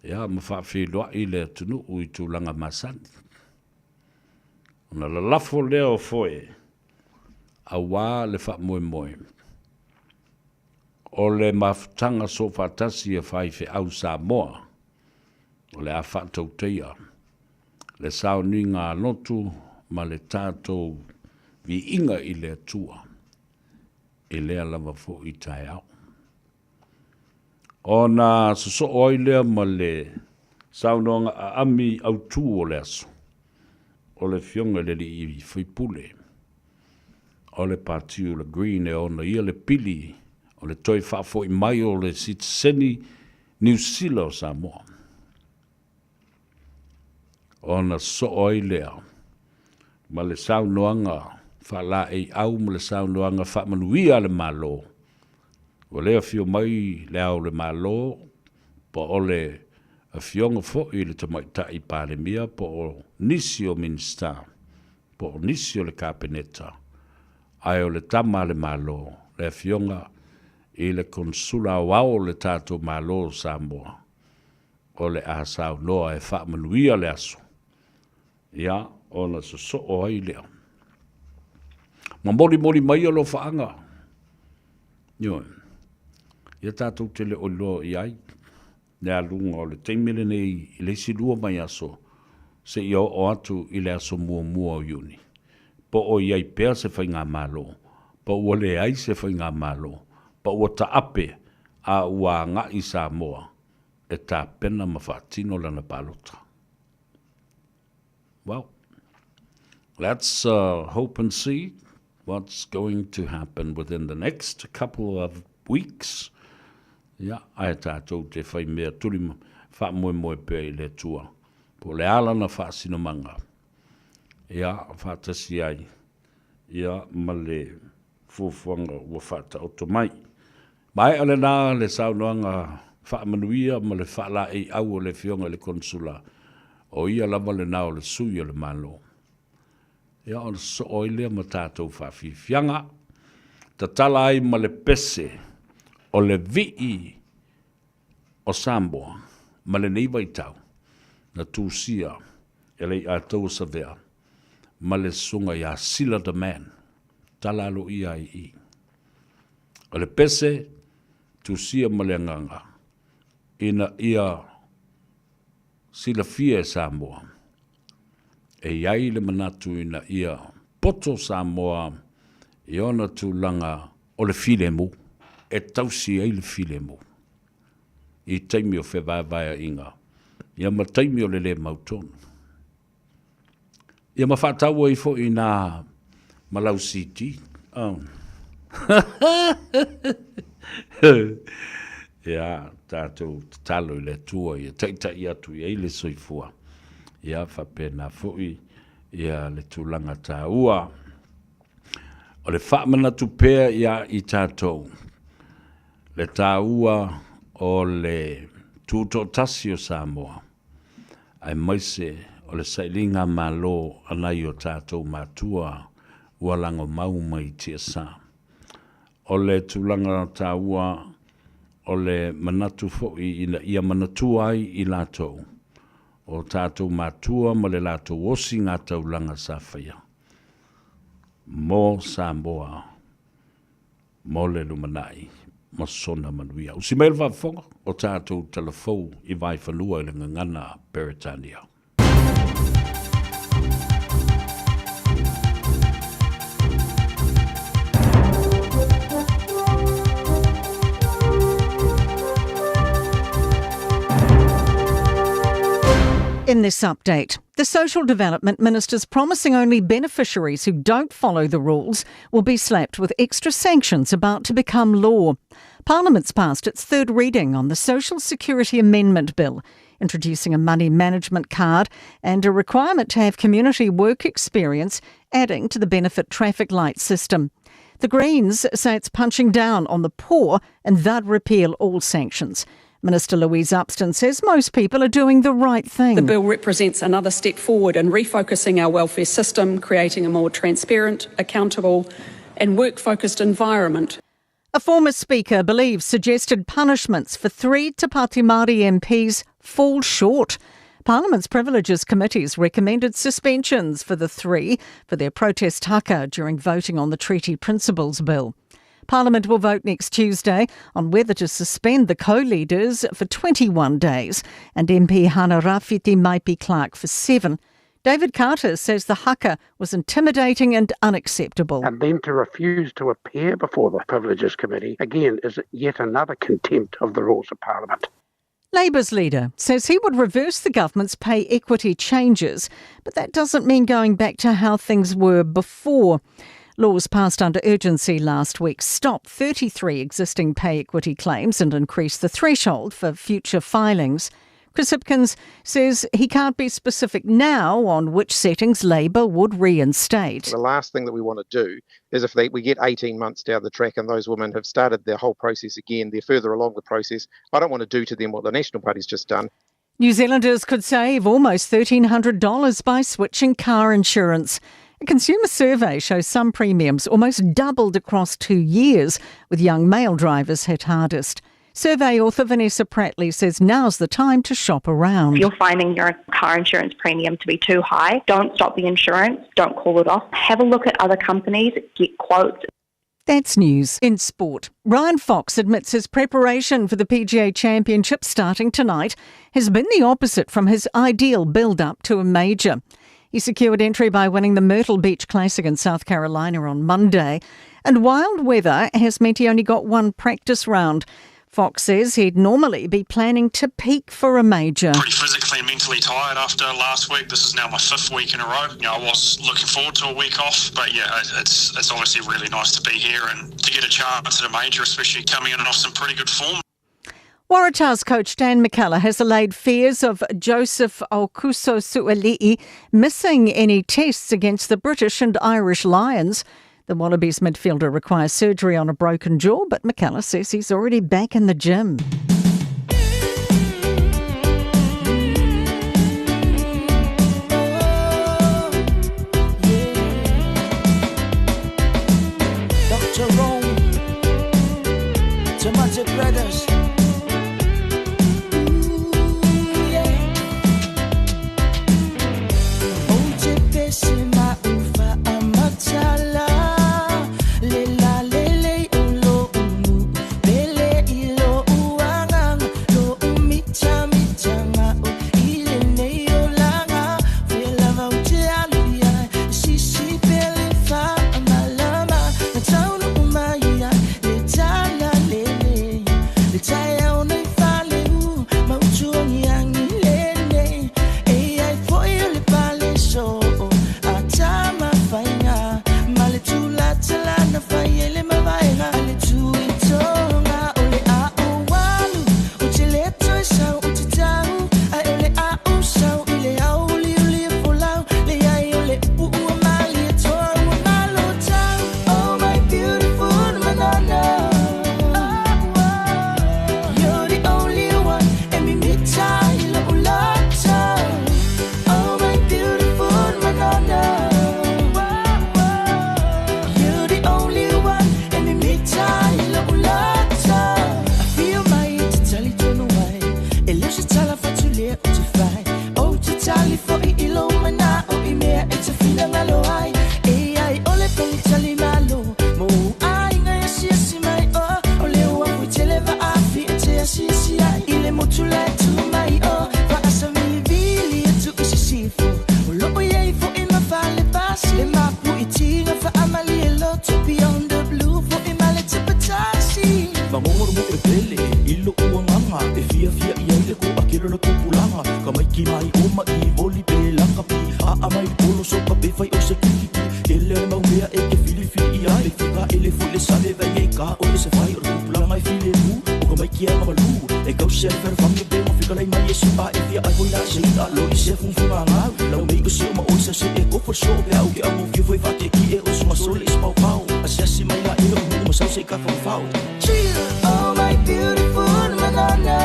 ia ma faafeiloai le atunuu i tulaga masani. Ona lalafo lea o foe aua le faamoemoe o le mafutaga soofaatasi a faifeau Samoa o le a faatautaia le sauniga a lotu ma le tatou viiga i le Atua i lea lava foi taeao. Ona sosoo ai lea ma le saunoaga aami autu o le aso, o le Afioga i le Alii Faipule o le Pati o le Green e ona ia le pili o le toe faafoi mai o le sitiseni Niu Sila o Samoa. Ona sosoo ai lea ma le saunoaga faalaeiau ma le saunoaga faamanuia a le Malo, ua le afio mai Le Ao o le Malo po o le Afioga foi i le Tamaitai Palemia po o nisi o Minisita po o nisi o le Kapeneta, ae o le Tama a le Malo, le Afioga i le Konesula Aoao o le tatou Malo o Samoa, o le a saunoa e faamanuia le aso, ia, ona sosoo ai lea. Ma molimoli mai alofaaga, ioe, ia tatou te le o iloa i ai le aluga o le taimi lenei i le isi 2 vaiaso seia oo atu i le aso muamua o Iuni, po o i ai pea se faigamalo, po ua leai se faigamalo, po ua taape a ua agai Samoa e tapena ma faatino lana palota. Well, let's hope and see what's going to happen within the next couple of weeks. Ia, ae tatou te whai mea tuli whaamoemoe pea i le Atua. Po o le a lana faasinomaga, ia, whaatasi ai, ia, ma le fuafuaga ua faataoto mai. Maea lena le saunoaga faamanuia ma le faalaeiau o le Afioga i le Konesula, o ia lava lena o le sui o le Malo. Ia ona sosoo ai lea ma tatou faafiafiaga, tatala ai ma le pese o le vii o Samoa ma lenei vaitau na tusia e Lei'atoua Savea ma le susuga ia Sila the Man, tala aloaia ai i. O le pese, tusia ma le agaga ina ia silafia e Samoa, e i ai le manatu ina ia poto Samoa i ona tulaga o le filemu, e tausi ai le filemu i taimi o fevaevaeaiga, ia ma taimi o le lē mautonu. Ia ma faatau ai foi i nā ma lau CD. Oh. Ia, tatou tatalo i le Atua ia taitai atu i ai le soifua. Ia faapena foi ia le tulaga taua o le faamanatu pea iā i tatou le taua o le tutoatasi o Samoa, aemaise o le sailiga malo a nai o tatou matua ua lagomau mai tiasa. O le tulaga taua o le manatu foi ina ia manatua ai i latou o tatou matua ma le latou osigataulaga sa faia mo Samoa mo le lumanai ma sona manuia. Usi mai le faafofoga o tatou talafou i Vaifalua i le gagana Peretania. In this update, the Social Development Minister's promising only beneficiaries who don't follow the rules will be slapped with extra sanctions about to become law. Parliament's passed its third reading on the Social Security Amendment Bill, introducing a money management card and a requirement to have community work experience, adding to the benefit traffic light system. The Greens say it's punching down on the poor and they'd repeal all sanctions. Minister Louise Upston says most people are doing the right thing. The bill represents another step forward in refocusing our welfare system, creating a more transparent, accountable, and work focused environment. A former speaker believes suggested punishments for three Te Pāti Māori MPs fall short. Parliament's Privileges Committees recommended suspensions for the three for their protest haka during voting on the Treaty Principles Bill. Parliament will vote next Tuesday on whether to suspend the co-leaders for 21 days and MP Hana Rawhiti Maipi Clark for seven. David Carter says the haka was intimidating and unacceptable. And then to refuse to appear before the Privileges Committee, again, is yet another contempt of the rules of Parliament. Labour's leader says he would reverse the government's pay equity changes, but that doesn't mean going back to how things were before. Laws passed under urgency last week stopped 33 existing pay equity claims and increased the threshold for future filings. Chris Hipkins says he can't be specific now on which settings Labour would reinstate. The last thing that we want to do is if they, we get 18 months down the track and those women have started their whole process again, they're further along the process. I don't want to do to them what the National Party's just done. New Zealanders could save almost $1,300 by switching car insurance. A consumer survey shows some premiums almost doubled across two years, with young male drivers hit hardest. Survey author Vanessa Pratley says now's the time to shop around. If you're finding your car insurance premium to be too high, don't stop the insurance, don't call it off. Have a look at other companies, get quotes. That's news in sport. Ryan Fox admits his preparation for the PGA Championship starting tonight has been the opposite from his ideal build up to a major. He secured entry by winning the Myrtle Beach Classic in South Carolina on Monday, and wild weather has meant he only got one practice round. Fox says he'd normally be planning to peak for a major. Pretty physically and mentally tired after last week. This is now my fifth week in a row. You know, I was looking forward to a week off, but yeah, it's it's obviously really nice to be here and to get a chance at a major, especially coming in off some pretty good form. Waratahs coach Dan McKellar has allayed fears of Joseph Aukuso Suali'i missing any tests against the British and Irish Lions. The Wallabies midfielder requires surgery on a broken jaw, but McKellar says he's already back in the gym. Dr. Rome, Tomato Brothers. faailo le tupulaga ka maiki mai o maʻi voli pe lakapi a'a mai polo so ka pe fai o se kikiki tele o le mau mea e ke filifili i ai fika ele foi le sale vai e ka o le se fai o le tupulaga e filemu o ka maiki a malu e kausi ai ferefamu pe ma fekalai mai e su'a e fia ai foi la se i'a loli se fugafuga gau lau mei o se o ma oi sa se e kofo le soo pe au ke augofie foi faatiekie o sugasole i se paopao asiasi mai la e lou nuu ma sau se i kafafafao. Oh my beautiful Madonna,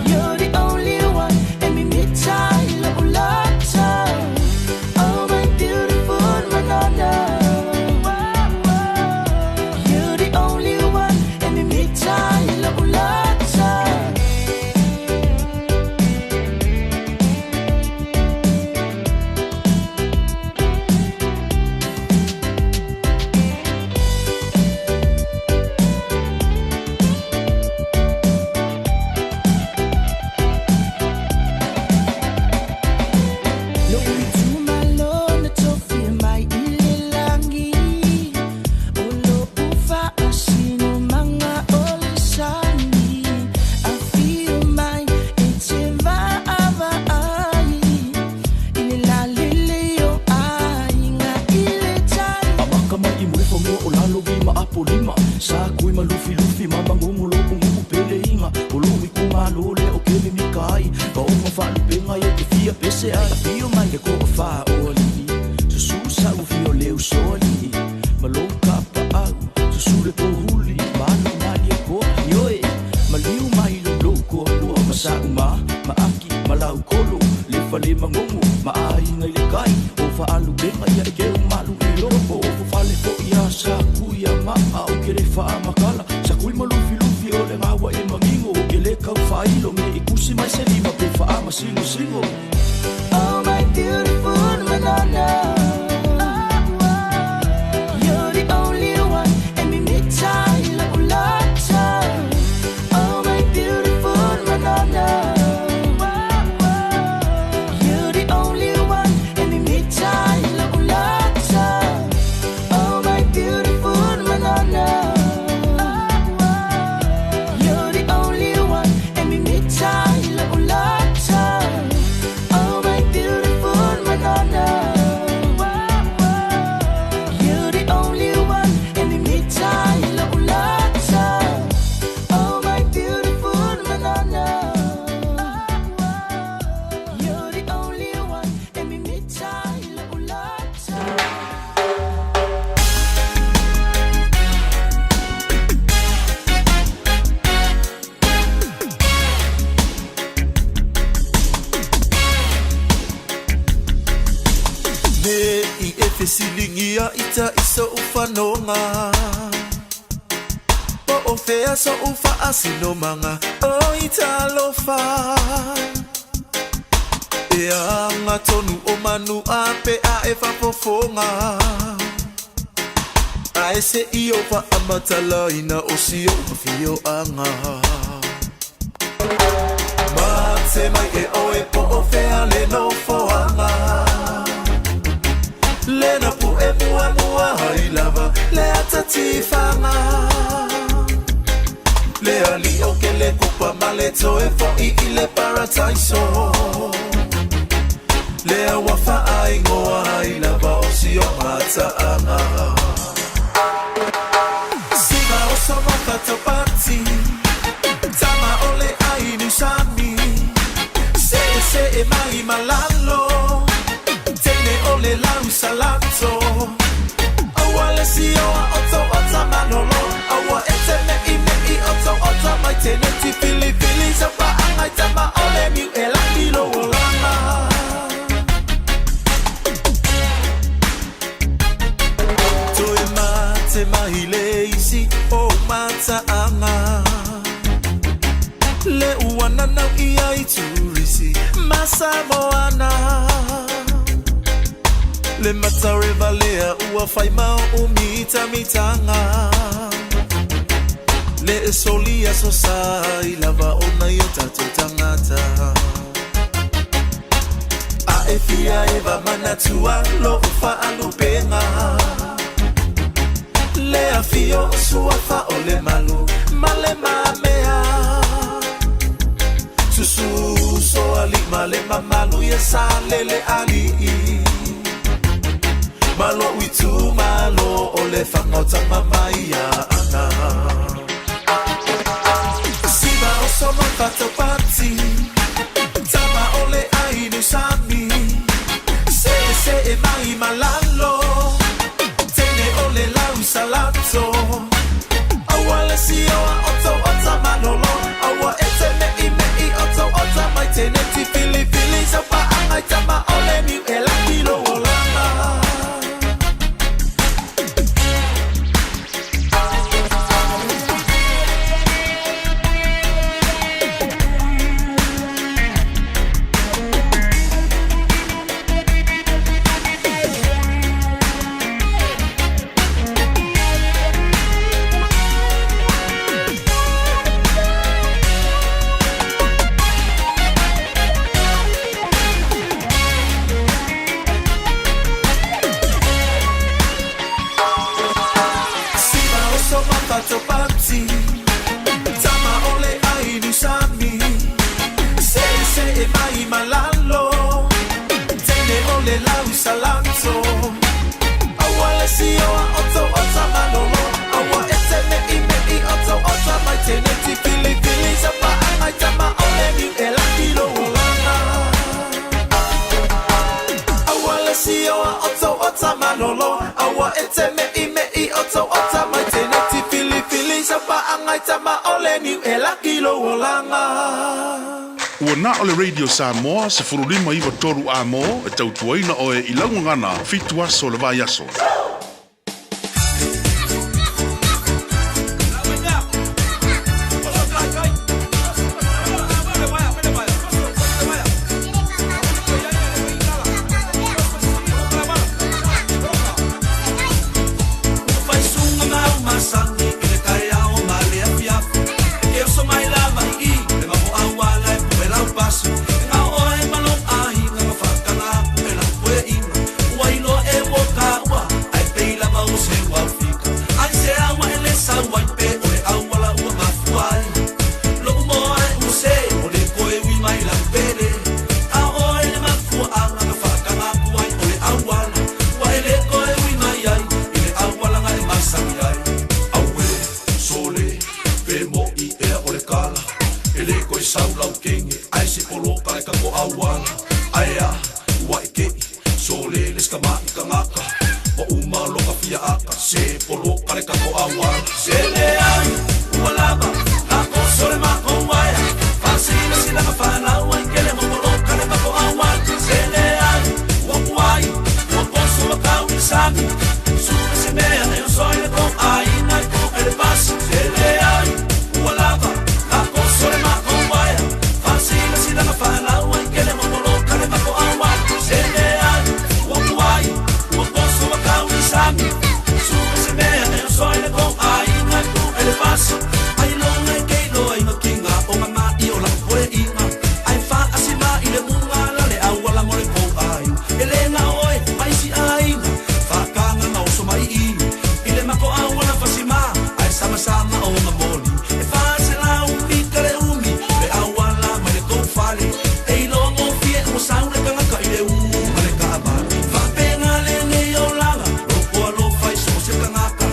you're the only one e mimita i lou loto. Oh my beautiful Madonna, you're the only one e mimita i lou loto. Lou itumalo na tofia mai i le lagi O lou faasinomaga o le sani Afio mai e te vaavaai I le lalelei o aiga i le tai. Amaka mai i mulifanua o lalo i ma apolima sa kui ma lufilufi ma magogo lo'u nu'u peleiga o lo'u itumālō lea o ke mimika ai vaoga faalupega ia te fia pese ai afio mai le ko'afā o ali'i susū sa'u fia o le usoali'i ma lou kapaau susū le pohuli ma alu malie koa ioe maliu mai lou koalua ma sa'u ma maaki ma laukolo le fale magogo ma aiga i le kai o faalupega ia e keu malu i loko o fofale fo'i a sa kui a ma'a o ke le faamakala sa kui ma lufilufi o le gaua e magigo o ke lē kau faailo me i kusi mai se lima pe faamasigosigo. Oh my beautiful Madonna, you're the only one e mimita i lou loto. Oh my beautiful Madonna, you're the only one e mimita i lou loto. Oh my beautiful Madonna, you're the only one e mimita i lou loto. Oh my beautiful Madonna, you're the only one e mimita i lou loto. Oh my beautiful Madonna, you're the only one e mimita i lou loto. Ne i e fesiligia i ta i so'u fanoga Po o fea so'u faasinomaga o i talofa E aga tonu o manu a pe a e fafofoga Ae se'i o faamatalaina o si o'u afioaga Mate mai e oe po o fea le nofoaga Lena pu e mua mua hai lava le atatifaga Le ali o ke le kupa ma le toe fo'i i le parataiso Le ua faaingoa ai lava o si o mataaga Siga o sono fatopati Tama o le ai niusami Se se e mai malalo Tene o le lau salato Aua le sioa o tau o tamanolo Aua e te mei mei o tau o tamai Tene ti fili fili sau paangai tama o le miu e laki lo olanga Toe mate mai le isi o mataaga Le uananau ia i turisi ma Samoana Le matareva lea ua fai mau o mitamitanga Le e soli aso sa i lava ona i o tatou tagata A e fia eva manatua lo'u faalupega Le afio o suafa o le malu ma le mamea. Tusu so alima le mamalu ia sa lele ali'i. Malo itu malo o le whangota mamai ana. Siva o soma whatopati, tama o le ainu sami. Se se e mai malalo, tene o le lau salato. Aua le sioa oto ota malolo, aua e te me i me i oto ota mai tene ti fili fili sau pa angai tama o le niu e la kilo o lana. Siva o soma whatopati, tama o le ainu sami. Se se e mai malalo, tene o le lau salato. Aua le sioa oto ota malolo, aua e te me i me i oto ota mai tene ti fili fili sau pa angai tama o le niu e la kilo o lana. Aua le sioa oto ota malolo, aua e te me i me i oto ota mai tene ti fili fili sau pa angai tama o le niu e la kilo o lana. Ua na o le Radio Samoa se furulima iwa toru a mō e tautuaina oe i laugagana 7 aso o le vaiaso. Faisuga mau masani i le taeao ma le afiafi. E ke oso mai lava i i le mamo auala e poe lau pasi. E ngao oe ma lou aiga ma faataga aku e lau poeʻiga. Ua iloa e ua taua, ae pei lava o se ua fika. Ai se aua e le sau ai pe o le auala ua mafua ai. Lo'u moa e ua se, o le koe ui mai lau pele. A oe le mafuaaga na faataga aku ai o le auala. Ua e le koe ui mai ai, i le auala na e masani ai. Auē, sole, pe mo'i ea o le kala. E le koe sau lau kege, ae se poloka le kako auala. Ae a, ua e ke'i, sole le sikama'i tagata. Ua uma loka fia aka, se poloka le kako auala. Se leai, ua lava, takoso le makou aea. Faasilasila fanau ai kele mo poloka le mako auala. Se leai, ua kuai, ua poso ua kau i le sami. Suka se mea e oso ai le kou aiga e kou e le pasi. Se leai, ua lava, takoso le makou aea. Faasilasila fanau ai kele mo poloka le mako auala. Se leai, ua kuai, ua poso ua kau i le sami. Suka se mea e oso ai le kou aiga e kou e le pasi. Ai loga e keiloa i makinga o ngā mai o lau poeʻiga. Ai faasima i le muga la le auala mo le kou aiga. E lē gao oe ma isi aiga, faakaga ma oso mai i. I le mako auala fasima, ae samasama o nga moli. E faaselau mika le umi, le auala mai le kou fale. E iloa gofie ua sau le tagata i le ū ma le kaavale. Faapega lenei olaga, lopo alofa i so o se tagata.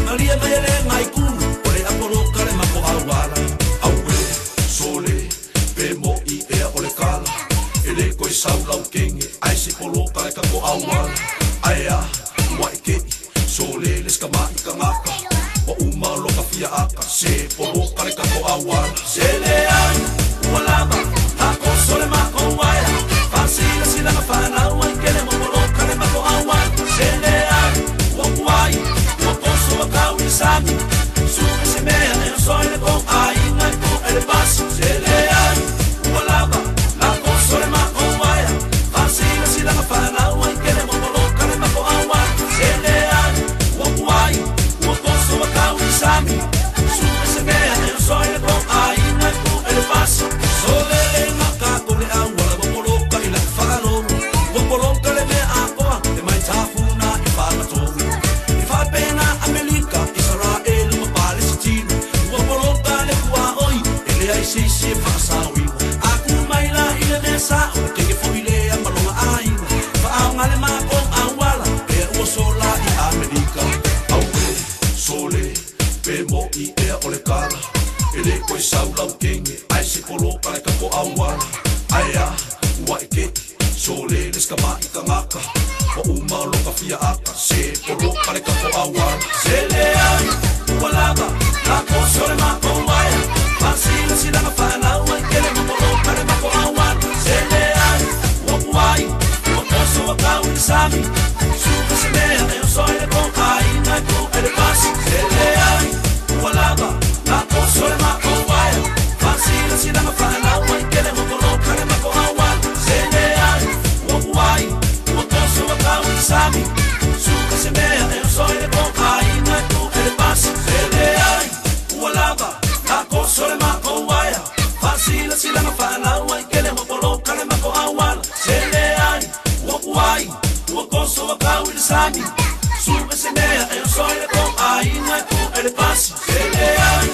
Malie mai e le gaikulu, o le apoloka le mako auala. Auē, sole, pe mo'i ea o le kala. E le koe sau lau kege, ae se poloka le kako auala. Ae a, ua e ke'i, sole le sikama'i tagata. Ua uma loka fia aka, se poloka le kako auala. Se leai, ua lava, takoso le makou aea. Faasilasila fanau ai kele mo poloka le mako auala. Se leai, ua kuai, ua poso ua kau i le sami. Suka se mea e oso ai le kou aiga e kou e le pasi. Se leai, ua lava, takoso le makou aea. Faasilasila fanau ai kele mo poloka le mako auala. Se leai, ua kuai, ua poso ua kau i le sami. Suka se mea e oso ai le kou aiga e kou e le pasi. Sole le ngaka ko le auala ua poloka i lau faalogo. Ua poloka le mea akoa, e mai tafuna i whangatonu. I whaapena Amerika, Israelu ma Palesitina. Ua poloka le kua oi, e lea i se isi e Pe moʻi ea o le kala E le koe sau laukenge Ae se poloka le kako auala Ae a, ua e keʻi Sole le skamaʻi kangaka Ua uma o loka fia aka Se poloka le kako auala Se leai, ua lava Na koso le makou aea Faasilasila fanau ai kele ma poloka le mako auala Se leai, ua puai Ua koso ua kau i le sami Suka se mea e oso i le kou aiga e ku e le pasi Se leai, ua lava Na koso le makou aea Faasilasila fanau ai kele ma poloka le mako auala Se leai, ua puai Ua koso ua kau i le sami Suka se mea e oso i le kou aiga e ku e le pasi Se leai, ua lava Na koso le makou aea Faasilasila fanau ai kele ma poloka le mako auala Se leai, ua puai Ua koso ua kau i le sami Suka se mea e oso i le kou aiga e ku e le pasi Se leai,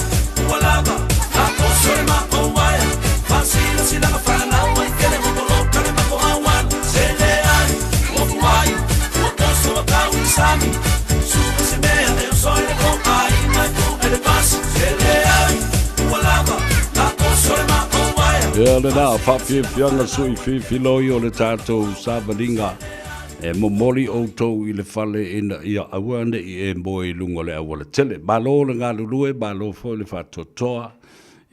ua lava Na koso le makou aea Faasilasila fanau ai kele ma poloka le mako auala Se leai, ua puai Ua koso ua kau i le sami Suka se mea e oso i le kou aiga e ku e le pasi Se leai, ua lava Na koso le makou aea Ia lena, faafiafiaga sui fifiloi o le tatou savaliga e momoli outou i le fale ina ia aua neʻi e moe i luga o le aualatele. Malo le galulue, malo foi le faatoatoa,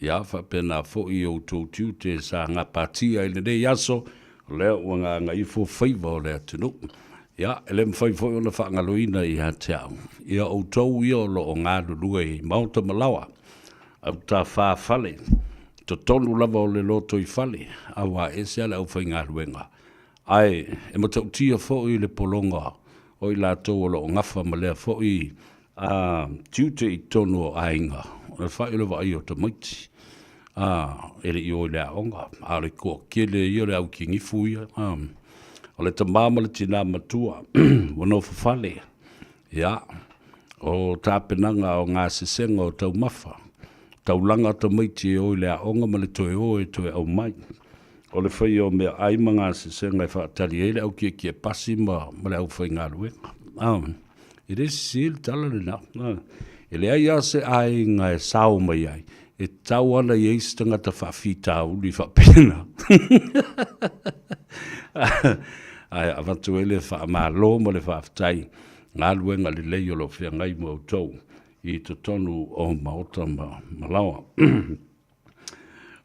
ia faapena foi i outou tiute sa gapatia i lenei aso, o lea ua gagaifo faiva o le atunuu. Ia, e le mafai foi ona faagaloina ia te au, ia outou ia o lo o galulue i maota ma laoa, autafāfale, totonu lava o le lotoifale, aua e ese lava le aufaigaluega, ae e matautia foi le pologa o i latou o lo o gafa ma lea foi tiute i totonu o aiga, o le fai o le vaai o tamaiti e le i o i le aoga, a o le toatele ia o le au kinifu ia, o le tama ma le tinā matua ua nofo fale, ia, o tapenaga o gasesega o taumafa, taulaga tamaiti e o i le aoga ma le toe o e toe aumai. O le faia o meaai ma gasesega e faatali ai le au kiekie pasi ma le aufaigaluega. E le sese le tala lena. E leai lava se aiga e sao mai ai, e tatau lava ona i ai se tagata faafitauli faapena. Ae avatu ai le faamalo ma le faafetai, galuega lelei o lo o feagai ma outou i totonu o maota ma laoa.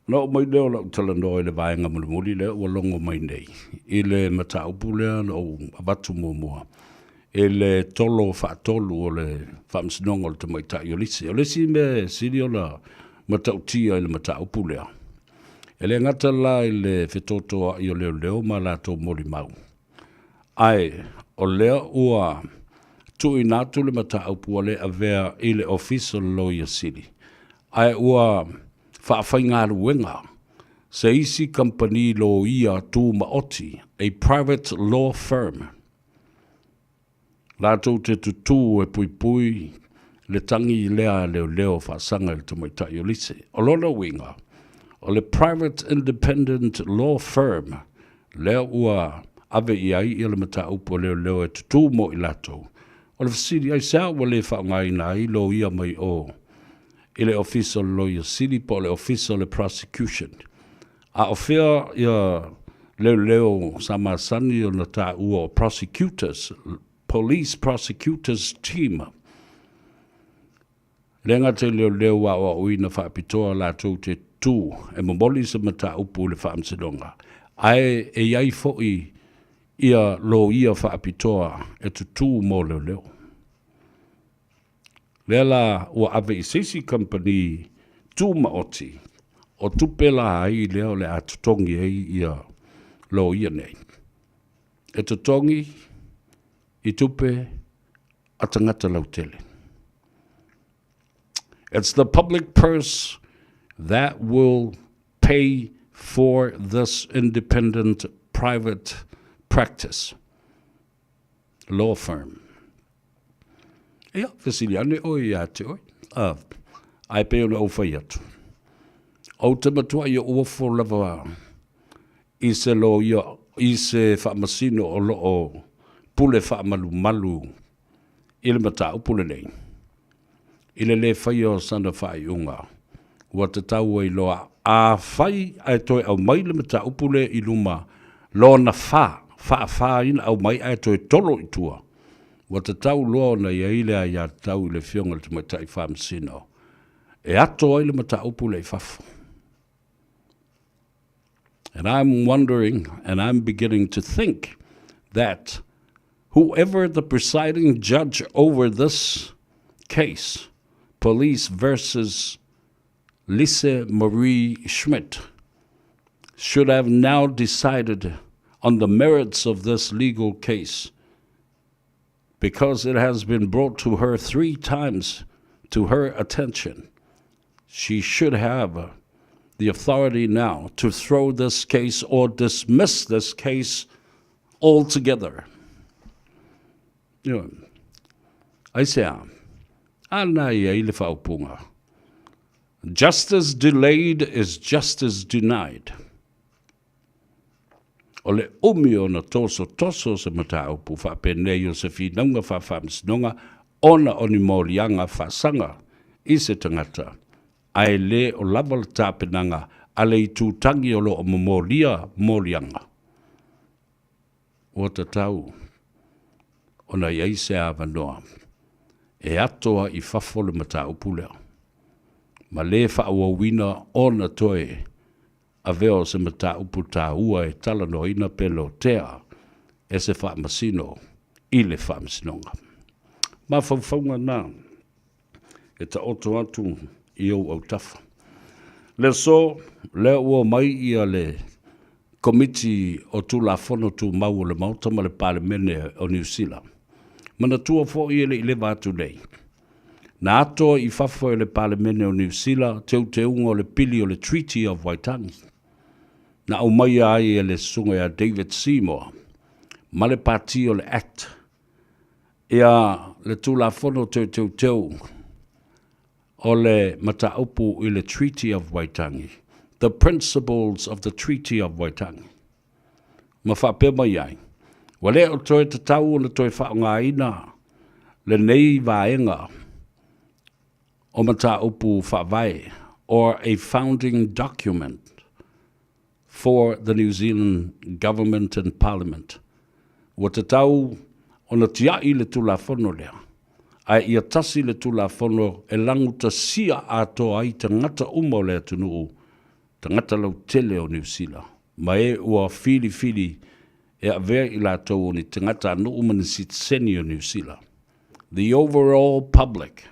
Ona oo mai lea o lau talanoa i le vaega mulimuli lea ua logo mai nei i le mataupu lea na ou avatu muamua i le tolo faatolu o le Faamasinoga o le Tamaitai o Lisi. O le isi mea e sili ona matautia i le mataupu lea, e le gata la i le fetotoai o leoleo ma latou molimau, ae o lea ua tuuina atu le mataupu ua le avea i le Ofisa o le Loia Sili, ae ua faafaigaluega se isi kamupani loia tumaoti, a private law firm, latou te tutū e puipui le tagi lea a leoleo faasaga i le tamaitai o Lise. O lona uiga, o le private independent law firm lea ua ave i ai le mataupu a leoleo e tutū mo i latou. O le fesili, aisea ua le faaaogaina ai loia mai o i le Ofisa o le Loia Sili po o le Ofisa o le Prosecution? A o fea ia leoleo sa masani ona taua o prosecutors, police prosecutors team? E le gata i leoleo aoaoina faapitoa latou te tutū e momoli se mataupu i le faamasinoga, ae e i ai foi ia loia faapitoa e tutū mo leoleo. Lea la ua ave i se isi kamupani tumaoti, o tupe la ai lea o le a totogi ai ia loia nei. E totogi i tupe a tagata lautele. It's the public purse that will pay for this independent private practice law firm. Ia, fesili ane ʻoe iā te ʻoe. A, ae pei ona ou fai atu, ou te matuai ofo lava i se loia, i se faamasino o lo o pule faamalumalu i le mataupu lenei. I le lē faia o sana faaiuga, ua tatau ai loa afai ae toe aumai le mataupu lea i luma lona fa, faafa ina aumai ae toe tolo i tua, ua tatau loa ona i ai le aiatatau i le Afioga i le Tamaitai Faamasino e ato ai le mataupu lea i fafo. And I'm wondering and I'm beginning to think that whoever the presiding judge over this case, police versus Lise Marie Schmidt, should have now decided on the merits of this legal case because it has been brought to her three times to her attention. She should have the authority now to throw this case or dismiss this case altogether. Ioe. Aisea? A lena e i ai le faaupuga, Justice delayed is justice denied. O le umi ona tosotoso o se mataupu faapenei o se finauga faafaamasinoga ona o ni moliaga faasaga i se tagata, ae le o lava le tapenaga a le itutagi o lo o momolia moliaga. Ua tatau ona i ai se avanoa e ato ai i fafo le mataupu lea, ma le faaauauina ona toe avea o se mataupu taua e talanoaina pe lotea e se faamasino i le Faamasinoga. Mafaufauga na e taoto atu i ou autafa. Le aso lea ua omai ia le Komiti o Tulafono Tumau o le Maota ma le Palemene o Niu Sila. Manatua foi e le i leva atu nei, na atoa i fafo e le Palemene o Niu Sila teuteuga o le pili o le Treaty of Waitangi, na aumaia ai e le Susuga ia David Seymour ma le Pati o le Act ia le Tulafono Toe Teuteu o le mataupu i le Treaty of Waitangi, the principles of the Treaty of Waitangi, ma faapea mai ai, ua le o toe tatau ona toe faaaogaina lenei vaega o mataupu faavae or a founding document for the New Zealand Government and Parliament. Ua tatau ona tiai le Tulafono lea, ae ia tasi le Tulafono e lagutasia atoa ai tagata uma o le atunuu, tagata lautele o Niu Sila, ma e ua filifili e avea i latou o ni tagatanuu ma ni sitiseni o Niu Sila. The overall public.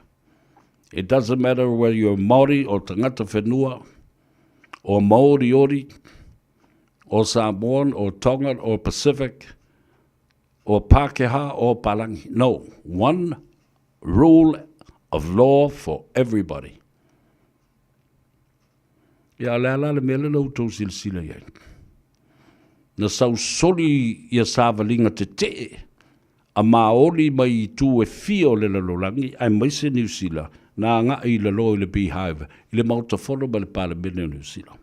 It doesn't matter whether you're Māori or tagata whenua, or Moriori, or Samoan, or Tongan, or Pacific, or Pākehā, or Palangi. No, one rule of law for everybody. Ia, o le a la le mea lea na outou silasila i ai? Na sausoli ia savaliga tetee a Māori mai itu e fia o le lalolagi aemaise Niu Sila na agai i lalo i le Beehive i le Maota Fono ma le Palemene o Niu Sila.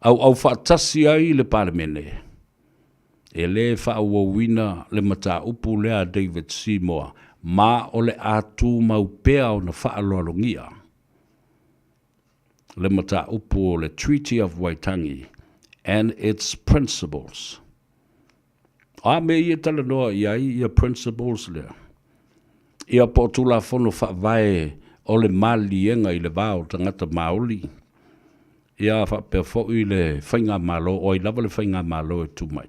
Auau faatasi ai le Palemene e le faaauauina le mataupu lea a David Seymour ma o le a tumau pea ona faaaloalogia le mataupu o le Treaty of Waitangi and its Principles. O a mea ia e talanoa i ai ia principles lea? Ia po o Tulafono Faavae o le Maliliega i le va o tagata Māori, ia faapea foi le Faigamalo, o ai lava le Faigamalo e tu mai.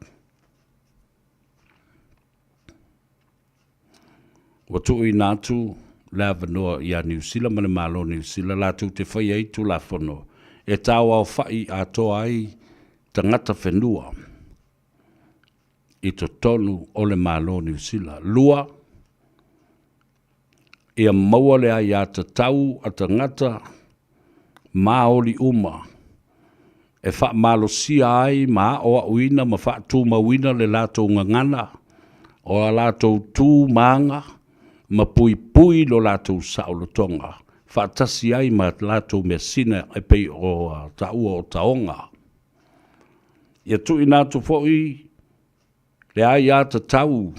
Ua tuuina atu le avanoa iā Niu Sila ma le Malo o Niu Sila latou te fai ai Tulafono e taoaofa'i atoa ai tagata whenua i totonu o le Malo o Niu Sila. 2, Ia maua le aiatatau a tagata Māori uma e faamalosia ai ma aoaoina ma faatumauina le latou gagana o a latou tu ma aga ma puipui lo latou saolotoga faatasi ai ma latou measina e pei o taua o taoga. Ia tuuina atu foi le aiatatau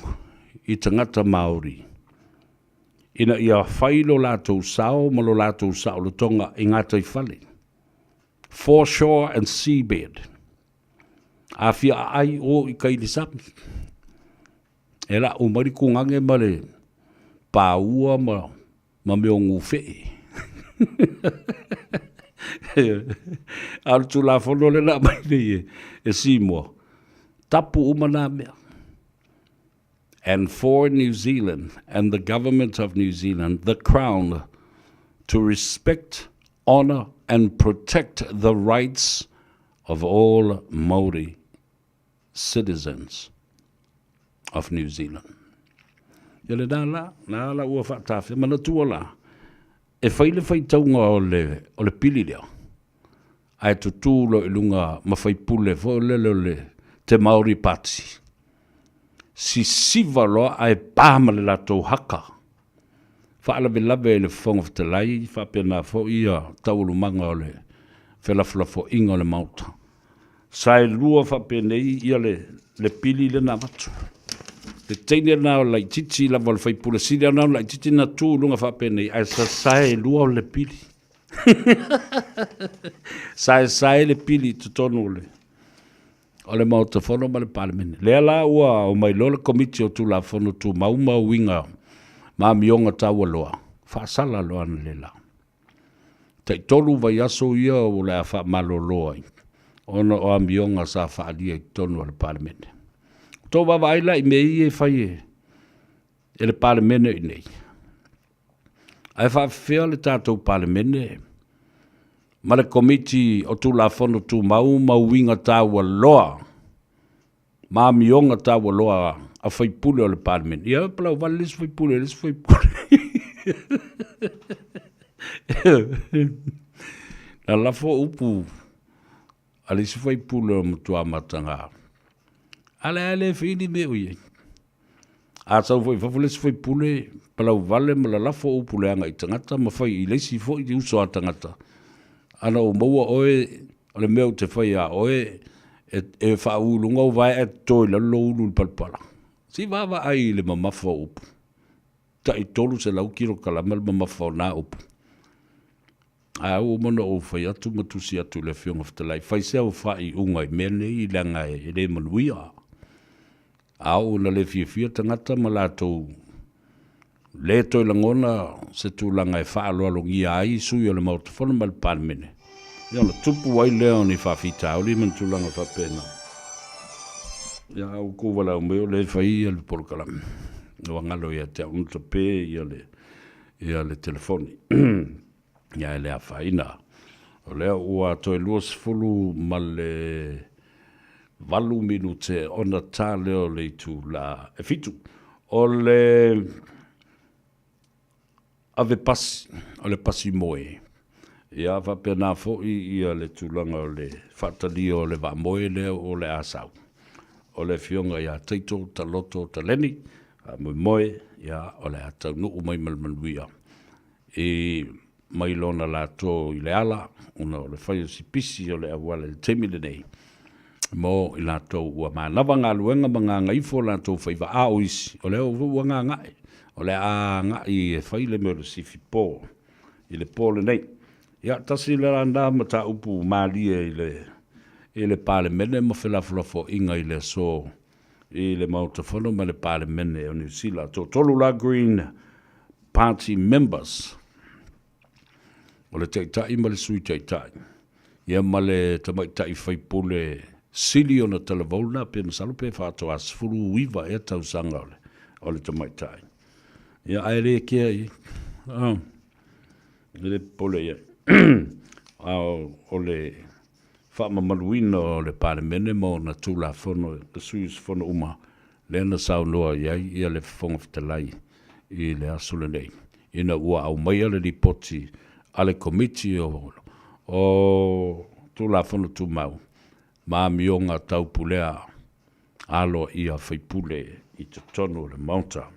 i tagata Māori. ina ia fai lo latou sao ma lo latou saolotoga i gataifale, foreshore and seabed. A fia aai o i kai i le sami, e la'u mai le kugage ma le paua ma mea o gufee. A o le Tulafono lea na aumai nei e Seymour, tapu uma na mea. And for New Zealand and the Government of New Zealand, the Crown, to respect, honour and protect the rights of all Māori citizens of New Zealand. Ia lena la, na la ua faatafea, manatua la, e fai le faitauga o le pili lea, ae tutū loa i luga ma faipule foi lele o le Te Māori Party. Sisiva loa ae pa ma le latou haka. Faalavelave i le Fofoga Fetalai faapena foi ia taualumaga o le felafolafoaiga o le Maota. Saelua faapenei ia le pili lea na avatu. Le teine lena o le laitiiti lava o le faipule sili lava ona laitiiti na tu i luga faapenei ae sasaelua le pili. Saesae le pili i totonu o le o le Maota Fono ma le Palemene. Lea la ua omai loa le Komiti o Tulafono Tumau ma Uiga ma Amioga Taualoa, faasala loa analeila. Taitolu vaiaso ia o le a faamalolo ai ona o amioga sa faaalia i totonu o le Palemene. Ua tou vaavaai la i mea ia e fai e le Palemene i inei? Ae faafefea le tatou Palemene ma le Komiti o Tulafono Tumau ma Uiga Taualoa ma amioga taualoa a faipule o le Palemene? Ia, palauvale le isi faipule i le isi faipule. Na lafo upu a le isi faipule o matua mataga. A le a le feili mea o i ai. A sau foi i fafo le isi faipule, palauvale ma lalafo upu leaga i tagata ma fai i le isi foi uso a tagata. Ana ou maua oe, o le mea ou te fai ia oe, e faauu i luga ou vae ae toto i lalo lou ulu i le palapala. Se i vaavaai i le mamafa o upu. Tai 300 kilokalama le mamafa o na upu. Ae ua uma ona ou fai atu ma tusi atu i le Afioga Fetalai, fai se au faaiuga i mea nei leaga e le manuia. A oo ina le fiafia tagata ma latou le toe lagona se tulaga e faaaloalogia ai sui o le Maota Fono ma le Palemene, ia ona tupu ai lea o ni faafitauli ma ni tulaga faapena. Ia, a ua kou valaau mai o lea e fai ia le polokalame, ua galo ia te au ona tape ia le, ia le telefoni. Ia e le afaina. O lea ua toe 28 minute ona ta lea o le itula e 7. O le ave pasi, o le pasi moe. Ia faapena foi ia le tulaga o le faatalia o le vaamoe lea o le a sau. O le afioga ia Taito Taloto Taleni, faamoemoe, ia o le a taunuu mai ma le manuia. I mai lona latou i le ala, ona o le fai o si pisi o le auala i le taimi lenei, mo i latou ua manava galuega ma gagaifo latou faiva, a o isi, o lea ua gagae, o le a agai e fai le mea o le sifi po i le po lenei. Ia, tasi le lana mataupu malie i le, i le Palemene ma felafolafoaiga i le aso i le Maota Fono ma le Palemene o Niu Sila. Toatolu la Green Party Members, o le Taitai ma le Sui Taitai, ia ma le Tamaitai Faipule sili ona talavou lena, pe masalo pe faatoa 19 ea tausaga o le Tamaitai. Ia, ae le kea i ai. E le popole i ai. A o le faamamaluina o le Palemene ma ona Tulafono e sui usufono uma, lea na saunoa i ai ia le Fofoga Fetalai i le aso lenei, ina ua aumaia le Lipoti a le Komiti o Tulafono Tumau ma Amioga Tau Pulea Aloaia a Faipule i totonu o le Maota.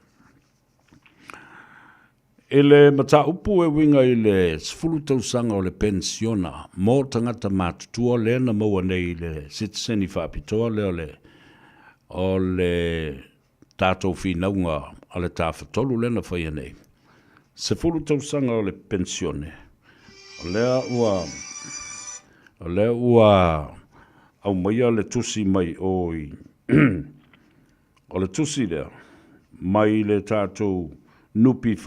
I le mataupu e uiga i le 10 tausaga o le penisiona mo tagata matutua lea na maua nei i le sitiseni faapitoa lea o le o le tatou finauga a le Tafatolu lea na faia nei. 10 tausaga o le penisione, o lea ua, o lea ua aumaia le tusi mai o i, o le tusi lea mai le tatou NPF,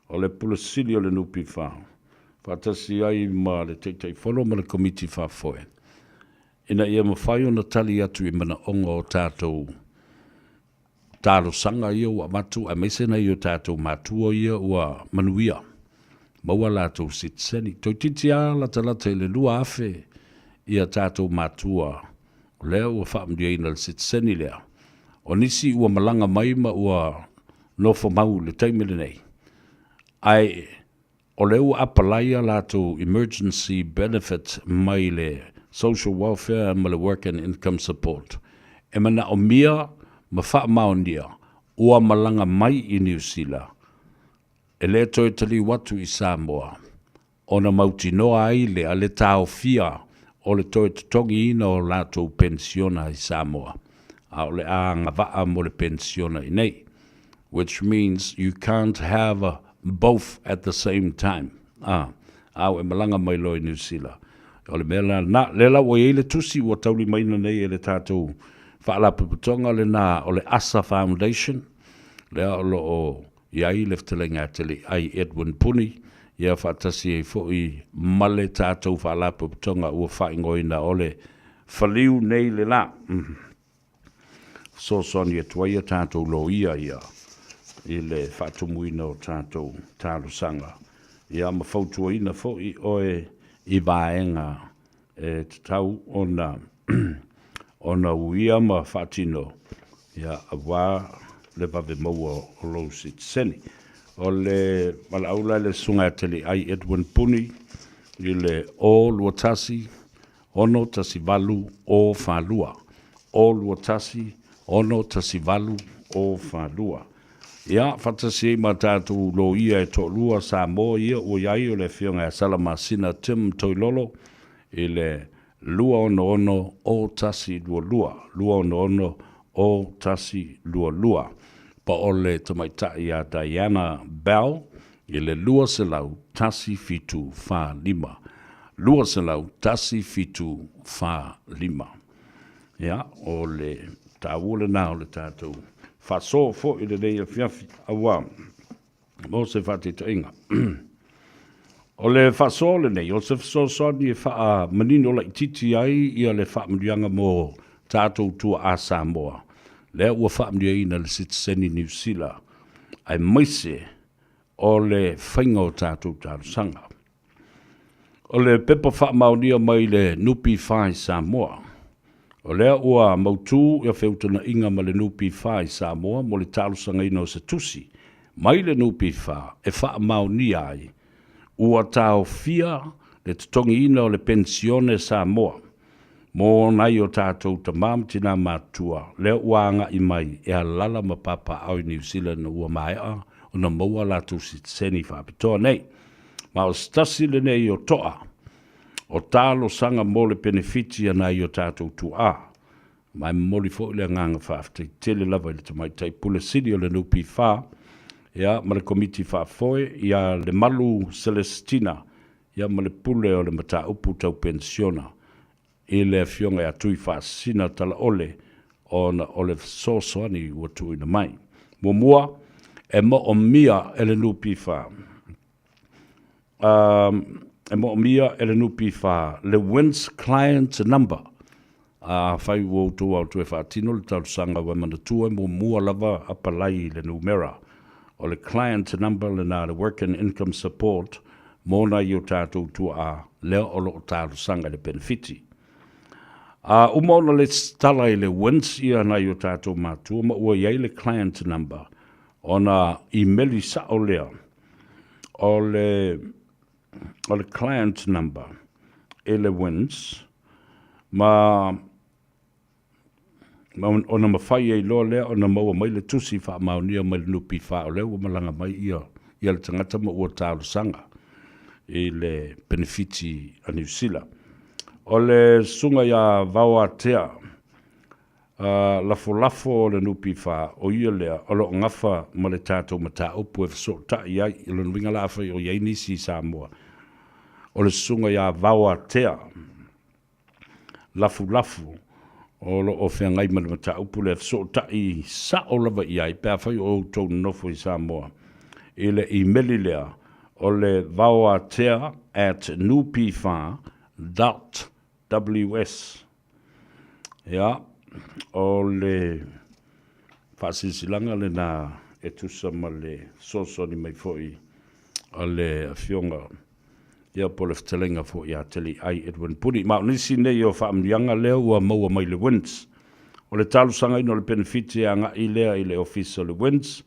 o le Pule Sili o le NPF, faatasi ai ma le Taitaifono ma le Komiti Faafoe, ina ia mafai ona tali atu i manaoga o tatou talosaga ia ua avatu aemaise nai o tatou matua ia ua manuia maua latou sitiseni. Toeitiiti lava latalata i le 2000 ia tatou matua o lea ua faamanuiaina i le sitiseni lea. O nisi ua malaga mai ma ua nofo mau i le taimi lenei, ae O lea ua apalai a latou emergency benefit mai le Social Welfare ma le Work and Income Support e manaomia ma faamaonia ua malaga mai i Niu Sila e le toe taliu atu i Samoa ona mautinoa ai lea le taofia o le toe totogiina o latou penisiona i Samoa a o le a agavaa mo le penisiona i nei. Which means you can't have both at the same time. A, a ua e malaga mai loa i Niu Sila. O le mea la lena. Lea la ua i ai le tusi ua taulimaina nei e le tatou Faalapotopotoga lena o le ASA Foundation, lea o lo o i ai le fetalaiga ia Teliai Edwin Puni, ia faatasi ai foi ma le tatou Faalapotopotoga ua faaigoaina o le Faliu nei le la. Fesoasoani atu ai a tatou loia ia i le faatumuina o tatou talosaga, ia ma fautuaina foi oe i vaega e tatau ona ona uia ma faatino, ia, aua le vave maua o lou sitiseni. O le valaau la i le Susuga ia Teliai Edwin Puni i le 0 21 6 18 0 42. 0 21 6 18 0 42. Ia, faatasi ai ma tatou loia e toalua Samoa ia ua i ai o le Afioga ia Salamasina Tim Toilolo i le 266 0122, 266 0122, pa o le tamaitai ia Diana Bell i le 200 1745. 200 1745. Ia, o le taua lena o le tatou faasoa foi i lenei afiafi, auā, mo se faataitaiga. O le faasoa lenei, o se fesoasoani e faamanino laitiiti ai ia le faamanuiaga mo tatou tuaa Samoa, lea ua faamanuiaina i le sitiseni Niu Sila, aemaise o le faiga o tatou talosaga. O le pepa faamaonia mai le NPF i Samoa. O lea ua mautu ia feutagaiga ma le NPF i Samoa mo le talosagaina o se tusi mai le NPF e faamaonia ai ua taofia le totogiina o le penisione Samoa mo nai o tatou tama ma tina matutua lea ua agai mai e alala ma papaaao i Niu Sila ina ua maea ona maua a latou sitiseni faapitoa nei. Ma o se tasi lenei o toa o talosaga mo le penefiti a nai o tatou tuaa. Ma e momoli foi le agaga faafetai tele lava i le Tamaitai Pule Sili o le NPF, ia, ma le Komiti Faafoe, ia Lemalu Selesitina, ia ma le Pule o le Mataupu Tau Penisiona, i le Afioga ia Tuifaasisina Talaole ona o le fesoasoani ua tuuina mai. Muamua, e moomia e le NPF, e moomia e le NPF le WINZ Client Number. Afai ua outou aotu e faatino le talosaga ua e manatua e muamua lava apalai i le numera o le client number lena le Work and Income Support mo nai o tatou tuaa lea o lo o talosaga i le penefiti. A uma ona lesitala i le WINZ ia nai o tatou matua ma ua i ai le client number, ona imeli sao lea o le o le client number i le WINZ ma ona mafai ai loa lea ona maua mai le tusi faamaonia mai le NPF o lea ua malaga mai ia ia le tagata ma ua talosaga i le penefiti a Niu Sila. O le susuga ia Vaoatea. Lafolafo o le NPF, o ia lea o lo o gafa ma le tatou mataupu e fesootai ai, o lona uiga la afai o i ai nisi i Samoa, o le susuga ia Vaoatea Lafulafu o lo o feagai ma le mataupu lea, fesootai sao lava i ai pe afai o outou nonofo i Samoa i le imeli lea o le vaoatea at npf dot ws. Ia, o le faasilasilaga lena e tusa ma le fesoasoani mai foi a le Afioga ia po o le fetalaiga foi ia Teliai Edwin Puni. Ma o nisi nei o faamanuiaga lea ua maua mai le WINZ. O le talosagaina o le penefiti e agai lea i le Ofisa o le WINZ,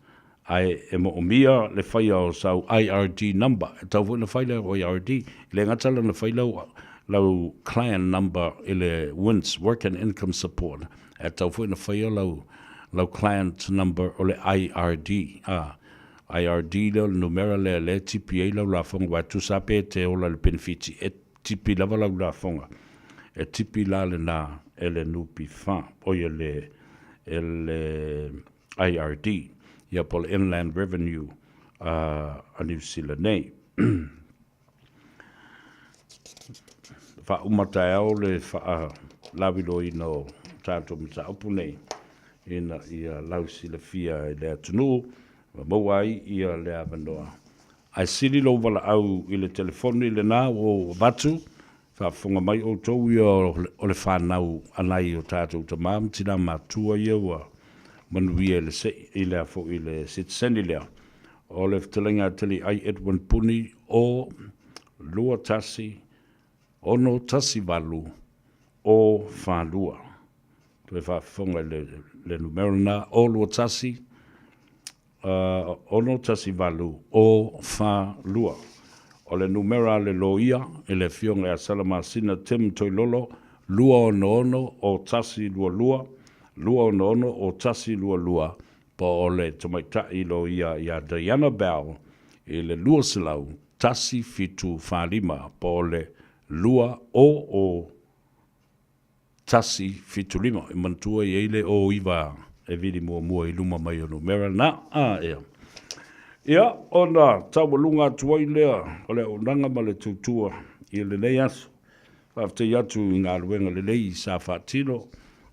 ae e moomia le faia o sau IRD number. E tatau foi ona fai lau IRD. E le gata la ona fai lau, lau client number i le WINZ, Work and Income Support, ae tatau foi ona faia lau, lau client number o le IRD. A, IRD lea o le numera lea lea e tipi ai lau lafoga, aua e tusa lava pe e te ola i le penefiti, e tipi lava lau lafoga. E tipi la lena e le NPF, oi e le, e le IRD, ia po o le Inland Revenue a Niu Sila nei. Faauma taeao le faalauiloaina o tatou mataupu nei ina ia lausilafia e le atunuu ma maua ai ia le avanoa. Ae sili lou valaau i le telefoni lena ua ou avatu, faafofoga mai outou ia o le fanau a nai o tatou tama ma tina matua ia ua manuia i le sei, i le a foi i le sitiseni lea. O le fetalaiga a Taliai Edwin Puni o 21 618 o 42. Toe faafofoga i le numera lena, o 21 618 o 42. O le numera a le loia i le Afioga ia Salamasina Tim Toilolo, 266 o 122, 266 o 122, po o le tamaitai loia ia Diana Bell i le 200 1745 po o le 200 175. E manatua e i ai le o iva e vili muamua i luma mai o numera na. A, ea. Ia, ona taualuga atu ai lea o le auaunaga ma le tautua i lenei aso. Faafetai atu i galuega lelei sa faatino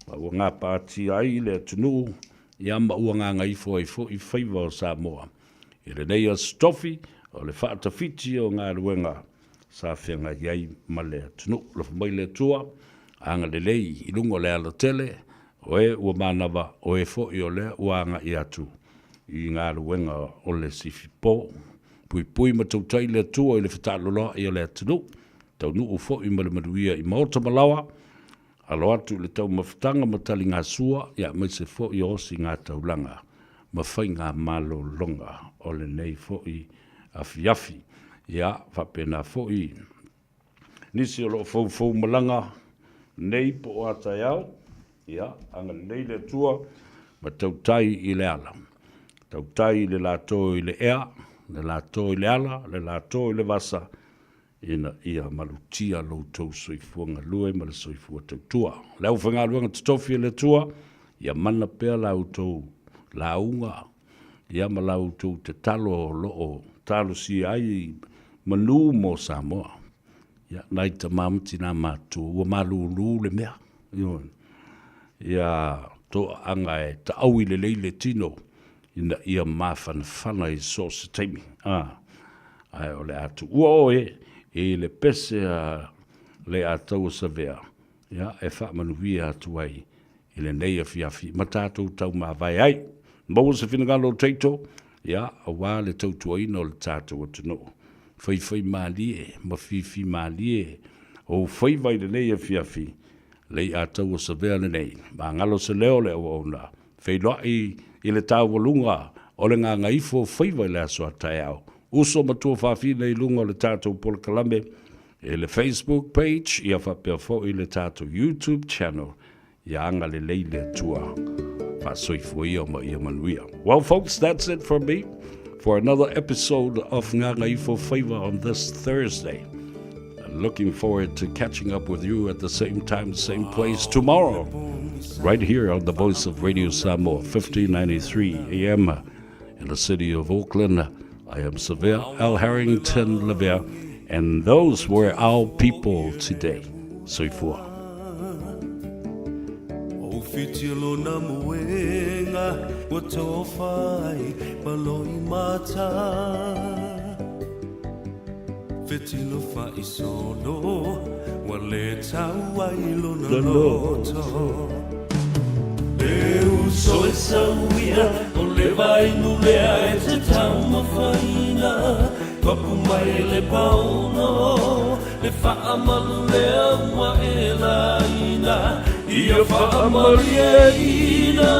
ma ua gapatia ai le atunuu ia ma ua gagaifo ai foi faiva o Samoa i lenei Aso Tofi o le faatafiti o galuega sa feagai ai ma le atunuu. Alofa mai le Atua, agalelei i luga o le alatele, o e ua manava, o e foi o lea ua agai atu i galuega o le sifipo. Puipui ma tautai le Atua i le fetaaloloai o le atunuu, taunuu foi ma le manuia i maota ma laoa, alo atu i le taumafataga ma taligasua, aemaise foi o osiga-taulaga ma faigamalologa o lenei foi afiafi. Ia, faapena foi nisi o lo o foufou malaga nei po o a taeao, ia, agalelei le Atua ma tautai i le ala, tautai i le lato i le ea, le lato i le ala, le lato i le vasa, ina ia malutia lo outou soifua galue ma le soifua tautua. Le aufaigaluega totofi a le Atua, ia mana pea la outou lauga, ia ma la outou tatalo o lo o talosia ai manu mo Samoa. Ia, nai tama ma tina matutua, ua malūlū le mea. Ioe. Ia toaaga e taʻaui lelei le tino ina ia mafanafana i so o se taimi. A, ae o le a tuua oe i le pese a le Atauasavea, ia, e faamanuia atu ai i lenei afiafi ma tatou taumavae ai. Maua se finagalo o Taito, ia, aua le tautuaina o le tatou atunuu. Faifaimalie ma fifimalie ou faiva i lenei afiafi, lei Atauasavea lenei. Magalo se leo le auauna Feiloai i le taualuga o le gagaifo faiva i le aso a taeao. Uso ma tuafafine i luga o le tatou polokalame i le Facebook page ia faapea foi le tatou YouTube channel. Ia agalelei le Atua faasoifua ia ma ia manuia. Well folks, that's it from me for another episode of Gagaifo Faiva on this Thursday. Looking forward to catching up with you at the same time, same place tomorrow, right here on the Voice of Radio Samoa, 1593 AM in the city of Auckland. I am Savea L. Harrington Lavea, and those were our people today. Soifua. O whiti lona moenga ua tofa ai ma loi mata Fetilo faisolo ua le tau ai lona loto E uso e sauia o le vainu lea e te taumafaina Papu mai le paono le faamalu lea ua e laina Ia faamalieina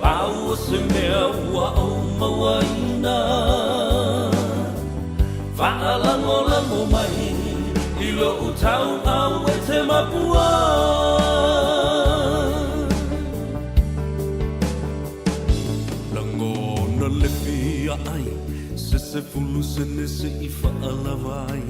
pau o se mea ua ou mauaina Faalagolago mai i lou tauau e te mapua Lagona le fia ai se sefulu sene se i faalava ai.